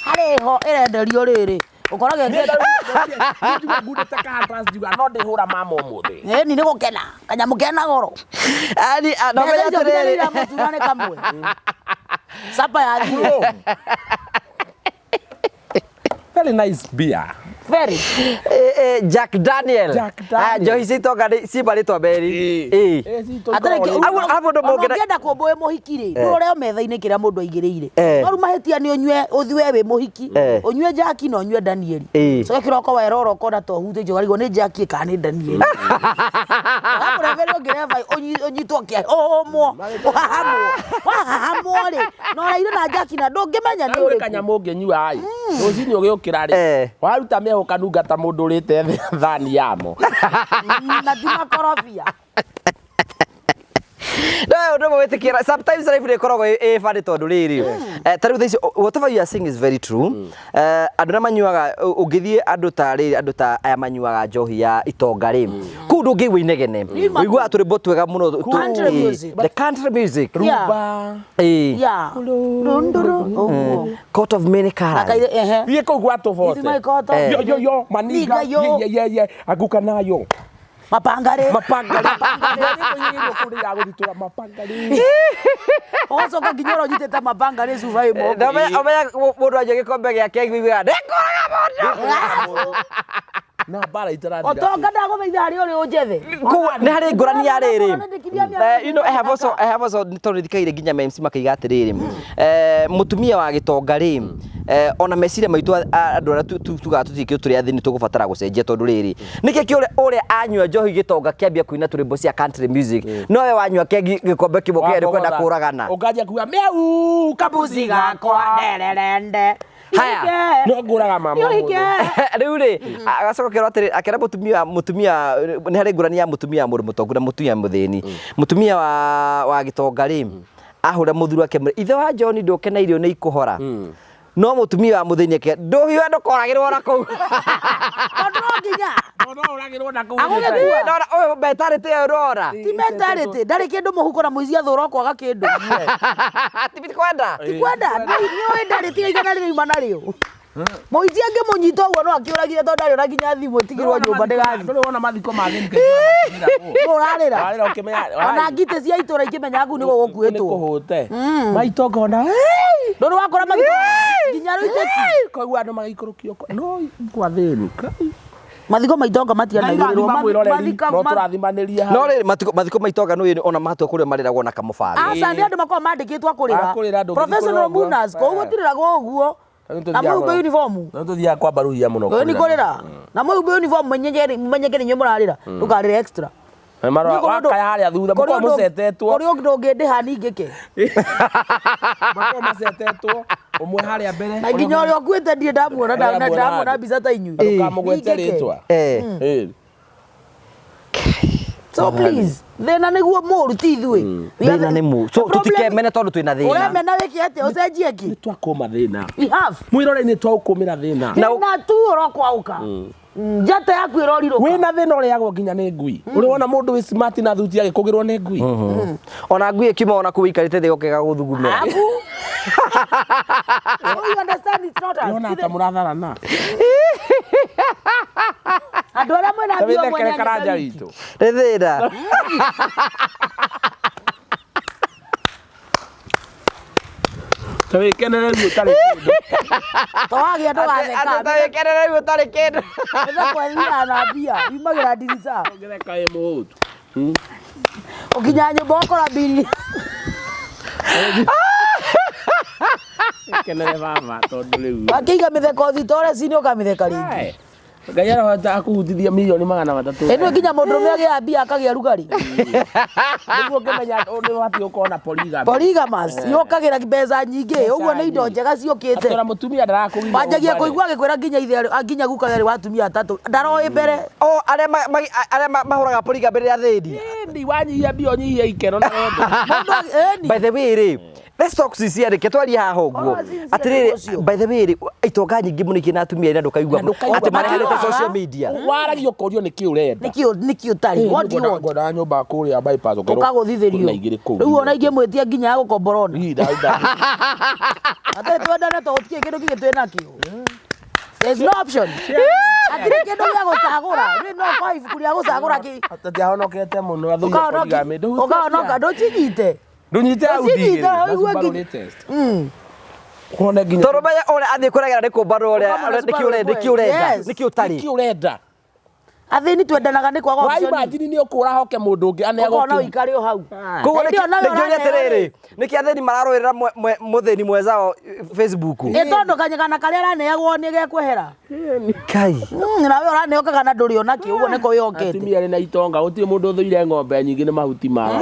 [SPEAKER 2] harĩ ho ĩrenderio rĩrĩ. Ũkoraga
[SPEAKER 3] Niĩ
[SPEAKER 2] ĩkĩte
[SPEAKER 3] njigue ngundĩte ka Hunters njiuga no ndĩhũra mama ũmũthĩ.
[SPEAKER 2] ĩni nĩ gũkena kanyamũ kena goro.
[SPEAKER 1] Ani no
[SPEAKER 2] Mbeca
[SPEAKER 1] menya
[SPEAKER 2] icio nginya nĩ
[SPEAKER 1] atĩrĩrĩ.
[SPEAKER 2] iramũtura nĩ kamwe. Sapa ya thirĩ.
[SPEAKER 3] Very nice beer.
[SPEAKER 2] Very.
[SPEAKER 1] Jack Daniel.
[SPEAKER 3] Jack Daniel.
[SPEAKER 1] Ah, njohi cia itonga nĩ ci marĩtwa merĩ. Ĩ.
[SPEAKER 3] Ĩ, citũ
[SPEAKER 2] Atarĩ
[SPEAKER 3] ikoragwo
[SPEAKER 2] kĩ-
[SPEAKER 1] Au- au mũndũ
[SPEAKER 2] ona
[SPEAKER 1] mũngĩna-
[SPEAKER 2] ũngĩenda kũmbwo wĩ mũhiki rĩ ndũrore o metha-inĩ kĩrĩa mũndũ aigĩrĩire
[SPEAKER 1] Eh.
[SPEAKER 2] no rĩu mahĩtia nĩ ũnyue ũthiĩ we wĩ mũhiki
[SPEAKER 1] Eh.
[SPEAKER 2] ũnyue Jackie na ũnyue Danieli
[SPEAKER 1] Eh.
[SPEAKER 2] coke kĩroko werora ũkona ta ũhutĩtio ũkarigwo nĩ Jackie kana nĩ Danieli ũkamũreberia ũngĩreba ũnyitwo kĩa ũhũmwo ũhahamwo wahahamwo rĩ na ũraire na Jackie na ndũngĩmenya nĩ
[SPEAKER 3] Rĩu nĩ
[SPEAKER 2] ũrĩkũ
[SPEAKER 3] kanyamũ ũngĩnyua ĩ rũcinĩ ũgĩũkĩra rĩ
[SPEAKER 1] Eh.
[SPEAKER 3] waruta mĩahũ kanunga ta mũndũ ũrĩte thani yamo
[SPEAKER 2] na ti makorobia
[SPEAKER 1] No ũndũ ũmwe wĩtĩkĩra sometimes life nĩ ĩkoragwo ĩ funny tondũ rĩrĩ ta rĩu thaa ici whatever you are saying is very true. Andũ arĩa manyuaga ũngĩthiĩ andũ ta rĩrĩ andũ ta aya manyuaga njohi ya itonga rĩ kũu ndũngĩigua inegene ũiguaga tũrwĩmbo twega mũno
[SPEAKER 2] Country music.
[SPEAKER 1] the country music.
[SPEAKER 2] Yeah.
[SPEAKER 3] Rumba.
[SPEAKER 1] Ĩ.
[SPEAKER 2] Yeah. Ndunduru ũguo.
[SPEAKER 1] Coat of many colours.
[SPEAKER 2] Akaire ehe.
[SPEAKER 3] Thiĩ kũu gwa tũbote.
[SPEAKER 2] Ithima ikoto.
[SPEAKER 1] Eh.
[SPEAKER 3] Yo yo yo maniga
[SPEAKER 2] Niga yo.
[SPEAKER 3] ye ye ye anguka nayo
[SPEAKER 2] Mapangare.
[SPEAKER 3] mapangari mapangari ya gũthitũra mapangari
[SPEAKER 2] Ũgacoka nginya ũrĩa ũnyitĩte mapangare cuba ĩmwe.
[SPEAKER 1] Na ũmenya mũndũ anyua gĩkombe gĩake aiguaga ndĩkũraga mũndũ.
[SPEAKER 3] na mbara itarathira
[SPEAKER 2] Ũtonga ndagũthaitha harĩa ũrĩ ũnjethe.
[SPEAKER 1] Koguo nĩ harĩ ngũrani ya rĩrĩ.
[SPEAKER 2] Ũrandĩkithia mĩaka
[SPEAKER 1] You know, I have also, I have also nĩ tondũ thikaire nginya MC makaiga atĩrĩrĩ, mũtumia wa gĩtonga rĩ, Ona meciria maitũ andũ arĩa tugaga tũtikĩ tũrĩ athĩni tũgũbatara gũcenjia tondũ rĩrĩ nĩkĩ kĩ ũrĩa anyua njohi gĩtonga kĩambia kũina tũrĩmbo cia country music nowe wanyua kegi gĩkombe kĩmwe kĩarĩ kwenda kũragana.
[SPEAKER 3] Ũkanjia kuga miau kabuci gakwa.
[SPEAKER 2] Ndererende.
[SPEAKER 1] Haya.
[SPEAKER 3] No ngũraga mama ũmũthĩ.
[SPEAKER 1] Rĩu rĩ agacoka kerwo atĩrĩ akera mũtumia nĩ harĩ ngũrani ya mũtumia wa mũndũ mũtongu na mũtumia mũthĩni. Mũtumia wa gĩtonga rĩ ahũra mũthuri wake amwĩre, ithe wa John ndũke na irio nĩ ikũhora. No mũtumia wa mũthĩni ake ndũhiũe ndũkoragĩrwo ona kũu.
[SPEAKER 2] Tondũ no nginya.
[SPEAKER 3] No ũragĩrwo na kũu.
[SPEAKER 2] Agũgĩkua.
[SPEAKER 1] Ndora ũyũ mentality ĩyo ndora.
[SPEAKER 2] Ti mentality, ndarĩ kĩndũ mũhuko na mũici athũra kwaga kĩndũ.
[SPEAKER 1] Ti kwenda.
[SPEAKER 2] Ti kwenda, nĩũĩ ndarĩ tiga igana rĩrĩ yuma narĩo. Mũici angĩmũnyita ũguo no akĩũragire tondũ ndarĩ ona nginya thimũ ĩtigirwo nyũmba ndĩgathiĩ.
[SPEAKER 3] Ndũrĩ wona mathiko ma thĩni
[SPEAKER 2] Nũ ũrarĩra?
[SPEAKER 3] Warĩra ũkĩmenya.
[SPEAKER 2] Ona ngitĩ cia itũra ikĩmenya kũu nĩguo gũkuĩtwo.
[SPEAKER 3] Kũhũte. Maito ngona.
[SPEAKER 2] Ndũrĩ wakora mathiko nginya rũitĩki.
[SPEAKER 3] Koguo andũ magĩikũrũkio. No kwa thĩni.
[SPEAKER 2] Mathiko maitonga matianagĩrĩrwo.
[SPEAKER 3] Mwĩroreri no tũrathimanĩria hau.
[SPEAKER 1] No rĩrĩ mathiko maitonga nĩ ona matua kũrĩa marĩragwo na kamũbango.
[SPEAKER 2] Aca nĩ andũ makoragwo mandĩkĩtwo a kũrĩra.
[SPEAKER 3] A kũrĩra, ndũngĩthiĩ
[SPEAKER 2] Professional
[SPEAKER 3] kũrĩra ũguo.
[SPEAKER 2] mourners, koguo gũtirĩragwo ũguo. Na mwĩhumbe uniform.
[SPEAKER 3] No tũthiaga kwa baruhia mũno.
[SPEAKER 2] Ũyũ nĩ kũrĩra. Na mwĩhumbe uniform menyeke nĩ inyuĩ mũrarĩra. Ndũkarĩre extra.
[SPEAKER 3] Wakaya harĩa thutha mũkorwo mũcetetwo.
[SPEAKER 2] Kũrĩ ũndũ ũngĩndĩha ningĩke.
[SPEAKER 3] Makorwo macetetwo ũmwe harĩa mbere.
[SPEAKER 2] Na nginya ũrĩa ũkuĩte ndirĩ ndamuona
[SPEAKER 3] Ũrĩa
[SPEAKER 2] ndamuona mbica ta inyuĩ.
[SPEAKER 3] Ndũkamũgwete
[SPEAKER 2] Ningĩke.
[SPEAKER 3] rĩtwa.
[SPEAKER 2] So please, thĩna nĩguo mũru ti ithuĩ. We are
[SPEAKER 1] Thĩna nĩ mũru. So
[SPEAKER 2] the problem-
[SPEAKER 1] tũtikemene tondũ twĩna thĩna.
[SPEAKER 2] Ũremena wĩke atĩa? Ũcenjie kĩ?
[SPEAKER 3] Nĩ twakũma thĩna.
[SPEAKER 2] We have.
[SPEAKER 3] Mwĩroreri nĩ twaũkũmĩra thĩna.
[SPEAKER 1] Na-
[SPEAKER 2] Thĩna tu ũrokwaũka. Njata yaku ĩrorirũka.
[SPEAKER 3] Wĩna thĩna ũrĩagwo nginya nĩ ngui. Ũrĩ wona mũndũ wĩ smart na thuti agĩkũgĩrwo nĩ ngui.
[SPEAKER 1] Ona ngui ĩkiuma ona kũu ĩikarĩte thĩ ũkĩga gũthugumĩra.
[SPEAKER 2] Aku. So you understand it's not us.
[SPEAKER 3] Nĩwona ta mũratharana.
[SPEAKER 2] Andũ arĩa mwĩna
[SPEAKER 3] Ta
[SPEAKER 2] mbia
[SPEAKER 3] wĩthekere
[SPEAKER 2] mwene
[SPEAKER 3] karanja
[SPEAKER 2] wiki.
[SPEAKER 3] witũ.
[SPEAKER 1] Nĩ thĩna.
[SPEAKER 3] Ta wĩkenere rĩu ũtarĩ kĩndũ.
[SPEAKER 2] Towagĩa ndũgatheka.
[SPEAKER 1] Atĩ ta wĩkenere rĩu ũtarĩ kĩndũ.
[SPEAKER 2] Mĩtheko ĩthiaga na mbia. Yumagĩra ndirica.
[SPEAKER 3] Ũngĩtheka wĩ mũhũtu.
[SPEAKER 2] Ũkinya nyũmba ũkora mbiri.
[SPEAKER 3] Wĩkenere baba tondũ rĩu.
[SPEAKER 2] Wakĩiga mĩtheko thitore cini ũkamĩtheka rĩngĩ.
[SPEAKER 3] Aye. Ngai arahota kũhutithia mirioni 300.
[SPEAKER 2] Ĩno nginya mũndũrũme agĩa mbia akagĩa rugarĩ.
[SPEAKER 3] Nĩguo ngĩmenya nĩ watiĩ gũkorwo na polygamy.
[SPEAKER 2] Polygamous yũkagĩra mbeca nyingĩ. Ũguo nĩ indo njega ciũkĩte.
[SPEAKER 3] Atĩ ona mũtumia ndarakũgiria.
[SPEAKER 2] Wanjagia kũigua agĩkwĩra nginya ithe nginya guka arĩ wa atumia atatũ. Ndaroĩ mbere.
[SPEAKER 1] O arĩa mahũraga polygamy rĩrĩa athĩni.
[SPEAKER 3] Ĩni wanyihia mbia ũnyihie ikeno na wendo.
[SPEAKER 2] Mũndũ ĩni.
[SPEAKER 1] By the way rĩ, let's talk sincerely, reke twarie haha ũguo.
[SPEAKER 2] Korwo sincere
[SPEAKER 1] Atĩrĩrĩ,
[SPEAKER 2] ũcio.
[SPEAKER 1] by the way rĩ, itonga nyingĩ mũno ikĩrĩ na atumia ira ndũkaigua
[SPEAKER 3] Na ndũkaigua
[SPEAKER 1] atĩ marehanĩte
[SPEAKER 2] makiugaga.
[SPEAKER 1] social media.
[SPEAKER 3] Waragia ũkorio nĩkĩ ũrenda.
[SPEAKER 2] Nĩkĩ nĩkĩ ũtarĩ? What do you want?
[SPEAKER 3] Ngwendaga nyũmba kũrĩa bypass ũkerwo
[SPEAKER 2] Ũkagũthithĩrio.
[SPEAKER 3] kwĩna igĩrĩ kũu.
[SPEAKER 2] Rĩu ona ingĩmwĩtia nginya ya gũkomborona.
[SPEAKER 3] Ii, nda-
[SPEAKER 2] Atarĩ twendane tondũ gũtirĩ kĩndũ kĩngĩ twĩ nakĩo. There's no option. Hatirĩ kĩndũ gĩa gũcagũra. Rĩu no kwa ibuku rĩa gũcagũra kĩ.
[SPEAKER 3] Tũtiahonokete mũno athuri a polygamy. Ndũhutie
[SPEAKER 2] Ũkahonoka ndũcinyite.
[SPEAKER 3] Ndũnyite Audi
[SPEAKER 2] Ndũcinyite,
[SPEAKER 3] igĩrĩ, na
[SPEAKER 2] ũigue
[SPEAKER 3] Subaru
[SPEAKER 2] nginya-
[SPEAKER 3] latest. Wone nginya
[SPEAKER 1] Tondũ menye ũrĩa athiĩ kũregera nĩ kũmbanwo ũrĩa
[SPEAKER 2] Ũkamũna
[SPEAKER 1] nĩkĩ ũrenda nĩkĩ
[SPEAKER 2] Subaru
[SPEAKER 1] ũrenda
[SPEAKER 2] Yes.
[SPEAKER 1] nĩkĩ ũtarĩ.
[SPEAKER 3] nĩkĩ ũrenda.
[SPEAKER 2] Athĩni twendanaga nĩ kwaga
[SPEAKER 3] Wa
[SPEAKER 2] option.
[SPEAKER 3] imagine nĩ ũkũra hoke mũndũ ũngĩ aneagwo
[SPEAKER 2] Ũkona ũikare o hau.
[SPEAKER 1] Koguo
[SPEAKER 2] Hĩndĩ ĩyo nawe
[SPEAKER 1] nĩkĩũria
[SPEAKER 2] ũraneo
[SPEAKER 1] atĩrĩrĩ, nĩkĩ athĩni mararũĩrĩra mũthĩni mwezao Facebook?
[SPEAKER 2] Ĩ tondũ kanyagana karĩa araneagwo nĩ gekwehera.
[SPEAKER 1] Kai.
[SPEAKER 2] Nawe ũraneo kagana ndũrĩ ona kĩ ũguo nĩko wĩhokete.
[SPEAKER 3] Atumia arĩ na itonga gũtirĩ mũndũ ũthũire ng'ombe nyingĩ nĩ mahuti mao.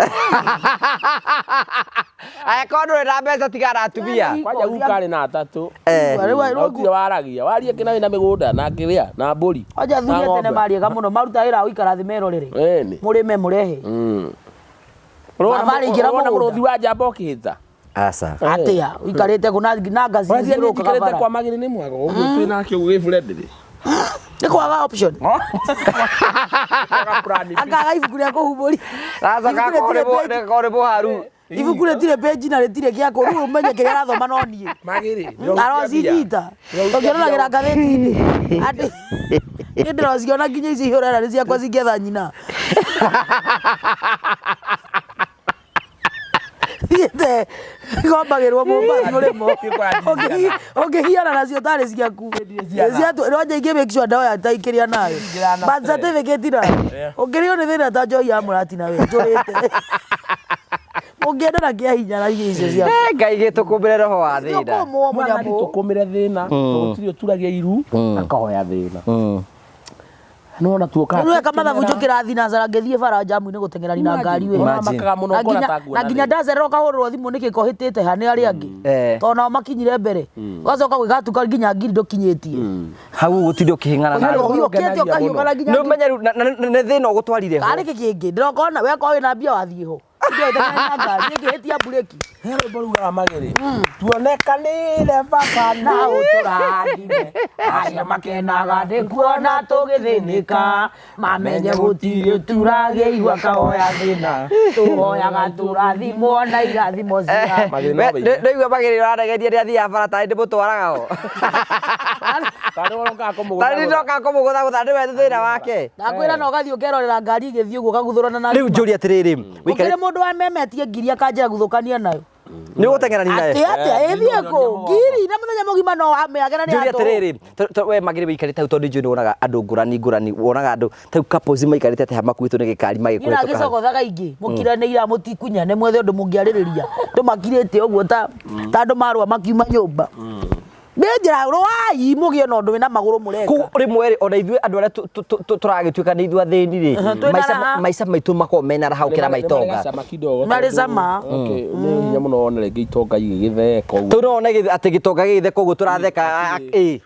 [SPEAKER 1] Angĩkorwo ndũrĩ na mbeca tigana na atumia.
[SPEAKER 3] Kwanja guka arĩ na atatũ.
[SPEAKER 2] Rĩu
[SPEAKER 3] Na gũtirĩ waragia. Warie kĩna wĩna mĩgũnda na kĩrĩa na mbũri.
[SPEAKER 2] Wanja athuri
[SPEAKER 3] na
[SPEAKER 2] a tene
[SPEAKER 3] ng'ombe.
[SPEAKER 2] mariega mũno maruta wĩra wa gũikara thĩ merorere.
[SPEAKER 3] Ĩni.
[SPEAKER 2] Mũrĩme mũrehe. Baba arĩingĩra
[SPEAKER 3] Ũrona
[SPEAKER 2] mũgũnda.
[SPEAKER 3] mũrũthi wa njamba ũkĩhĩta.
[SPEAKER 1] Aca.
[SPEAKER 2] Atĩa ũikarĩte kũ na ngaci
[SPEAKER 3] Ũracia niĩ
[SPEAKER 2] ithiũrũrũkaga
[SPEAKER 3] njikarĩte
[SPEAKER 2] bara.
[SPEAKER 3] kwa magĩrĩ nĩ mwago ũguo twĩ nake ũguo gĩ friendly.
[SPEAKER 2] Nĩ kwaga option.
[SPEAKER 3] Kwaga plan B.
[SPEAKER 2] Akaga ibuku rĩa kũhumbũria.
[SPEAKER 1] Raca
[SPEAKER 2] Ibuku rĩtirĩ page-
[SPEAKER 1] kakorĩ mũharu.
[SPEAKER 2] Ibuku rĩtirĩ page na rĩtirĩ gĩa kũ rĩu ũmenye kĩrĩa arathoma no niĩ.
[SPEAKER 3] Magĩrĩ.
[SPEAKER 2] Arocinyita. Ũngĩroragĩra ngathĩti-inĩ. Atĩ niĩ ndĩrociona nginya ici ihũrera nĩ ciakwa cingĩetha nyina. Thiĩte ngombagĩrwo Mombasa mũrĩmo. Ũngĩhiana nacio tarĩ ciaku. Roja ingĩ make sure ndoya ta ikĩrĩa nayo. Birth certificate nayo. Ũngĩrĩo nĩ thĩna ta njohi ya mũratina we njũrĩte. Ũngĩenda na kĩa hinya na irio icio ciaku.
[SPEAKER 1] Eh, Ngai gĩtũkũmbĩre roho wa thĩna.
[SPEAKER 2] Ũkũmwo
[SPEAKER 3] Mwathani
[SPEAKER 2] mũnyamũ.
[SPEAKER 3] tũkũmĩre thĩna tũgũtirĩ ũturagia iru akahoya thĩna nona tuoka
[SPEAKER 2] Rĩu eka mathabu njũkĩra thinacara ngĩthiĩ bara njamu-inĩ gũteng'erani na ngari we.
[SPEAKER 1] Imagine.
[SPEAKER 3] makaga mũno
[SPEAKER 2] Na
[SPEAKER 3] ũkona
[SPEAKER 2] nginya-
[SPEAKER 3] ta nguona
[SPEAKER 2] na nginya
[SPEAKER 3] thĩna.
[SPEAKER 2] ndacererwo ũkahũrĩrwo thimũ nĩkĩ kohĩtĩte ha nĩ arĩa angĩ
[SPEAKER 1] Eh.
[SPEAKER 2] tondũ nao makinyire mbere ũgacoka gwĩgatuka nginya ngiri ndũkinyĩtie
[SPEAKER 1] Hau gũtirĩ ũkĩhĩngana na
[SPEAKER 3] Ũguo
[SPEAKER 1] andũ.
[SPEAKER 2] ũhiũkĩte
[SPEAKER 3] ũngenagia
[SPEAKER 2] ũkahiũka na nginya
[SPEAKER 1] Nĩ ũmenye rĩu, na nĩ thĩna ũgũtwarire ho.
[SPEAKER 2] karĩ kĩ kĩngĩ ndĩrokona we korwo wĩna mbia wathiĩ ho Ndĩrokona na ngari ĩngĩhĩtia mburĩki
[SPEAKER 3] He rwĩmbo rugaga magĩrĩ tuonekanĩre baba
[SPEAKER 2] na ũtũrathime acio makenaga ndĩkuona tũgĩthĩnĩka mamenye gũtirĩ turageirwo akahoya thĩna tũhoyaga tũrathimwo na irathimo cia
[SPEAKER 3] Magĩrĩ no
[SPEAKER 1] We-
[SPEAKER 3] wĩine.
[SPEAKER 1] Ndĩigua magĩrĩ ũraregeria rĩrĩa athiaga bara tarĩ ndĩmũtwaraga ho.
[SPEAKER 3] Tarĩ ũrokaga kũmũgũtha
[SPEAKER 1] Tarĩ ndoka kũmũgũthagũtha nĩwe thĩna wake.
[SPEAKER 2] ndakwĩra na ũgathiĩ ũkerorera ngari ĩgĩthiĩ ũguo ũkaguthũrana na
[SPEAKER 1] Rĩu njũrie atĩrĩrĩ,
[SPEAKER 2] ũkĩrĩ
[SPEAKER 1] wĩikare
[SPEAKER 2] mũndũ wamemetie ngiri akanjĩra guthũkania nayo
[SPEAKER 1] nĩ ũgũteng'erani naye.
[SPEAKER 2] atĩ atĩa ĩthiĩ kũ ngiri na mũthenya mũgima no amĩagera nĩ
[SPEAKER 1] Njũrie
[SPEAKER 2] atũ
[SPEAKER 1] atĩrĩrĩ, we magĩrĩ wĩikarĩte hau tondũ njũĩ nĩ wonaga andũ ngũrani ngũrani, wonaga andũ ta rĩu couples maikarĩte atĩ haha makuĩtwo nĩ gĩkari
[SPEAKER 2] niĩ
[SPEAKER 1] magĩkũhĩtũka hau.
[SPEAKER 2] nangĩcogothaga ingĩ mũkiranĩira mũtikunyane mwethe ũndũ mũngĩarĩrĩria andũ makirĩte ũguo ta ta andũ marũa makiuma nyũmba nĩnjĩra rũai mũgĩe na ũndũ wĩna magũrũ mũreka
[SPEAKER 1] Koguo rĩmwe rĩ ona ithuĩ andũ arĩa tũragĩtuĩka nĩ ithuĩ athĩni rĩ
[SPEAKER 2] twĩna
[SPEAKER 1] maica
[SPEAKER 2] raha.
[SPEAKER 1] maica maitũ makoragwo mena raha gũkĩra maitonga
[SPEAKER 3] Cama kidogo
[SPEAKER 2] Marĩ cama.
[SPEAKER 3] Okay, nĩ hinya mũno wone rĩngĩ itonga igĩgĩtheka ũguo.
[SPEAKER 1] tondũ no wone atĩ gĩtonga gĩgĩtheka ũguo tũratheka ĩ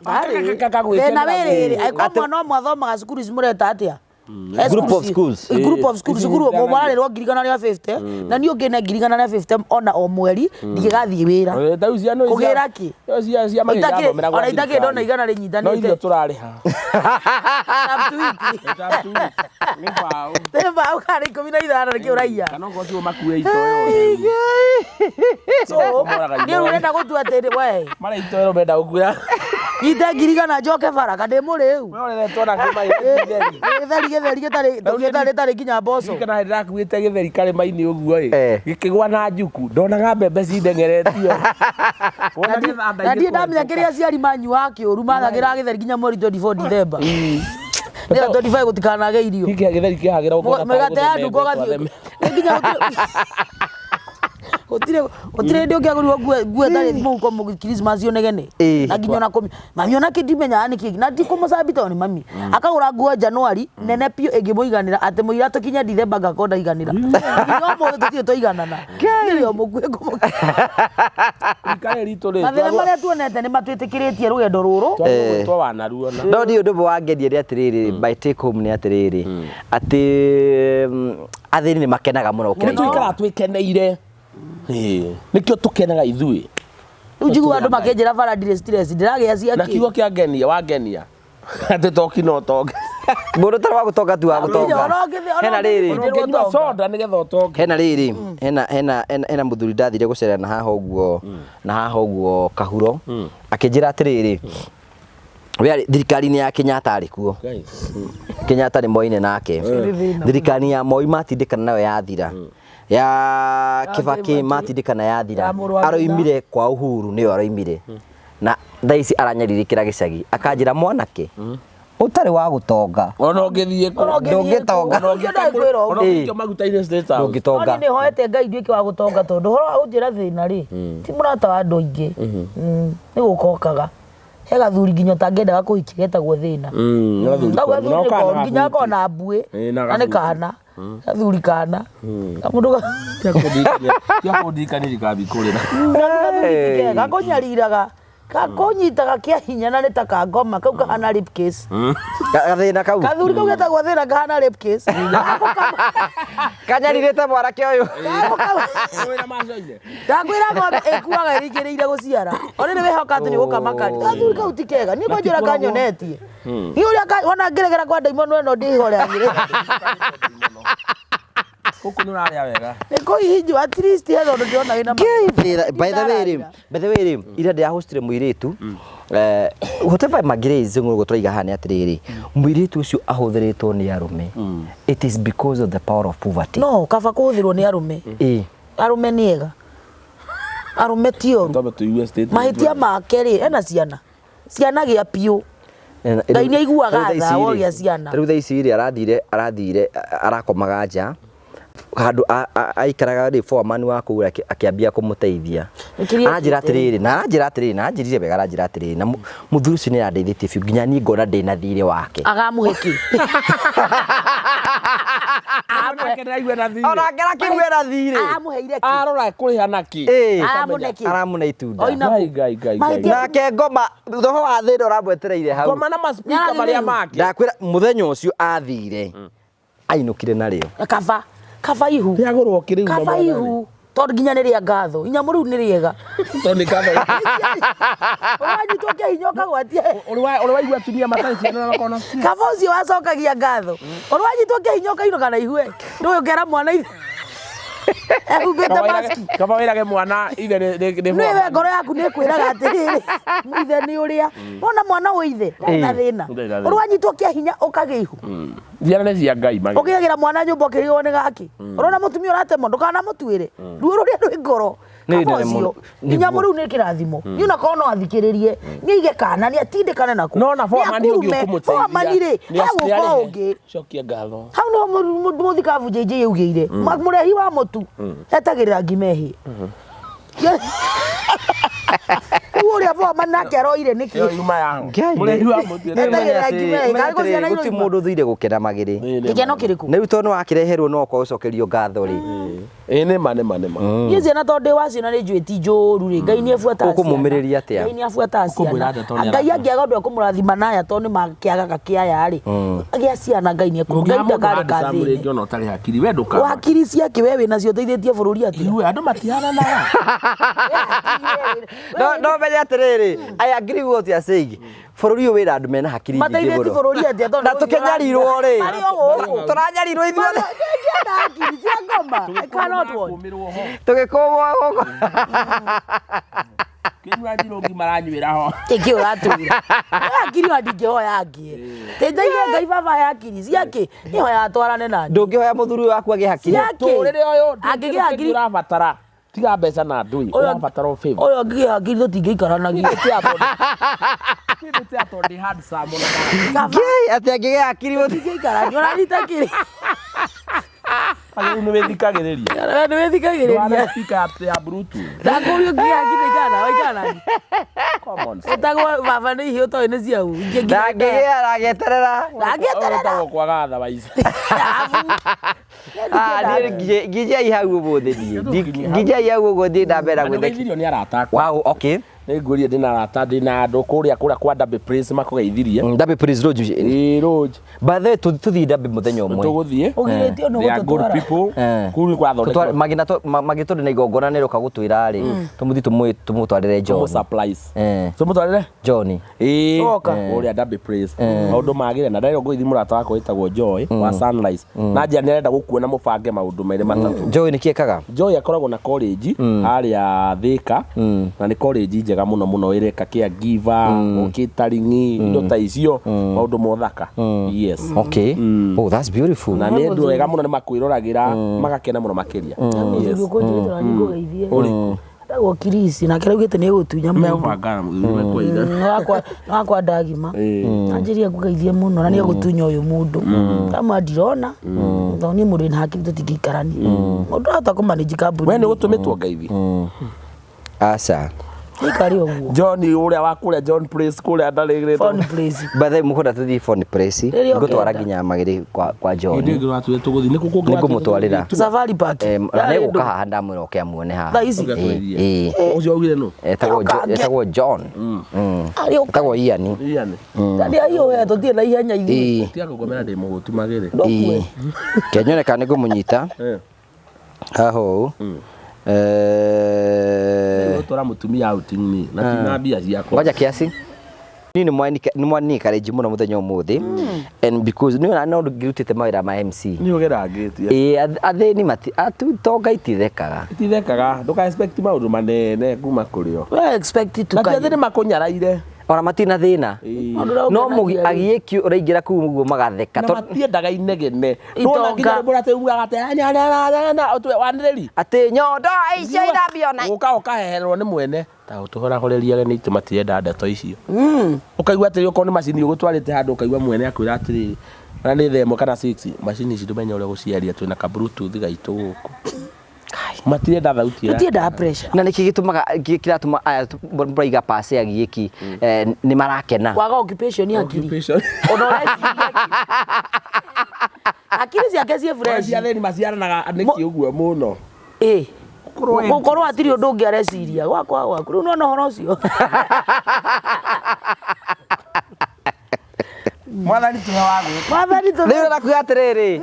[SPEAKER 2] thĩna wĩrĩrĩ angĩkorwo mwana ũmwe athomaga cukuru ici mũreta atĩa He
[SPEAKER 1] Group
[SPEAKER 2] cukuru
[SPEAKER 1] of schools.
[SPEAKER 2] Group of schools
[SPEAKER 3] Ici
[SPEAKER 2] cukuru ũmwe
[SPEAKER 3] nĩ
[SPEAKER 2] mararĩrwo ngiri igana rĩa 50 na niĩ ũngĩ ne ngiri igana rĩa 50 ona o mweri ndingĩgathiĩ wĩra
[SPEAKER 3] Eh, ta rĩu ciana ici
[SPEAKER 2] Kũgĩra kĩ?
[SPEAKER 3] cia cia magĩrĩ
[SPEAKER 2] Itakĩrĩ-
[SPEAKER 3] irathomera gwa
[SPEAKER 2] ona itakĩrĩ
[SPEAKER 3] thirikari.
[SPEAKER 2] ndona igana rĩnyitanĩte.
[SPEAKER 3] No ithuĩ tũrarĩha.
[SPEAKER 2] Subtweet.
[SPEAKER 3] Nĩ mbaũ.
[SPEAKER 2] Nĩ mbaũ kana 15 nĩkĩo ũraiya
[SPEAKER 3] Kana okorwo tiguo makue itoero.
[SPEAKER 2] So, niĩ rĩu ũrenda gũtua atĩ we
[SPEAKER 3] Mara itoero menda gũkuĩra.
[SPEAKER 2] nyite ngiri igana njoke bara kana ndĩ mũrĩu
[SPEAKER 3] We ũreretwo na kĩma gĩtheri.
[SPEAKER 2] gĩtheri gĩtheri gĩtarĩ gĩtarĩ gĩtarĩ nginya mboco
[SPEAKER 3] Kana hĩndĩ ndakuĩte gĩtheri karĩma-inĩ ũguo ĩ.
[SPEAKER 1] Eh.
[SPEAKER 3] Gĩkĩgwa na njuku. Ndonaga mbembe cindengeretio.
[SPEAKER 2] Na ndiĩ ndamenya kĩrĩa aciari manyuaga kĩũru mathagĩra gĩtheri nginya mweri 24 December nĩgetha 25 gũtikanage irio
[SPEAKER 3] Gĩkĩ gĩtheri kĩhagĩra ũkona
[SPEAKER 2] mĩgate ya nduka ũgathiĩ nĩ nginya gũtirĩ gũtirĩ hĩndĩ ũngĩagũrirwo nguo nguo ĩtarĩ mũhuko mũgĩ Christmas ũnegene
[SPEAKER 1] Ĩĩ.
[SPEAKER 2] na nginya ona kũmi mami ona kĩndimenyaga nĩkĩ na ti kũmũcambi tondũ nĩ mami akagũra nguo Januari nene biũ ĩngĩmũiganĩra atĩ mũira tũkinye December ngakorwo ndaiganĩra nginya ũmũthĩ tũtirĩ twaiganana nĩrĩo mũkuĩ kũmũkĩ
[SPEAKER 3] Ikare ritũ rĩ.
[SPEAKER 2] mathĩna marĩa tuonete nĩ matwĩtĩkĩrĩtie rũgendo rũrũ
[SPEAKER 3] Twagũtwo wanaruona.
[SPEAKER 1] No niĩ ũndũ ũmwe wangeria nĩ atĩrĩrĩ my take home nĩ atĩrĩrĩ atĩ athĩni nĩ makenaga mũno gũkĩra
[SPEAKER 3] Nĩ
[SPEAKER 1] itonga.
[SPEAKER 3] tũikaraga twĩkeneire. Ĩĩ. Nĩkĩo tũkenaga ithuĩ.
[SPEAKER 2] rĩu njiguaga andũ makĩnjĩra bara ndirĩ stress ndĩragĩa
[SPEAKER 3] Na
[SPEAKER 2] ciakĩ
[SPEAKER 3] kiugo kĩa ngenia wangenia. Atĩ toki no ũtonge.
[SPEAKER 1] Mũndũ ũtarĩ wa gũtonga tu wa gũtonga.
[SPEAKER 2] Ona ũngĩthĩ- ona
[SPEAKER 1] Hena rĩrĩ.
[SPEAKER 2] ũngĩthĩ-
[SPEAKER 3] Ũngĩnyua soda nĩgetha ũtonge.
[SPEAKER 1] Hena rĩrĩ hena hena hena hena mũthuri ndathire gũcera na haha ũguo na haha ũguo kahuro akĩnjĩra atĩrĩrĩ we arĩ thirikari-inĩ ya Kenyatta arĩ kuo Kenyatta nĩ moine nake thirikari ya Moi matindĩkana nayo yathira ya Kibaki matindĩkana yathira
[SPEAKER 2] Ya mũrũ wa nyina.
[SPEAKER 1] aroimire kwa Uhuru nĩyo aroimire na thaa ici aranyarirĩkĩra gĩcagi akanjĩra mwanake ũtarĩ wa gũtonga
[SPEAKER 3] Ona ũngĩthiĩ kũ.
[SPEAKER 2] Ona ũngĩthiĩ kũ.
[SPEAKER 1] Ndũngĩtonga.
[SPEAKER 3] Ona ũngĩkamũrĩra. Ona ũngĩikio maguta-inĩ State House.
[SPEAKER 1] ndũngĩtonga
[SPEAKER 2] No niĩ nĩhoete Ngai nduĩke wa gũtonga tondũ ũhoro wa gũnjĩra thĩna rĩ ti mũrata wa andũ aingĩ nĩ gũka okaga he gathuri nginya ũtangĩendaga kũhikia getagwo thĩna
[SPEAKER 3] Gathuri
[SPEAKER 2] kau
[SPEAKER 3] koru.
[SPEAKER 2] gathuri
[SPEAKER 3] Na
[SPEAKER 2] nĩ
[SPEAKER 3] ũkana
[SPEAKER 2] koru nginya
[SPEAKER 3] gabuti.
[SPEAKER 2] gakoragwo na mbuĩ
[SPEAKER 3] Ĩĩ, na
[SPEAKER 2] na nĩ
[SPEAKER 3] gabuti.
[SPEAKER 2] kana gathuri kana kamũndũ
[SPEAKER 3] Tia kũndirikania ndikambie kũrĩra.
[SPEAKER 2] gathuri ti kega gakũnyariraga gakũnyitaga kĩa hinya na nĩ ta kangoma kau kahana rape case
[SPEAKER 1] Gathĩna kau
[SPEAKER 2] gathuri kau getagwo thĩna kahana rape case Gagũkama-
[SPEAKER 1] kanyarirĩte mwanake ũyũ
[SPEAKER 2] gagũkama-
[SPEAKER 3] Wĩra macoine.
[SPEAKER 2] ndakwĩra ng'ombe ĩkuaga ĩrĩkĩrĩire gũciara o rĩrĩ wĩhoka atĩ nĩ gũkama kari gathuri kau ti kega niĩ kwanjũra kanyonetie niĩ ũrĩa wona ngĩregera kwa ndaimono ĩno ndĩhoreagĩre
[SPEAKER 3] Gũkũ nĩ ũrarĩa wega.
[SPEAKER 2] nĩ kũhihinywo at least he tondũ ndĩrona wĩna
[SPEAKER 1] Thĩna- by the way rĩ by the way rĩ ira ndĩrahostire mũirĩtu eh, whatever Magire ũguo tũraiga haha nĩ atĩrĩrĩ mũirĩtu ũcio ahũthĩrĩtwo nĩ arũme it is because of the power of poverty
[SPEAKER 2] no kaba kũhũthĩrwo nĩ arũme
[SPEAKER 1] ĩĩ
[SPEAKER 2] arũme nĩ ega arũme ti oru
[SPEAKER 3] Twambe tũigue statement.
[SPEAKER 2] mahĩtia make rĩ ena ciana ciana gĩa biũ Ngai nĩ aiguaga tha wogĩa ciana.
[SPEAKER 1] rĩu thaa ici rĩ arathire arathire arakomaga nja Handũ aikaraga rĩ, foreman wa kũu akĩambia kũmũteithia.
[SPEAKER 2] Nĩkĩrĩa
[SPEAKER 1] Aranjĩra
[SPEAKER 2] ekĩte?
[SPEAKER 1] Atĩrĩrĩ, na aranjĩra atĩrĩrĩ, na anjĩrire wega, aranjĩra atĩrĩrĩ, na mũthuri ũcio nĩ arandeithĩtie biũ nginya niĩ ngona ndĩna thirĩ wake.
[SPEAKER 2] Agamũhe kĩ?
[SPEAKER 3] Onake nĩaigua na thirĩ.
[SPEAKER 1] Onake arakĩigua na thirĩ.
[SPEAKER 2] Aramũheire kĩ?
[SPEAKER 3] Arora kũrĩha naki.
[SPEAKER 1] Ĩĩ.
[SPEAKER 2] Aramũne kĩ?
[SPEAKER 1] Aramũne itunda.
[SPEAKER 2] Oina
[SPEAKER 3] Ngai, Ngai, Ngai, Ngai.
[SPEAKER 2] Mahĩtia-
[SPEAKER 1] Nake ngoma roho wa thĩna ũramwetereire hau.
[SPEAKER 3] Ngoma na maspika marĩa make.
[SPEAKER 1] Ndakwĩra mũthenya ũcio athire ainũkire narĩo.
[SPEAKER 2] Kaba kaba ihu.
[SPEAKER 3] Rĩagũrwo kĩrĩu na
[SPEAKER 2] Kaba
[SPEAKER 3] mwathani.
[SPEAKER 2] ihu tondũ nginya nĩ rĩa ngatho, inyamũ rĩu nĩ rĩega.
[SPEAKER 3] Tondũ nĩ ngatho.
[SPEAKER 2] Ũranyitwo kĩhinya ũkagwatia.
[SPEAKER 3] Ũrĩ waigua atumia matarĩ ciana na makona.
[SPEAKER 2] Kaba ũcio wacokagia ngatho, ũranyitwo kĩhinya ũkainũka na ihue ndũĩ ũkera mwana ithe ehumbĩte maski.
[SPEAKER 3] Kaba wĩrage mwana ithe nĩ
[SPEAKER 2] Nĩ we ngoro yaku nĩ ĩkwĩraga atĩrĩrĩ, ithe nĩ ũrĩa wona mwana wĩ ithe ndarĩ na thĩna.
[SPEAKER 3] Ndarĩ na thĩna.
[SPEAKER 2] Ũranyitwo kĩahinya ũkagĩa ihu.
[SPEAKER 3] Ciana nĩ cia Ngai magĩ.
[SPEAKER 2] Ũkĩagĩra mwana nyũmba ũkĩrigwo nĩ gaki. Ũrona mũtumia ũratemwo, ndũkanamũtuĩre ruo rũrĩa rwĩ ngoro.
[SPEAKER 1] Nĩ
[SPEAKER 2] Kaba
[SPEAKER 1] ndĩrĩ
[SPEAKER 2] ũcio
[SPEAKER 1] mũno.
[SPEAKER 2] inyamũ rĩu nĩ kĩrathimo. Niĩ ona korwo no athikĩrĩrie, nĩ aige kana nĩ atindĩkane nakuo.
[SPEAKER 3] No na foreman
[SPEAKER 2] Nĩ
[SPEAKER 3] ũngĩ
[SPEAKER 2] akurume.
[SPEAKER 3] ũkũmũteithia.
[SPEAKER 2] Foreman rĩ, he gũka ũngĩ.
[SPEAKER 3] Cokia ngatho.
[SPEAKER 2] Hau niho mũthikabu JJ augĩire mũrehi wa mũtu etagĩrĩra ngima ĩhĩe. Rĩu ũrĩa foreman nake aroire nĩkĩ?
[SPEAKER 3] Ĩyo yuma yaho.
[SPEAKER 1] Ngai,
[SPEAKER 3] Mũrehi wa mũtu.
[SPEAKER 2] Etagĩrĩra ngima ĩhĩe. Kana gũciana
[SPEAKER 1] Gũtirĩ
[SPEAKER 2] iroima.
[SPEAKER 1] mũndũ ũthũire gũkena magĩrĩ.
[SPEAKER 2] Gĩkeno kĩrĩkũ?
[SPEAKER 1] Na rĩu tondũ nĩwakĩreherwo no kwa gũcokerio ngatho rĩ.
[SPEAKER 3] Ĩĩ nĩ ma nĩ ma nĩ ma.
[SPEAKER 2] Niĩ ciana tondũ ndĩ wacio na nĩ njũĩ ti njũru rĩ, Ngai nĩ abuataga
[SPEAKER 1] Ũkũmũmĩrĩria atĩa?
[SPEAKER 2] Ngai nĩ abuataga
[SPEAKER 3] Ũkũmwĩra
[SPEAKER 2] ciana.
[SPEAKER 3] atĩa tondũ nĩ
[SPEAKER 2] Ngai
[SPEAKER 3] arata?
[SPEAKER 2] angĩaga ũndũ ekũmũrathima naya tondũ nĩ makĩagaga kĩaya rĩ, gĩa ciana Ngai nĩ ekũmũ Ngai
[SPEAKER 3] Ũngĩha mũndũ
[SPEAKER 2] ndakareka
[SPEAKER 3] handsome
[SPEAKER 2] thĩne.
[SPEAKER 3] rĩngĩ ona ũtarĩ hakiri we ndũkama.
[SPEAKER 2] Hakiri ciake we wĩ nacio ũteithĩtie bũrũri atĩa?
[SPEAKER 3] Iwe andũ matihananaga.
[SPEAKER 1] No no menye atĩrĩrĩ, I agree with what you are saying. Bũrũri ũyũ wĩna andũ mena hakiri nyingĩ
[SPEAKER 2] Mateithĩtie
[SPEAKER 1] mũno.
[SPEAKER 2] bũrũri atĩa tondũ
[SPEAKER 1] Na
[SPEAKER 2] gũthiĩ
[SPEAKER 1] tũkĩnyarirwo rĩ.
[SPEAKER 2] Marĩ o gũkũ.
[SPEAKER 1] Tũranyarirwo ithuothe.
[SPEAKER 2] Ndingĩenda hakiri cia ngoma. I cannot watch.
[SPEAKER 3] Kũmĩrwo ho.
[SPEAKER 1] Tũgĩkũmwo gũkũ.
[SPEAKER 3] Kĩnyua njirũngi maranyuĩra ho.
[SPEAKER 2] Kĩkĩ ũratwĩra? Hakiri ona ndingĩhoya angie. Teithagia Ngai baba ya hakiri ciake. Nĩhoya atwarane nani.
[SPEAKER 1] Ndũngĩhoya mũthuri waku agĩe hakiri.
[SPEAKER 2] Ciake.
[SPEAKER 3] Tũrĩrĩ ũyũ
[SPEAKER 2] Angĩgĩa hakiri
[SPEAKER 3] ũrabatara. Tiga mbeca na ndũi. Ũrabatara o favor.
[SPEAKER 2] Ũyũ angĩgĩa hakiri tũtingĩikaranagia.
[SPEAKER 3] Kĩndũ tia tondũ ndĩ handsome ona
[SPEAKER 2] Kaba
[SPEAKER 1] Ngai, atĩ angĩgĩa hakiri mũthuri.
[SPEAKER 2] tũtingĩikarania ũranyita kĩrĩ.
[SPEAKER 3] Rĩu nĩ wĩthikagĩrĩria.
[SPEAKER 2] We nĩ wĩthikagĩrĩria.
[SPEAKER 3] Ndũhana speaker ya Bluetooth.
[SPEAKER 2] Ndakũria ũngĩgĩa hakiri ikara nawe ikara nani.
[SPEAKER 3] Come on. sir.
[SPEAKER 2] Ĩtagwo baba nĩ ihiũ toĩ nĩ ciau.
[SPEAKER 1] Ndangĩgĩa aragĩeterera.
[SPEAKER 2] Ndangĩeterera.
[SPEAKER 3] Ũyũ wĩtagwo kwaga tha waici.
[SPEAKER 1] Ah, niĩ nginyai hau ũmũthĩ niĩ. Nginyai hau ũguo thiĩ na mbere na
[SPEAKER 3] Na
[SPEAKER 1] gwĩtheki.
[SPEAKER 3] nĩũgeithirio nĩ arata akwa.
[SPEAKER 1] Wow, okay.
[SPEAKER 3] Nĩ ngũria ndĩna arata ndĩna andũ kũrĩa kũrĩa kwa Derby Place makũgeithirie.
[SPEAKER 1] Ndabe please Roju.
[SPEAKER 3] Ĩĩ Roji.
[SPEAKER 1] By the way, tũthiĩ Ndabe mũthenya ũmwe.
[SPEAKER 3] Tũgũthiĩ.
[SPEAKER 2] Ũgirĩtio nĩ
[SPEAKER 3] They are good
[SPEAKER 2] gũtũtwara.
[SPEAKER 3] people.
[SPEAKER 1] Eh.
[SPEAKER 3] Kũu nĩ kũrathondekwo.
[SPEAKER 1] Magĩtũndĩ na igongona nĩ rũka gũtwĩra rĩ, tũmũthiĩ tũmũtwarĩre
[SPEAKER 3] Tũmũ
[SPEAKER 1] John.
[SPEAKER 3] supplies.
[SPEAKER 1] Eh.
[SPEAKER 3] Tũmũtwarĩre?
[SPEAKER 1] John.
[SPEAKER 3] Ĩĩ.
[SPEAKER 2] Oka.
[SPEAKER 3] Kũrĩa Derby Place. Maũndũ magĩre na nderwo ngũithi mũrata wakwa wĩtagwo Joy wa Sunrise. Na njĩra nĩ arenda gũkuona mũbange maũndũ merĩ matatũ.
[SPEAKER 1] Joy nĩ kĩekaga?
[SPEAKER 3] Joy akoragwo na college harĩa Thika na nĩ college njega mũno mũno ĩreka caregiver, catering, indo ta icio maũndũ mothaka. Yes.
[SPEAKER 1] Okay. Oh, that's beautiful.
[SPEAKER 3] Na nĩ andũ ega mũno nĩ makwĩroragĩra magakena mũno makĩria.
[SPEAKER 2] Mũthuri ũkũnjĩrĩte na nĩngũgeithie.
[SPEAKER 3] Ũrĩkũ?
[SPEAKER 2] Etagwo Kirisi nake araugĩte nĩ egũtunya mũndũ.
[SPEAKER 3] Megũbangana mũthuri mekũiga.
[SPEAKER 2] Wakwa ndagima anjĩria ngũgeithie mũno na nĩ egũtunya ũyũ mũndũ kama ndirona tondũ niĩ mũndũ wĩna hakiri tũtingĩikarania mũndũ ahota kũmanĩnji kambuni
[SPEAKER 3] We nĩ gũtũmĩtwo ngeithi.
[SPEAKER 1] Aca.
[SPEAKER 2] Ikare ũguo.
[SPEAKER 3] John ũrĩa wa kũrĩa John Place kũrĩa ndarĩ
[SPEAKER 2] Phone place.
[SPEAKER 1] By the way, mũkwenda tũthiĩ Phone Place.
[SPEAKER 2] Rĩrĩa
[SPEAKER 1] Ngũtwara
[SPEAKER 2] ũkenda.
[SPEAKER 1] nginya magĩrĩ kwa John.
[SPEAKER 3] Hĩndĩ ĩngĩ ũratwĩra tũgũthiĩ nĩ kũ kũngĩ
[SPEAKER 1] Nĩngũmũtwarĩra.
[SPEAKER 2] Safari Park.
[SPEAKER 1] Na
[SPEAKER 2] Yarĩ
[SPEAKER 1] nĩgũka
[SPEAKER 2] ndũ.
[SPEAKER 1] haha ndamwĩra oke amuone haha.
[SPEAKER 2] Thaa ici.
[SPEAKER 1] Ĩĩ, ĩĩ.
[SPEAKER 3] Ũcio augire nũ?
[SPEAKER 1] Etagwo
[SPEAKER 2] Ũkange.
[SPEAKER 1] Etagwo John.
[SPEAKER 2] Arĩ ũka.
[SPEAKER 1] Etagwo Ian.
[SPEAKER 3] Ian.
[SPEAKER 2] Ndĩ ahiũ we tũthiĩ na ihenya ithuĩ.
[SPEAKER 1] Ĩĩ.
[SPEAKER 3] Tiga kũngomera ndĩ mũhũtu magĩrĩ.
[SPEAKER 2] Ndũkue.
[SPEAKER 1] Ĩĩ. Kenyone kana nĩngũmũnyita
[SPEAKER 3] Eh.
[SPEAKER 1] haha ũũ.
[SPEAKER 3] Gũtwara mũtumia outing ni na ti na mbia ciakwa.
[SPEAKER 1] Ngoja kiasi. Niĩ nĩ mwanikarenji mũno mũthenya ũmũthĩ and because nĩ ona no ngĩrutĩte mawĩra ma MC.
[SPEAKER 3] Nĩ ũgerangĩtie.
[SPEAKER 1] Ĩĩ athĩni mati atu tonga itithekaga.
[SPEAKER 3] Itithekaga ndũka expect maũndũ manene kuma kũrĩ o.
[SPEAKER 2] We expect to
[SPEAKER 3] Na ti athĩ nĩ makũnyaraire.
[SPEAKER 1] Ona matina thĩna.
[SPEAKER 3] Ĩĩ.
[SPEAKER 1] No mũgiĩ ũraingĩra kũu ũguo magatheka.
[SPEAKER 3] Na matiendaga inegene.
[SPEAKER 2] Itonga.
[SPEAKER 3] Ndona nginya rwĩmbo rũrĩa ugaga atĩ wanĩrĩri.
[SPEAKER 1] Atĩ nyondo icio ithambio na
[SPEAKER 3] Ũka ũkaheherwo nĩ mwene ta ũtũhorahoreriage nĩ itũ matirenda ndeto icio. Ũkaigua atĩrĩ okorwo nĩ macini ũgũtwarĩte handũ ũkaigua mwene akwĩra atĩrĩrĩ Na nĩ thaa 1 kana 6 macini ici ndũmenye ũrĩa gũciaria twĩna ka bluetooth gaitũ gũkũ. Matirenda thauti ya.
[SPEAKER 2] Tũtiendaga pressure.
[SPEAKER 1] Na nĩkĩ gĩtũmaga kĩratũma aya mũraiga pass ya gĩki nĩ marakena?
[SPEAKER 2] Kwaga occupation ya akili.
[SPEAKER 3] Occupation.
[SPEAKER 2] Ona ũreciria kĩ? Akili ciake ciĩ fresh.
[SPEAKER 3] Cia athĩni maciaranaga nĩkĩ ũguo mũno?
[SPEAKER 2] Ĩ.
[SPEAKER 3] Gũkorwo
[SPEAKER 2] Gũkorwo hatirĩ ũndũ ũngĩ areciria. Gwakwa gwaku. Rĩu nĩwona ũhoro ũcio.
[SPEAKER 3] Mwathani tuhe wa gwĩka.
[SPEAKER 2] Mwathani tũ.
[SPEAKER 1] Rĩu ndĩrenda kuga atĩrĩrĩ,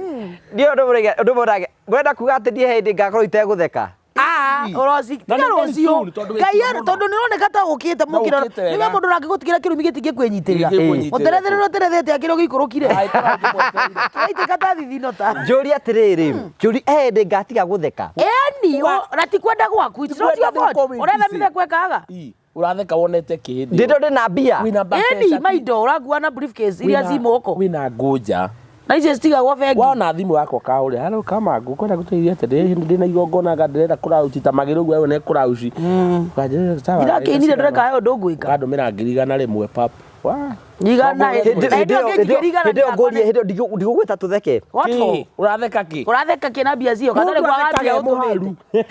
[SPEAKER 1] niĩ ũndũ mũraiga ũndũ mũraiga ngwenda kuga atĩ niĩ hĩndĩ ngakorwo itegũtheka.
[SPEAKER 2] Ah, ũroci
[SPEAKER 3] Na
[SPEAKER 2] tiga
[SPEAKER 3] nĩ very
[SPEAKER 2] rũciũ
[SPEAKER 3] soon, tondũ
[SPEAKER 2] Ngai
[SPEAKER 3] wĩkire
[SPEAKER 2] arĩ
[SPEAKER 3] mũno.
[SPEAKER 2] tondũ nĩũroneka ta ũkĩte mũkĩro
[SPEAKER 3] ũkĩte wega.
[SPEAKER 2] nĩwe mũndũ nangĩgũtigĩra kĩrumi gĩtingĩkwĩnyitĩrĩra
[SPEAKER 3] Gĩtingĩkwĩnyitĩrĩra.
[SPEAKER 2] mũterethĩrĩrwo terethete akĩrĩ gĩikũrũkire
[SPEAKER 3] Angĩkorwo ngĩmwetereire.
[SPEAKER 2] kĩraitĩka ta thithino ta
[SPEAKER 1] Njũria atĩrĩrĩ, njũri he hĩndĩ ngatiga gũtheka.
[SPEAKER 2] eni na ti kwenda gwaku it's not
[SPEAKER 3] kwenda
[SPEAKER 2] your fault
[SPEAKER 3] nĩ ũkorwo wĩ
[SPEAKER 2] ũretha
[SPEAKER 3] busy.
[SPEAKER 2] mĩtheko ĩkaga
[SPEAKER 3] Ii, Ũratheka wonete kĩ hĩndĩ ĩyo?
[SPEAKER 1] Ndĩndo ndĩna mbia.
[SPEAKER 3] Wĩna mbeca
[SPEAKER 2] eni
[SPEAKER 3] ti-
[SPEAKER 2] maindo ũrakua na briefcase iria
[SPEAKER 3] wĩna-
[SPEAKER 2] ci moko
[SPEAKER 3] Wĩna ngũnja.
[SPEAKER 2] na icio citigagwo bengi
[SPEAKER 3] Wona thimũ yakwa kaũrĩa haro kama ngũkwenda gũteithia atĩa ndĩ ndĩna igongona nga ndĩrenda kũrauci ta magĩrĩ ũguo we nĩ kũrauci. Ũkanjĩra, sawa,
[SPEAKER 2] ndirakĩinire ndũreka he ũndũ ngwĩka
[SPEAKER 3] Ũkandũmĩra 100,000 pap. Wa.
[SPEAKER 2] Igana
[SPEAKER 1] Hĩndĩ
[SPEAKER 2] Na hĩndĩ ĩyo
[SPEAKER 1] hĩndĩ
[SPEAKER 2] ngĩnjikĩria igana
[SPEAKER 1] ĩyo ngũrie
[SPEAKER 2] ndĩrakwa
[SPEAKER 1] hĩndĩ ĩyo ndigũgwĩta tũtheke.
[SPEAKER 2] What for?
[SPEAKER 3] Kĩ? Ũratheka kĩ?
[SPEAKER 2] Ũratheka kĩ na mbia cio kana
[SPEAKER 3] Mũndũ
[SPEAKER 2] nĩ kwaga
[SPEAKER 3] athekaga
[SPEAKER 2] mbia
[SPEAKER 3] e mũharu.
[SPEAKER 2] ũtũmĩte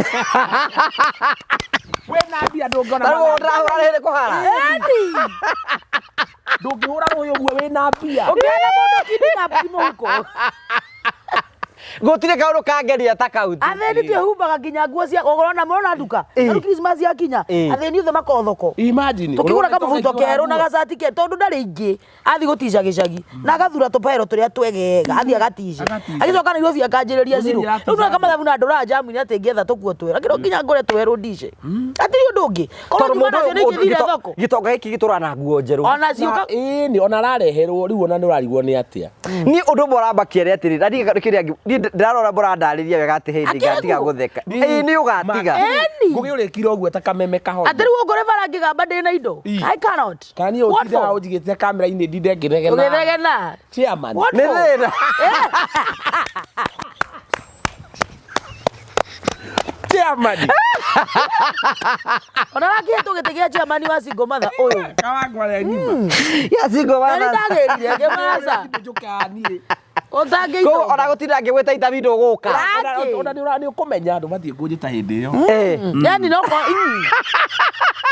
[SPEAKER 3] Wĩna mbia ndũngĩona
[SPEAKER 1] Tarĩu
[SPEAKER 3] mathaa.
[SPEAKER 1] ndĩrahũra rĩrĩ kũhara.
[SPEAKER 2] Eni
[SPEAKER 3] Ndũngĩhũra rũhĩ ũguo wĩna mbia.
[SPEAKER 2] ũkĩona mũndũ kidnap mũhuko
[SPEAKER 1] Gũtirĩ kaũndũ kangeria ta kau.
[SPEAKER 2] athĩni twĩhumbaga nginya nguo cia ũrona mũrona nduka
[SPEAKER 1] Ĩ.
[SPEAKER 2] rĩu Christmas yakinya
[SPEAKER 1] Ĩ.
[SPEAKER 2] athĩni othe makorwo thoko
[SPEAKER 3] Imagine.
[SPEAKER 2] tukigura
[SPEAKER 3] ũrona
[SPEAKER 2] kamũbuto
[SPEAKER 3] ũkĩgũra
[SPEAKER 2] kerũ na
[SPEAKER 3] nguo.
[SPEAKER 2] gacati ke tondũ ndarĩ ingĩ athiĩ gũtica gĩcagi na agathura tũpaĩro tũrĩa twegega athiĩ agatice
[SPEAKER 3] Agatice.
[SPEAKER 2] agĩcoka Nairobi akanjĩrĩria zero
[SPEAKER 3] Mũthĩni
[SPEAKER 2] rĩu nĩ kamathabu na ndũraga njamu-inĩ atĩ ngĩetha tũkuo twerũ akĩrwo nginya ngũre twerũ ndice hatirĩ ũndũ ũngĩ korwo
[SPEAKER 1] Tondũ
[SPEAKER 2] nyuma
[SPEAKER 1] mũndũ
[SPEAKER 2] nacio nĩ
[SPEAKER 1] ũyũ
[SPEAKER 2] ingĩthire thoko
[SPEAKER 1] gĩtonga gĩkĩ gĩtũraga na nguo njerũ.
[SPEAKER 2] ona cio
[SPEAKER 3] Na- ĩĩ, ona arareherwo rĩu ona nĩ ũrarigwo nĩ atĩa.
[SPEAKER 1] Niĩ ũndũ ũmwe ũrambakia nĩ atĩrĩrĩ, na niĩ kĩrĩa niĩ ndĩrarora mũrandarĩria wega atĩ hĩndĩ
[SPEAKER 2] Akĩrĩ
[SPEAKER 1] ngatiga
[SPEAKER 2] nguo?
[SPEAKER 1] gũtheka. Ĩĩ nĩ ũgatiga.
[SPEAKER 2] Ĩni.
[SPEAKER 3] Ngũgĩ ũrĩkire ũguo ta kameme kahora.
[SPEAKER 2] atĩ rĩu ũngore bara ngĩgamba ndĩ na indo
[SPEAKER 3] Ĩ.
[SPEAKER 2] I cannot
[SPEAKER 3] Kana niĩ
[SPEAKER 2] What
[SPEAKER 3] ũtindaga
[SPEAKER 2] for?
[SPEAKER 3] ũnjigĩte kamera-inĩ ndinde ngĩnegena.
[SPEAKER 2] ũgĩthegena
[SPEAKER 3] Chairman.
[SPEAKER 2] What
[SPEAKER 1] Nĩ
[SPEAKER 2] for?
[SPEAKER 1] thĩna.
[SPEAKER 3] Chairman.
[SPEAKER 2] ona rakĩhetwo gĩtĩ gĩa chairman wa single mother ũyũ
[SPEAKER 3] Kawangwa rĩa ng'ima.
[SPEAKER 1] Ya single
[SPEAKER 2] na nĩ
[SPEAKER 1] mothers.
[SPEAKER 2] ndagĩrire ngĩmaca
[SPEAKER 3] Njũkaga niĩ.
[SPEAKER 1] Koguo ona
[SPEAKER 2] ũtangĩitonga
[SPEAKER 1] gũtinda ngĩgwĩta itabi ndũgũka.
[SPEAKER 2] Akĩ.
[SPEAKER 3] Ona nĩ ũkũmenya ndũbatiĩ kũnjĩta hĩndĩ ĩyo.
[SPEAKER 1] Eh.
[SPEAKER 2] yani no ko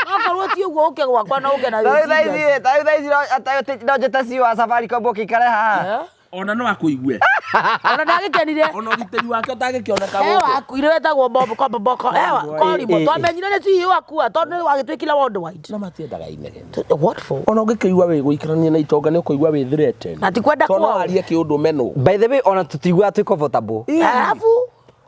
[SPEAKER 2] no korwo ti ũguo ũke gwakwa na ũke na
[SPEAKER 1] Tarĩu thaa
[SPEAKER 2] wĩ serious.
[SPEAKER 1] ici tarĩu thaa ici no njĩte CEO wa Safaricom ũkĩikare haha.
[SPEAKER 2] Eh?
[SPEAKER 3] Ona no akũigue.
[SPEAKER 2] ona ndagĩkenire
[SPEAKER 3] Ona ũgitĩri wake ũtangĩkĩoneka
[SPEAKER 2] ewa
[SPEAKER 3] gũkũ.
[SPEAKER 2] akuire wetagwo Bob Kobo Boko ewa Korimo
[SPEAKER 1] Ĩ, ĩ, ĩ.
[SPEAKER 2] twamenyire nĩ CEO akua tondũ nĩ wagĩtuĩkire worldwide
[SPEAKER 3] Na matiendaga inegene.
[SPEAKER 2] what for
[SPEAKER 3] Ona ũngĩkĩigua wĩ gũikarania na itonga nĩ ũkũigua wĩ threatened.
[SPEAKER 2] na ti kwenda
[SPEAKER 3] Tondũ no
[SPEAKER 2] kwao
[SPEAKER 3] arie kĩũndũ menwo.
[SPEAKER 1] By the way ona tũtiguaga twĩ comfortable.
[SPEAKER 2] arabu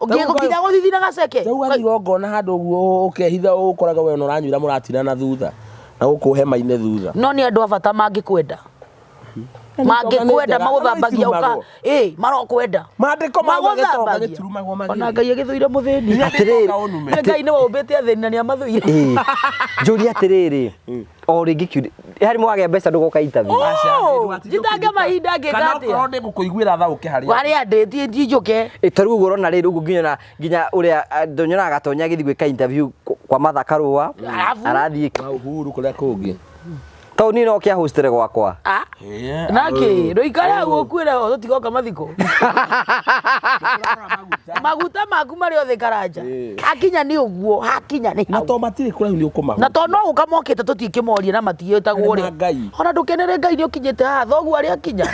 [SPEAKER 2] ũngĩgũkinya gũthithina gaceke
[SPEAKER 3] Rĩu wathiĩ igongona handũ ũguo ũkehitha ũkoraga we ona ũranyuĩra mũratina na thutha na gũkũ hema-inĩ thutha.
[SPEAKER 2] no nĩ andũ a bata mangĩkwenda mangĩkwenda magũthambagia ũka ĩ marokwenda
[SPEAKER 3] Maandĩko mauga gĩtonga
[SPEAKER 2] magũthambagia
[SPEAKER 3] gĩtirumagwo
[SPEAKER 2] ona
[SPEAKER 3] magĩrĩ.
[SPEAKER 2] Ngai agĩthũire mũthĩni
[SPEAKER 1] Atĩrĩrĩ,
[SPEAKER 3] ũnume.
[SPEAKER 2] Nĩ Ngai nĩ waũmbĩte athĩni na nĩ amathũire
[SPEAKER 1] Ĩĩ. Njũrie atĩrĩrĩ, o rĩngĩ kiuria harĩ mwagĩa mbeca ndũgoka interview.
[SPEAKER 2] Oh, njitange mahinda ngĩka
[SPEAKER 3] Kana
[SPEAKER 2] atĩa
[SPEAKER 3] okorwo nĩ gũkũiguĩra tha ũke harĩa.
[SPEAKER 2] harĩa ndĩ ti ti njũke
[SPEAKER 1] Ĩ, ta rĩu ũguo ũrona rĩrĩ ũguo nginya nginya ũrĩa ndonyonaga Gatonya agĩthiĩ gwĩka interview kwa Martha Karũa
[SPEAKER 2] Arabu?
[SPEAKER 1] arathiĩ
[SPEAKER 3] Wa Uhuru kũrĩa kũngĩ.
[SPEAKER 1] tondũ niĩ no kĩahostere gwakwa.
[SPEAKER 2] Ah, nake ndũikare hau ũkuĩre ho tũtigoka mathiko maguta maku marĩ othe karanja hakinya nĩ ũguo hakinya nĩ
[SPEAKER 3] Na
[SPEAKER 2] hau
[SPEAKER 3] to matirĩ kũraihu nĩ ũkũmagũra.
[SPEAKER 2] na to no gũka mokĩte tũtikĩmorie na matiĩtagwo
[SPEAKER 3] Nĩ
[SPEAKER 2] ũrĩa
[SPEAKER 3] ma Ngai.
[SPEAKER 2] ona ndũkenere Ngai nĩ ũkinyĩte haha thoguo arĩa akinya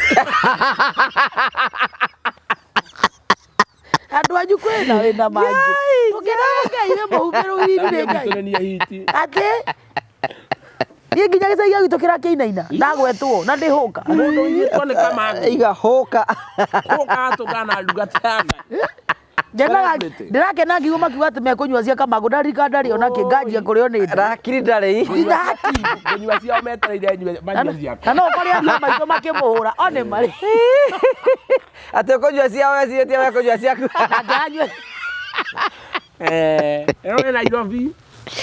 [SPEAKER 2] andũ anyu kwĩna wĩna mangĩ ndũkenere Ngai wĩ mũhumbĩrwo riri nĩ Ngai
[SPEAKER 3] Tũrenia hiti.
[SPEAKER 2] atĩ niĩ nginya gĩcagi gĩa gwitũ kĩrakĩinaina ndagwetwo na ndĩhũka
[SPEAKER 3] Mũndũ ũiyĩtwo nĩ Kamangũ.
[SPEAKER 1] Iga hũka.
[SPEAKER 3] Gũka tũngana ndungata ya Ngai.
[SPEAKER 2] ngenaga
[SPEAKER 3] Celebrity.
[SPEAKER 2] ndĩrakena ngiuga makiuga atĩ mekũnyua cia Kamangũ ndarika ndarĩ ona kĩ nganjia kũrĩo nĩ nda
[SPEAKER 1] Rakiri ndarĩ.
[SPEAKER 2] ndaki
[SPEAKER 3] Ngũnyua ciao metereire nyue manyue ciakwa.
[SPEAKER 2] na no ũkore ariũ a maitũ makĩmũhũra o nĩ marĩ
[SPEAKER 1] Atĩ ũkũnyua ciao wecirĩtie we kũnyua ciaku.
[SPEAKER 2] nake anyue
[SPEAKER 3] Eh, ĩno nĩ Nairobi.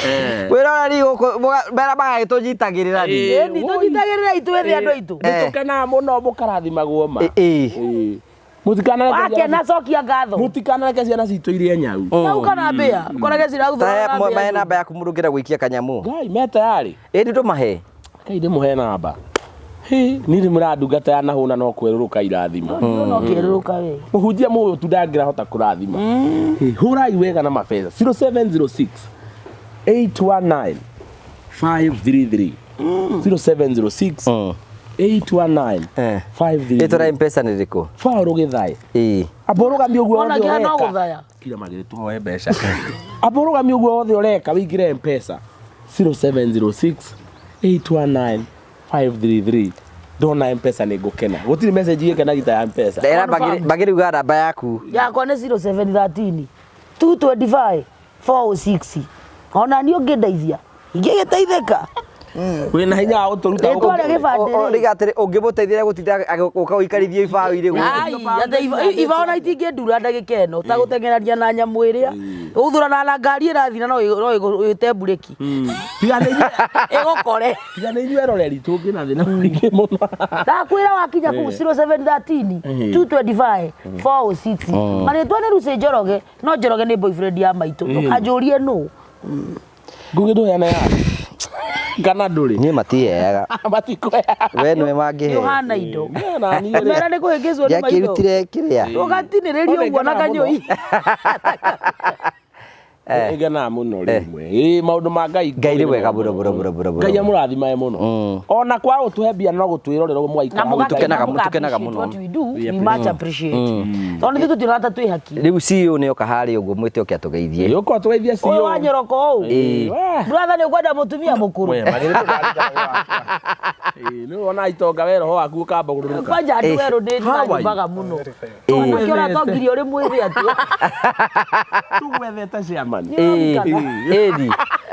[SPEAKER 3] Eh.
[SPEAKER 1] Wĩrora ri gũkũ mera magagĩtũnyitagĩrĩra ni.
[SPEAKER 3] Ĩĩ.
[SPEAKER 2] ĩni tũnyitagĩrĩra ithuĩ thĩ andũ aitũ
[SPEAKER 3] Nĩ tũkenaga mũno mũkarathimagwo ma.
[SPEAKER 1] Ĩ, ĩ.
[SPEAKER 3] Ĩ. Mũtikanareke
[SPEAKER 2] wakena cokia ngatho
[SPEAKER 3] Mũtikanareke ciana citũ irie nyau.
[SPEAKER 2] nau kana mbĩa ũkorage
[SPEAKER 1] Ta mahe
[SPEAKER 2] ciraguthũra
[SPEAKER 1] namba yaku mũndũ ũngĩenda gũikia kanyamũ.
[SPEAKER 3] Ngai me tayari.
[SPEAKER 1] Ĩ nĩ ndũmahe.
[SPEAKER 3] Ngai ndĩmũhe namba. Niĩ nĩ mũrandungata ya nahũna no kwerũrũka irathimo.
[SPEAKER 2] No kĩrũrũka we.
[SPEAKER 3] Mũhunjia mũyũ tu ndangĩrahota kũrathima. Hĩ, Hũrai wega na mabesa 0706 819 533 0706 819
[SPEAKER 1] Eh. Rĩtwa rĩa
[SPEAKER 3] 533
[SPEAKER 1] mpesa nĩ rĩrĩkũ?
[SPEAKER 3] Paul Gĩthaĩ.
[SPEAKER 1] Ĩĩ.
[SPEAKER 3] Amba ũrũgamie ũguo
[SPEAKER 2] Ona
[SPEAKER 3] wothe
[SPEAKER 2] kĩha no
[SPEAKER 3] ũreka.
[SPEAKER 2] gũthaya.
[SPEAKER 3] Kira magĩrĩ tũhoe mbeca. Amba ũrũgamie ũguo wothe ũreka wĩingĩre mpesa 0706 819 533 ndona mpesa nĩ ngũkena. Gũtirĩ message ĩgĩkenagia ta ya mpesa.
[SPEAKER 1] Era bagĩrĩ uga namba yaku.
[SPEAKER 2] Yakwa nĩ 0713 225 406. Ona niĩ ũngĩndeithia ingĩgĩteithĩka.
[SPEAKER 3] Wĩna hinya wa gũtũruta
[SPEAKER 2] Rĩtwa rĩa gĩbandĩ rĩ.
[SPEAKER 1] Rĩga atĩrĩ ũngĩmũteithia gũtinda agĩũka ũikarithio ibaũ-inĩ gũkũ.
[SPEAKER 2] Ai, atĩ ibao na itingĩndura ndagĩka ĩno ta gũteng'erania na nyamũ ĩrĩa ũthurana na ngari ĩrathiĩ na no ĩte mburĩki
[SPEAKER 3] Tiga nĩ inyuĩ-
[SPEAKER 2] ĩgũkore.
[SPEAKER 3] tiga nĩ inyuĩ eroreri tũngĩ na thĩna mũingĩ mũno.
[SPEAKER 2] Ndakwĩra wakinya kũu 0713 225 406. Marĩtwa nĩ Lucy Njoroge no Njoroge nĩ boyfriend ya maitũ ndũkanjũrie nũ.
[SPEAKER 3] Ngũgĩ ndũheana yaku kana ndũrĩ
[SPEAKER 1] Niĩ matiheaga.
[SPEAKER 3] matikũheaga.
[SPEAKER 1] We nĩwe mangĩhe.
[SPEAKER 2] Ũhana indo.
[SPEAKER 3] Niĩ na niĩ rĩ.
[SPEAKER 2] Mera nĩ kũhĩngĩcwo nĩ maitho.
[SPEAKER 1] Ndiakĩrutire kĩrĩa.
[SPEAKER 2] Ũgatinĩrĩrio ũguo na kanyũi.
[SPEAKER 3] Ngenaga mũno rĩmwe. Ĩ maũndũ ma Ngai.
[SPEAKER 1] Ngai nĩ mwega mũno mũno mũno mũno mũno.
[SPEAKER 3] Ngai amũrathimae mũno. Ona kwaga gũtũhe mbia no gũtwĩrorera ũguo mũgaikara
[SPEAKER 2] Na
[SPEAKER 3] hau.
[SPEAKER 1] Tũkenaga
[SPEAKER 2] mũgakena
[SPEAKER 1] mũno, tũkenaga
[SPEAKER 2] mũga
[SPEAKER 1] mũno.
[SPEAKER 2] appreciate what we do, we much appreciate. Tondũ ithuĩ tũtionaga ta twĩ haki.
[SPEAKER 1] Rĩu CEO nĩ oka harĩa ũguo mwĩte oke atũgeithie.
[SPEAKER 3] Ĩ, ũka ũtũgeithie
[SPEAKER 2] Ũyũ
[SPEAKER 3] CEO.
[SPEAKER 2] wa nyoroko ũũ.
[SPEAKER 1] Ĩĩ.
[SPEAKER 3] Wee.
[SPEAKER 2] Brother nĩ ũkwenda mũtumia mũkũrũ.
[SPEAKER 3] We, magĩrĩ ndũkarigana wakwa. Ĩ, nĩ wona itonga we roho waku ũkamba gũrũrũka.
[SPEAKER 2] Kwanja andũ erũ nĩ
[SPEAKER 3] How are you?
[SPEAKER 2] ndimanyumbaga mũno.
[SPEAKER 1] Ĩĩ.
[SPEAKER 2] Onake ũratongirie ũrĩ mwĩthĩ atĩa.
[SPEAKER 3] Tũgwethete chairman.
[SPEAKER 1] Ĩĩ. Ĩni.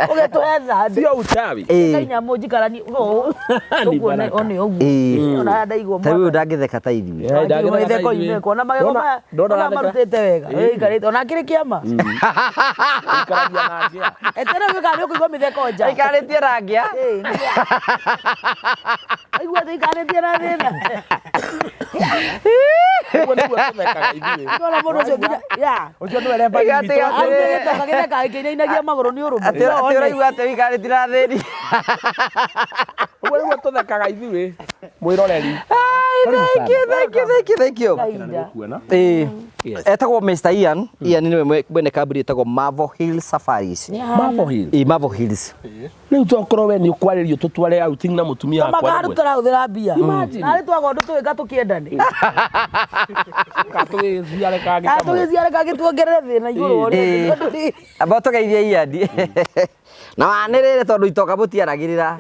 [SPEAKER 2] Ũgĩtũhe thandi.
[SPEAKER 3] Sio uchawi.
[SPEAKER 1] Ĩĩ.
[SPEAKER 2] Kai nyamũ njikarani
[SPEAKER 3] Ni
[SPEAKER 2] ũguo
[SPEAKER 3] baraka.
[SPEAKER 2] one ũguo.
[SPEAKER 1] Ĩĩ.
[SPEAKER 2] Ona ndaigua
[SPEAKER 1] Ta rĩu ndangĩtheka ta ithuĩ.
[SPEAKER 3] Eh, ndangĩtheka ta
[SPEAKER 2] Mĩtheko
[SPEAKER 3] ithuĩ.
[SPEAKER 2] imeko ona magego
[SPEAKER 3] Ndona-
[SPEAKER 2] maya
[SPEAKER 3] ndona
[SPEAKER 2] ona
[SPEAKER 3] atheka.
[SPEAKER 2] marutĩte wega. Ĩikarĩte ona akĩrĩ kĩama.
[SPEAKER 3] Ikaragia na ngĩa.
[SPEAKER 2] Eterera wĩka nĩ ũkũigua mĩtheko nja.
[SPEAKER 1] Aikarĩtie na ngĩa.
[SPEAKER 2] Ĩĩ, Aigua tũikarĩtie na thĩna.
[SPEAKER 3] Ũguo nĩguo tũthekaga ithuĩ.
[SPEAKER 2] Ndona mũndũ ũcio nginya ya.
[SPEAKER 3] Ũcio nĩwe referee
[SPEAKER 1] Ĩga
[SPEAKER 3] witũ.
[SPEAKER 1] atĩ-
[SPEAKER 2] Arutĩte gĩtonga gĩtheka gĩkĩinainagia magũrũ nĩ ũrũme.
[SPEAKER 1] Atĩ atĩ ũraigua atĩ ũikarĩtie na thĩni.
[SPEAKER 3] Ũguo nĩguo tũthekaga ithuĩ mwĩroreri.
[SPEAKER 1] Ai, thank you, thank you, thank you, thank you.
[SPEAKER 2] Kahinda.
[SPEAKER 3] Kuona.
[SPEAKER 1] Ĩĩ.
[SPEAKER 3] Yes.
[SPEAKER 1] Etagwo Mr. Ian. Ian nĩwe mwene kambuni ĩtagwo Marvel Hill Safaris.
[SPEAKER 3] Marvel Hill.
[SPEAKER 1] Ĩĩ, Marvel Hills.
[SPEAKER 3] Rĩu tokorwo we nĩ ũkwarĩrio tũtware outing na mũtumia wakwa
[SPEAKER 2] Kamakaru
[SPEAKER 3] rĩmwe.
[SPEAKER 2] tũrahũthĩra mbia.
[SPEAKER 3] Imagine.
[SPEAKER 2] Narĩ twaga ũndũ tũgĩka tũkĩendane.
[SPEAKER 3] Tũgĩciare kangĩ
[SPEAKER 2] Kana
[SPEAKER 3] kamwe.
[SPEAKER 2] tũgĩciare kangĩ tuongerere thĩna igũrũ wa ũrĩa
[SPEAKER 1] Ĩĩ.
[SPEAKER 2] tondũ rĩ-
[SPEAKER 1] Amba tũgeithie Ian. Na wanĩrĩre tondũ itonga mũtiaragĩrĩra.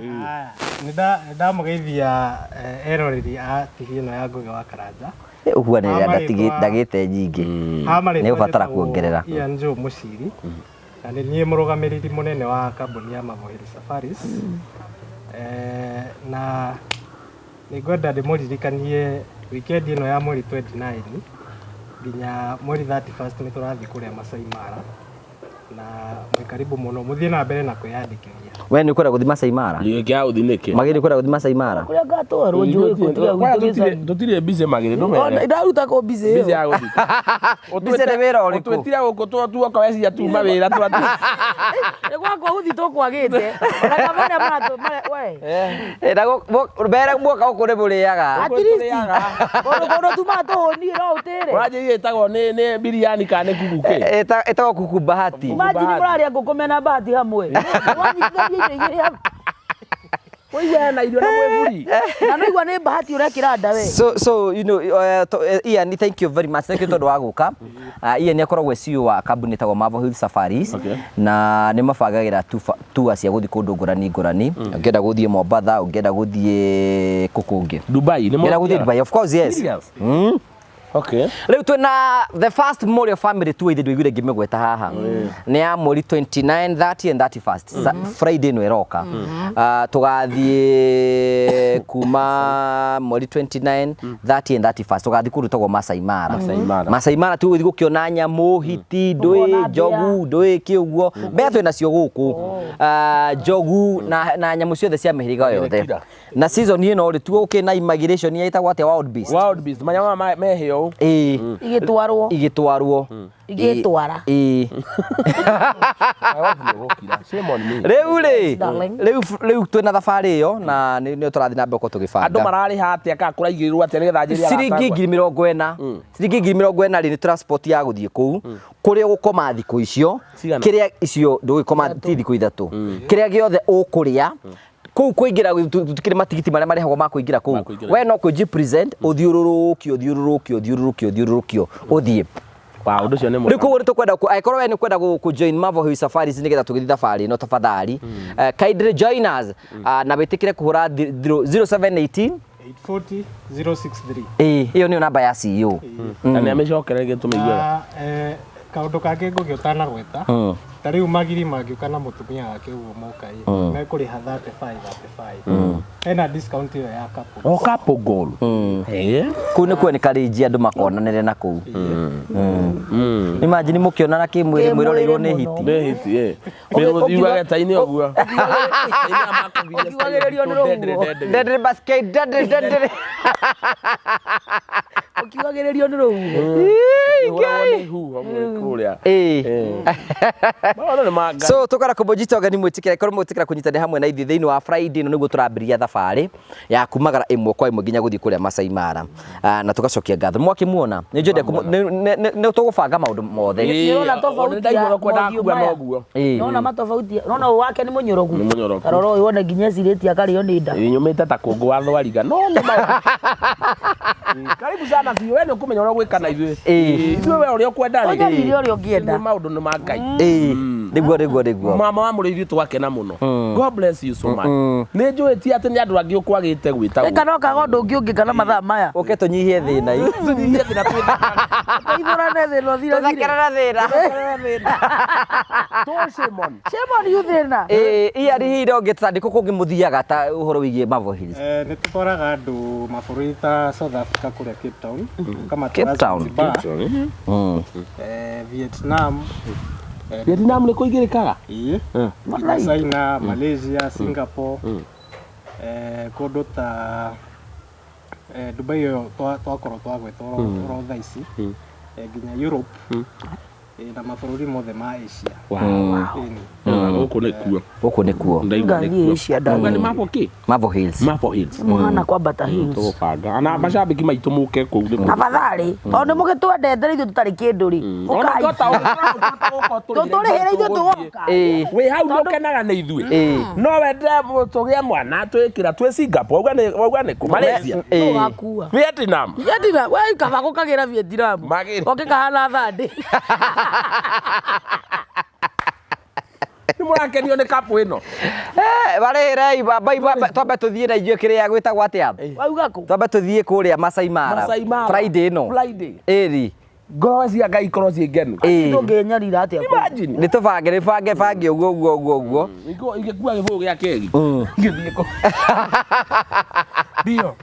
[SPEAKER 5] Nĩ ndamũgeithia eroreri a TV ĩno ya Ngũgĩ wa Karanja.
[SPEAKER 1] Ũguanĩrĩra
[SPEAKER 5] Ha marĩtwa-
[SPEAKER 1] ndagĩte nyingĩ.
[SPEAKER 5] Ha marĩtwa
[SPEAKER 1] Nĩ ũbatara
[SPEAKER 5] njĩtagwo
[SPEAKER 1] kuongerera.
[SPEAKER 5] Ian Joe Mũciri na nĩ niĩ mũrũgamĩrĩri mũnene wa kambuni ya Marvel Hill Safaris. Na nĩ ngwenda ndĩmũririkanie weekend ĩno ya mweri 29 nginya mweri 31 nĩ tũrathiĩ kũrĩa Masai Mara na mwĩ karibu mũno mũthiĩ na mbere na kwĩyandĩkithia.
[SPEAKER 1] We nĩ ũkwenda gũthiĩ Masai Mara?
[SPEAKER 3] Gĩa ũthi nĩkĩ?
[SPEAKER 1] Magĩrĩ ũkwenda gũthiĩ Masai Mara?
[SPEAKER 2] Kũrĩa ngatwarwo njũĩ kũ tiga
[SPEAKER 3] Kwaya
[SPEAKER 2] gwitũ gĩcagi.
[SPEAKER 3] tũtirĩ busy magĩrĩ ndũmere.
[SPEAKER 2] Ona ndaruta kũ busy
[SPEAKER 3] Busy
[SPEAKER 2] ĩyo.
[SPEAKER 3] ya gũthiĩ.
[SPEAKER 1] Busy nĩ wĩra ũrĩkũ?
[SPEAKER 3] Ũtwĩtire gũkũ tuoka wecia tuma wĩra twatu.
[SPEAKER 2] Nĩ gwakwa gũthiĩ tũkwagĩte. Ona kaba arĩa maratũ we.
[SPEAKER 1] Ĩ, na mbere muoka gũkũ nĩ mũrĩaga.
[SPEAKER 2] At least kũndũ kũndũ tumaga tũhũniĩ no ũtĩre.
[SPEAKER 3] Ũranjĩrire ĩtagwo nĩ biriani kana nĩ kuku kĩ?
[SPEAKER 1] Ĩtagwo kuku bahati.
[SPEAKER 2] Imagine
[SPEAKER 3] Bahati.
[SPEAKER 2] mũrarĩa ngũkũ mena bahati hamwe. Wanyitithania indo igĩrĩ hamwe.
[SPEAKER 3] Ũigua hena irio na mwĩburi.
[SPEAKER 2] Na no igua nĩ bahati ũrekĩra nda we.
[SPEAKER 1] So you know, Ian, thank you very much. Thank you tondũ wa gũka. Ian akoragwo e CEO wa kambuni ĩtagwo Marvel Hill Safaris
[SPEAKER 3] Okay.
[SPEAKER 1] na nĩ mabangagĩra tour cia gũthiĩ kũndũ ngũrani ngũrani. Ũngĩenda gũthiĩ Mombatha, ũngĩenda gũthiĩ kũ kũngĩ.
[SPEAKER 3] Dubai nĩ
[SPEAKER 1] Ũngĩenda gũthiĩ Dubai, of course, yes.
[SPEAKER 3] Serious? Okay.
[SPEAKER 1] Rĩu twĩna the first Morio family tour ithe ndũiguire ngĩmĩgweta haha nĩ ya mweri 29 30 and 31st Friday ĩno ĩroka. Tũgathiĩ kuma mweri 29 30 and 31st tũgathiĩ kũndũ gwĩtagwo Masai Mara.
[SPEAKER 3] Masai Mara.
[SPEAKER 1] Masai Mara tũgũthiĩ gũkĩona nyamũ hiti ndũĩ
[SPEAKER 2] Ũkona mbĩa.
[SPEAKER 1] njogu ndũĩ kĩ ũguo mbĩa twĩ nacio gũkũ. Njogu na nyamũ ciothe cia mĩhĩrĩga yothe
[SPEAKER 3] Kira.
[SPEAKER 1] na season ĩno rĩ tuo gũkĩ na immigration ĩtagwo atĩa wild beast.
[SPEAKER 3] Wild beast manyama meheo ũũ.
[SPEAKER 1] Ĩĩ.
[SPEAKER 2] Igĩtwarwo.
[SPEAKER 1] Igĩtwarwo.
[SPEAKER 2] Igĩtwara.
[SPEAKER 1] Ĩĩ.
[SPEAKER 3] My wife nĩ ũgũkira. Shame on me.
[SPEAKER 1] Rĩu rĩ,
[SPEAKER 2] Darling.
[SPEAKER 1] rĩu twĩna thabarĩ ĩyo na nĩyo tũrathiĩ na mbere gũkorwo tũgĩbanga.
[SPEAKER 3] Andũ mararĩha atĩa kana kũraigĩrĩrwo atĩa nĩgetha njĩre arata
[SPEAKER 1] Ciringi
[SPEAKER 3] akwa?
[SPEAKER 1] 40,000. Ciringi 40,000 rĩ, nĩ transport ya gũthiĩ kũu kũrĩa ũgũkoma thikũ icio.
[SPEAKER 3] Cigana?
[SPEAKER 1] Kĩrĩa icio ndũgĩkoma ti thikũ 3, kĩrĩa gĩothe ũkũrĩa kũu kũingĩra, tũtikĩrĩ matigiti marĩa marĩhagwo ma kũingĩra kũu.
[SPEAKER 3] Ma kũingĩra.
[SPEAKER 1] We no kwĩji present, ũthiũrũrũkio, ũthiũrũrũkio, ũthiũrũrũkio, ũthiũrũrũkio, ũthiĩ.
[SPEAKER 3] Wow, ũndũ ũcio nĩ
[SPEAKER 1] Rĩu
[SPEAKER 3] mwega.
[SPEAKER 1] koguo nĩ tũkwenda angĩkorwo we nĩ ũkwenda kũ join Marvel Hill Safaris nĩgetha tũgĩthiĩ thabarĩ ĩno, tafadhali kindly join us na wĩtĩkĩre kũhũra 0718
[SPEAKER 5] 840 063.
[SPEAKER 1] Ĩĩ, ĩyo nĩyo namba ya CEO.
[SPEAKER 3] Na nĩ amĩcokere rĩngĩ tũmĩiguaga.
[SPEAKER 5] Na, kaũndũ kangĩ ngũgĩ ũtanagweta, ta rĩu magiri mangĩũka na mũtumia wake ũguo moka ĩ, mekũrĩha 35 35, hena discount ĩyo ya couple.
[SPEAKER 3] O couple goal. Eh.
[SPEAKER 1] Kũu nĩ kuoneka rĩnji andũ makonanĩre na kũu. Imagine mũkĩonana kĩmwĩrĩ
[SPEAKER 2] Kĩmwĩrĩ
[SPEAKER 1] mwĩroreirwo nĩ
[SPEAKER 2] mũno.
[SPEAKER 1] hiti.
[SPEAKER 3] Nĩ hiti eh. Mĩrũthi yugaga ta-inĩ ũguo.
[SPEAKER 2] Ũkiugagĩrĩrio nĩ rũhuho.
[SPEAKER 1] Ndendere basket, ndendere, ndendere.
[SPEAKER 2] Ũkiugagĩrĩrio nĩ rũhuho.
[SPEAKER 3] Nĩ huho kũrĩa.
[SPEAKER 1] Ĩĩ.
[SPEAKER 3] Maũndũ nĩ ma Ngai.
[SPEAKER 1] So tukara kũmũnyita ũgeni, mwĩtĩkĩre korwo mwĩtĩkĩra kũnyitanĩra hamwe na ithuĩ thĩinĩ wa Friday ĩno, nĩguo tũrambĩrĩria thabarĩ ya kumagara ĩmwe kwa ĩmwe nginya gũthiĩ kũrĩa Masai Mara. Na tũgacokia ngatho mwakĩmuona nĩ njũĩ nĩ tũgũbanga maũndũ mothe.
[SPEAKER 3] Ĩĩ,
[SPEAKER 2] Nĩũrona tofauti ya
[SPEAKER 3] ndaigua kwendaga
[SPEAKER 2] mothiũ
[SPEAKER 3] kuga
[SPEAKER 2] maya?
[SPEAKER 3] noguo.
[SPEAKER 1] Ĩĩ.
[SPEAKER 2] Nona matofauti, nona ũyũ wake nĩ mũnyoroku.
[SPEAKER 3] Nĩ mũnyoroku.
[SPEAKER 2] Ta rora ũyũ wone nginya ecirĩtie akarĩo nĩ nda.
[SPEAKER 3] Ĩĩ, nyũmĩte ta kũngũ wa thwariga no nĩ maũndũ. Ĩĩ, karibu sana biũ, we nĩ ũkũmenya ũrĩa ũgwĩka na ithuĩ.
[SPEAKER 1] Ĩĩ.
[SPEAKER 3] Ithuĩ we ũrĩa ũkwenda rĩ.
[SPEAKER 2] Tũnyarire ũrĩa ũngĩenda.
[SPEAKER 3] Nĩ maũndũ nĩ ma Ngai.
[SPEAKER 1] Ĩĩ, nĩguo nĩguo nĩguo.
[SPEAKER 3] Mama wa mũrĩithi, twakena mũno. God bless you so much. Nĩ njũĩ ti atĩ nĩ andũ angĩ ũkwagĩte gwĩta.
[SPEAKER 2] Ĩka no kaga ũndũ ũngĩ ũngĩka na mathaa maya.
[SPEAKER 1] Ũke tũnyihie thĩna i.
[SPEAKER 3] Tũnyihie thĩna twĩthekage.
[SPEAKER 2] Tũteithũrane thĩna ũthirathire.
[SPEAKER 1] Tũthekerere thĩna.
[SPEAKER 3] Tũ shame on.
[SPEAKER 2] Shame on you thĩna.
[SPEAKER 1] Ĩĩ, iya rĩ hihi ũngĩ ndĩkũ kũngĩ mũthiaga ta ũhoro wĩgiĩ Marvel Hills?
[SPEAKER 5] Nĩ tũtwaraga andũ mabũrũri ta South Africa kũrĩa Cape Town, ũkamatwara
[SPEAKER 1] Cape Town.
[SPEAKER 5] Zanzibar, Vietnam,
[SPEAKER 3] Vietnam nĩ kũingĩrĩkaga?
[SPEAKER 5] Ĩĩ, nginya China, Malaysia, Singapore, kũndũ ta Dubai ĩyo twakorwo twagweta oro thaa ici, nginya Europe, na mabũrũri mothe ma Asia. Ĩni.
[SPEAKER 3] Gũkũ nĩkuo.
[SPEAKER 1] Gũkũ nĩkuo.
[SPEAKER 3] Ndaigua
[SPEAKER 2] Ngathiĩ
[SPEAKER 3] nĩkuo.
[SPEAKER 2] Asia ndathiĩ.
[SPEAKER 3] Auga nĩ Marvel kĩ?
[SPEAKER 1] Marvel Hills.
[SPEAKER 3] Marvel Hills.
[SPEAKER 2] Mũhana kwambata hills.
[SPEAKER 3] Tũgũbanga. Na macambĩki maitũ mũke kũu nĩkuo.
[SPEAKER 2] Afadhali tondũ nĩ mũgĩtwendete rĩ, ithuĩ tũtarĩ kĩndũ rĩ, ũkai. Tũtũrĩhĩre ithuĩ tũgoka.
[SPEAKER 1] Ĩĩ.
[SPEAKER 3] Wĩ hau nĩ ũkenaga nĩ ithuĩ.
[SPEAKER 1] Ĩĩ.
[SPEAKER 3] No wende tũgĩe mwana twĩkĩra twĩ Singapore, auga nĩ kũ? Malaysia.
[SPEAKER 1] Ĩĩ.
[SPEAKER 2] Tũgakua.
[SPEAKER 3] Vietnam.
[SPEAKER 2] Vietnam, we kaba gũkagĩra Vietnam.
[SPEAKER 3] Magĩre.
[SPEAKER 2] Goke kahana thandĩ.
[SPEAKER 3] Nĩ mũrakenio nĩ kapu ĩno.
[SPEAKER 1] Marĩhĩrei twambe tũthiĩ na ithuĩ kĩrĩa gwĩtagwo atĩa?
[SPEAKER 2] Wauga kũ?
[SPEAKER 1] Twambe tũthiĩ kũrĩa Masai Mara.
[SPEAKER 3] Masai Mara.
[SPEAKER 1] Friday ĩno.
[SPEAKER 3] Friday.
[SPEAKER 1] Ĩri.
[SPEAKER 3] Ngoro cia Ngai ikorwo ciĩ ngenu.
[SPEAKER 1] Ĩĩ.
[SPEAKER 2] Tũngĩnyarira atĩa kũu?
[SPEAKER 3] Imagine.
[SPEAKER 1] Nĩ tũbange, nĩ bange bange ũguo ũguo ũguo ũguo.
[SPEAKER 3] Ingĩkua gĩbũyũ gĩa kegi. Ngĩthiĩ kũ. Ndio.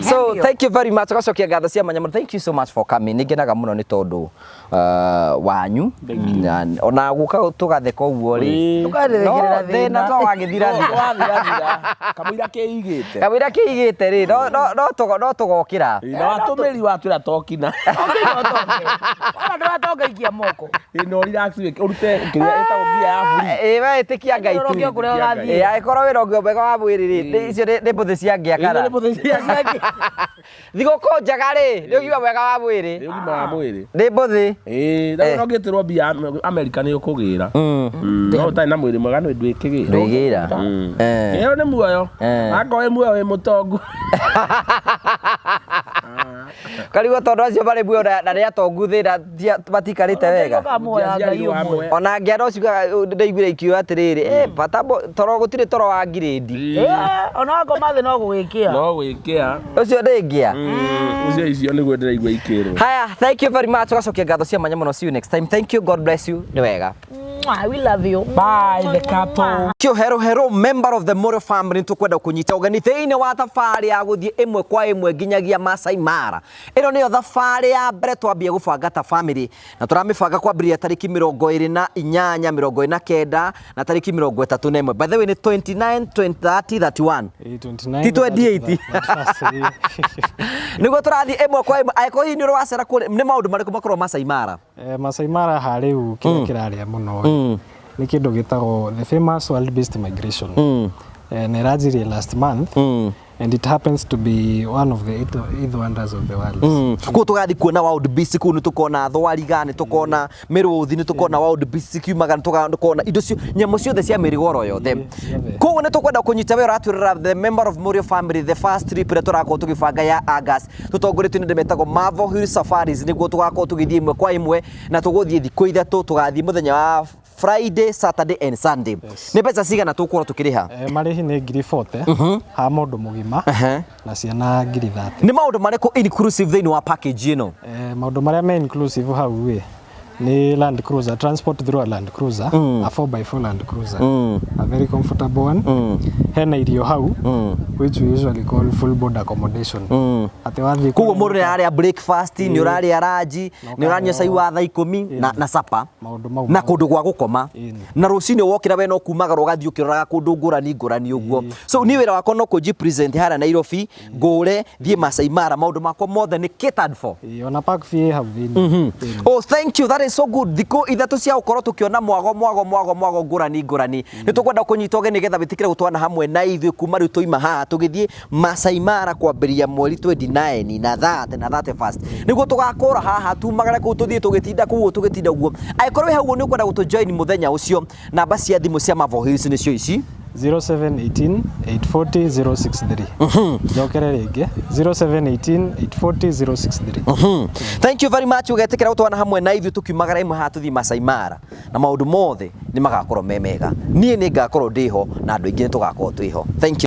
[SPEAKER 1] So thank you very much, gacokia ngatho cia mwanya mũno. Thank you so much for coming. Nĩ ngenaga mũno nĩ tondũ wanyu. Na ona gũka tũgatheka ũguo rĩ,
[SPEAKER 2] Tũkarerekerera
[SPEAKER 1] no thĩna
[SPEAKER 2] thĩna.
[SPEAKER 1] to wagĩthira thira.
[SPEAKER 3] Wathirathira. Kamũira kĩigĩte.
[SPEAKER 1] Kamũira kĩigĩte rĩ, no tũgokĩra.
[SPEAKER 3] Na watũmĩri watwĩra tokina.
[SPEAKER 2] Ona ndũratonga ikia moko.
[SPEAKER 3] Ĩno relax wĩke ũrute kĩrĩa ĩtagwo ngia ya free.
[SPEAKER 1] Ĩ, we ĩtĩkia Ngai tu.
[SPEAKER 2] Ũroke kũrĩa ũrathiĩ.
[SPEAKER 1] Ĩ, angĩkorwo wĩna ũgima mwega wa mwĩrĩ rĩ, icio nĩ mbũthĩ cia ngĩa
[SPEAKER 3] Ĩno nĩ mbũthĩ cia
[SPEAKER 1] Thigũkũ njega rĩ, nĩ ũgima mwega wa mwĩrĩ.
[SPEAKER 3] Nĩ ũgima wa mwĩrĩ.
[SPEAKER 1] Nĩ mbũthĩ.
[SPEAKER 3] Ĩĩ, na no ngĩtĩrwo mbia Amerika nĩ ũkũgĩra. No ũtarĩ na mwĩrĩ mwega nĩ ndwĩkĩgĩra.
[SPEAKER 1] Ndwĩgĩra.
[SPEAKER 3] Ĩyo nĩ muoyo. Akorwo wĩ muoyo wĩ mũtongu.
[SPEAKER 1] Karigwo tondũ acio marĩ muoyo na nĩ atongu thĩna matikarĩte wega.
[SPEAKER 2] Ũkamuoya Ngai
[SPEAKER 3] Mũtiaciarirwo
[SPEAKER 2] ũmwe.
[SPEAKER 3] hamwe.
[SPEAKER 1] Ona ngĩa no ciugaga ndaiguire ikiuga atĩrĩrĩ, bata toro gũtirĩ toro wa ngirĩndi.
[SPEAKER 2] Ona wakoma thĩ no gũgĩkĩa.
[SPEAKER 3] No gwĩkĩa.
[SPEAKER 1] Ũcio ndĩ ngĩa.
[SPEAKER 3] Ũcio icio nĩguo ndĩraigua ikĩrwo.
[SPEAKER 1] Haya, thank you very much. Gacokia ngatho cia mwanya mũno. See you next time. Thank you. God bless you. Nĩ wega.
[SPEAKER 2] Mwah, we love you.
[SPEAKER 3] Bye the couple.
[SPEAKER 1] Kio hero hero member of the Moro family tukwenda kunyita ũgeni thĩinĩ wa thabarĩ ya gũthiĩ ĩmwe kwa ĩmwe nginyagia Masai Mara. Ĩno nĩyo thabarĩ ya mbere twambia gũbanga ta family na tũramĩbanga kwambĩrĩria tarĩki 28, 29 na tarĩki 31. By the way nĩ 29, 20, 30, 31.
[SPEAKER 5] 29.
[SPEAKER 1] Ti 28. Nĩguo tũrathiĩ ĩmwe kwa ĩmwe. Angĩkorwo hihi nĩ ũrĩ wacera kũrĩa, nĩ maũndũ marĩkũ makoragwo Masai Mara?
[SPEAKER 5] Masai Mara harĩ kĩrĩa kĩrarĩa mũno nĩ kĩndũ gĩtagwo the famous wild beast migration. Na ĩranjirie last month and it happens to be one of the eight wonders of the world.
[SPEAKER 1] Kũu tũgathiĩ kuona wild beast kũu nĩ tũkona thwariga, nĩ tũkona mĩrũthi, nĩ tũkona wild beast kiumaga, nĩ tũkona indo cio nyamũ ciothe cia mĩrigoro yothe.
[SPEAKER 5] Ciothe.
[SPEAKER 1] Koguo nĩ tũkwenda kũnyita we ũratwĩrora the member of Morio family, the first trip ĩrĩa tũrakorwo tũgĩbanga ya August tũtongoretio nĩ andũ metagwo Marvel Hill Safaris, nĩguo tũgakorwo tũgĩthiĩ ĩmwe kwa ĩmwe na tũgũthiĩ thikũ 3, tũgathiĩ mũthenya wa Friday, Saturday and Sunday.
[SPEAKER 5] Yes.
[SPEAKER 1] Nĩ mbeca cigana tũgũkorwo tũkĩrĩha?
[SPEAKER 5] Marĩhi nĩ 40,000 ha mũndũ mũgima na ciana 30,000.
[SPEAKER 1] Nĩ maũndũ marĩkũ inclusive thĩinĩ wa package ĩno?
[SPEAKER 5] Maũndũ marĩa me inclusive hau ĩ nĩ Land Cruiser, transport through a Land Cruiser, a 4x4 Land Cruiser, a very comfortable one. Hena irio hau, which we usually call full board accommodation, atĩ wathiĩ
[SPEAKER 1] Koguo
[SPEAKER 5] kũrĩa
[SPEAKER 1] mũndũ nĩ ararĩa breakfast, nĩ ũrarĩa lunch, nĩ ũranyua cai wa thaa 10 na supper
[SPEAKER 5] maũndũ mau
[SPEAKER 1] na kũndũ gwa gũkoma.
[SPEAKER 5] Ĩni.
[SPEAKER 1] Na rũcinĩ wokĩra we no kumagara ũgathiĩ ũkĩroraga kũndũ ngũrani ngũrani ũguo. So niĩ wĩra wakwa no kũnji present harĩa Nairobi, ngũre thiĩ Masai Mara, maũndũ makwa mothe nĩ catered for.
[SPEAKER 5] Ĩĩ, ona park fee ĩ hau thĩinĩ. Ĩni.
[SPEAKER 1] Oh, thank you. That is so good. Thikũ 3 cia gũkorwo tũkĩona mwago mwago mwago mwago ngũrani ngũrani. Nĩ tũkwenda kũnyita ũgeni nĩgetha wĩtĩkĩre gũtwana hamwe na ithuĩ kuma rĩu tũima haha tũgĩthiĩ Masai Mara kwambĩrĩria mweri 29 na 30 na 31. Nĩguo tũgakũra haha tumagare kũu tũthiĩ tũgĩtinda kũu tũgĩtinda ũguo. Angĩkorwo wĩ hau ũguo nĩ ũkwenda gũtũ join mũthenya ũcio, namba cia thimũ cia Marvel Hills nĩcio ici.
[SPEAKER 5] 0718 840 063. Njokere rĩngĩ, 0718 840 063.
[SPEAKER 1] Thank you very much ũgetĩkĩra gũtwana hamwe na ithuĩ tũkiumagara ĩmwe haha tũthiĩ Masai Mara na maũndũ mothe nĩ magakorwo me mega. Niĩ nĩ ngakorwo ndĩho na andũ aingĩ nĩ tũgakorwo twĩho. Thank you.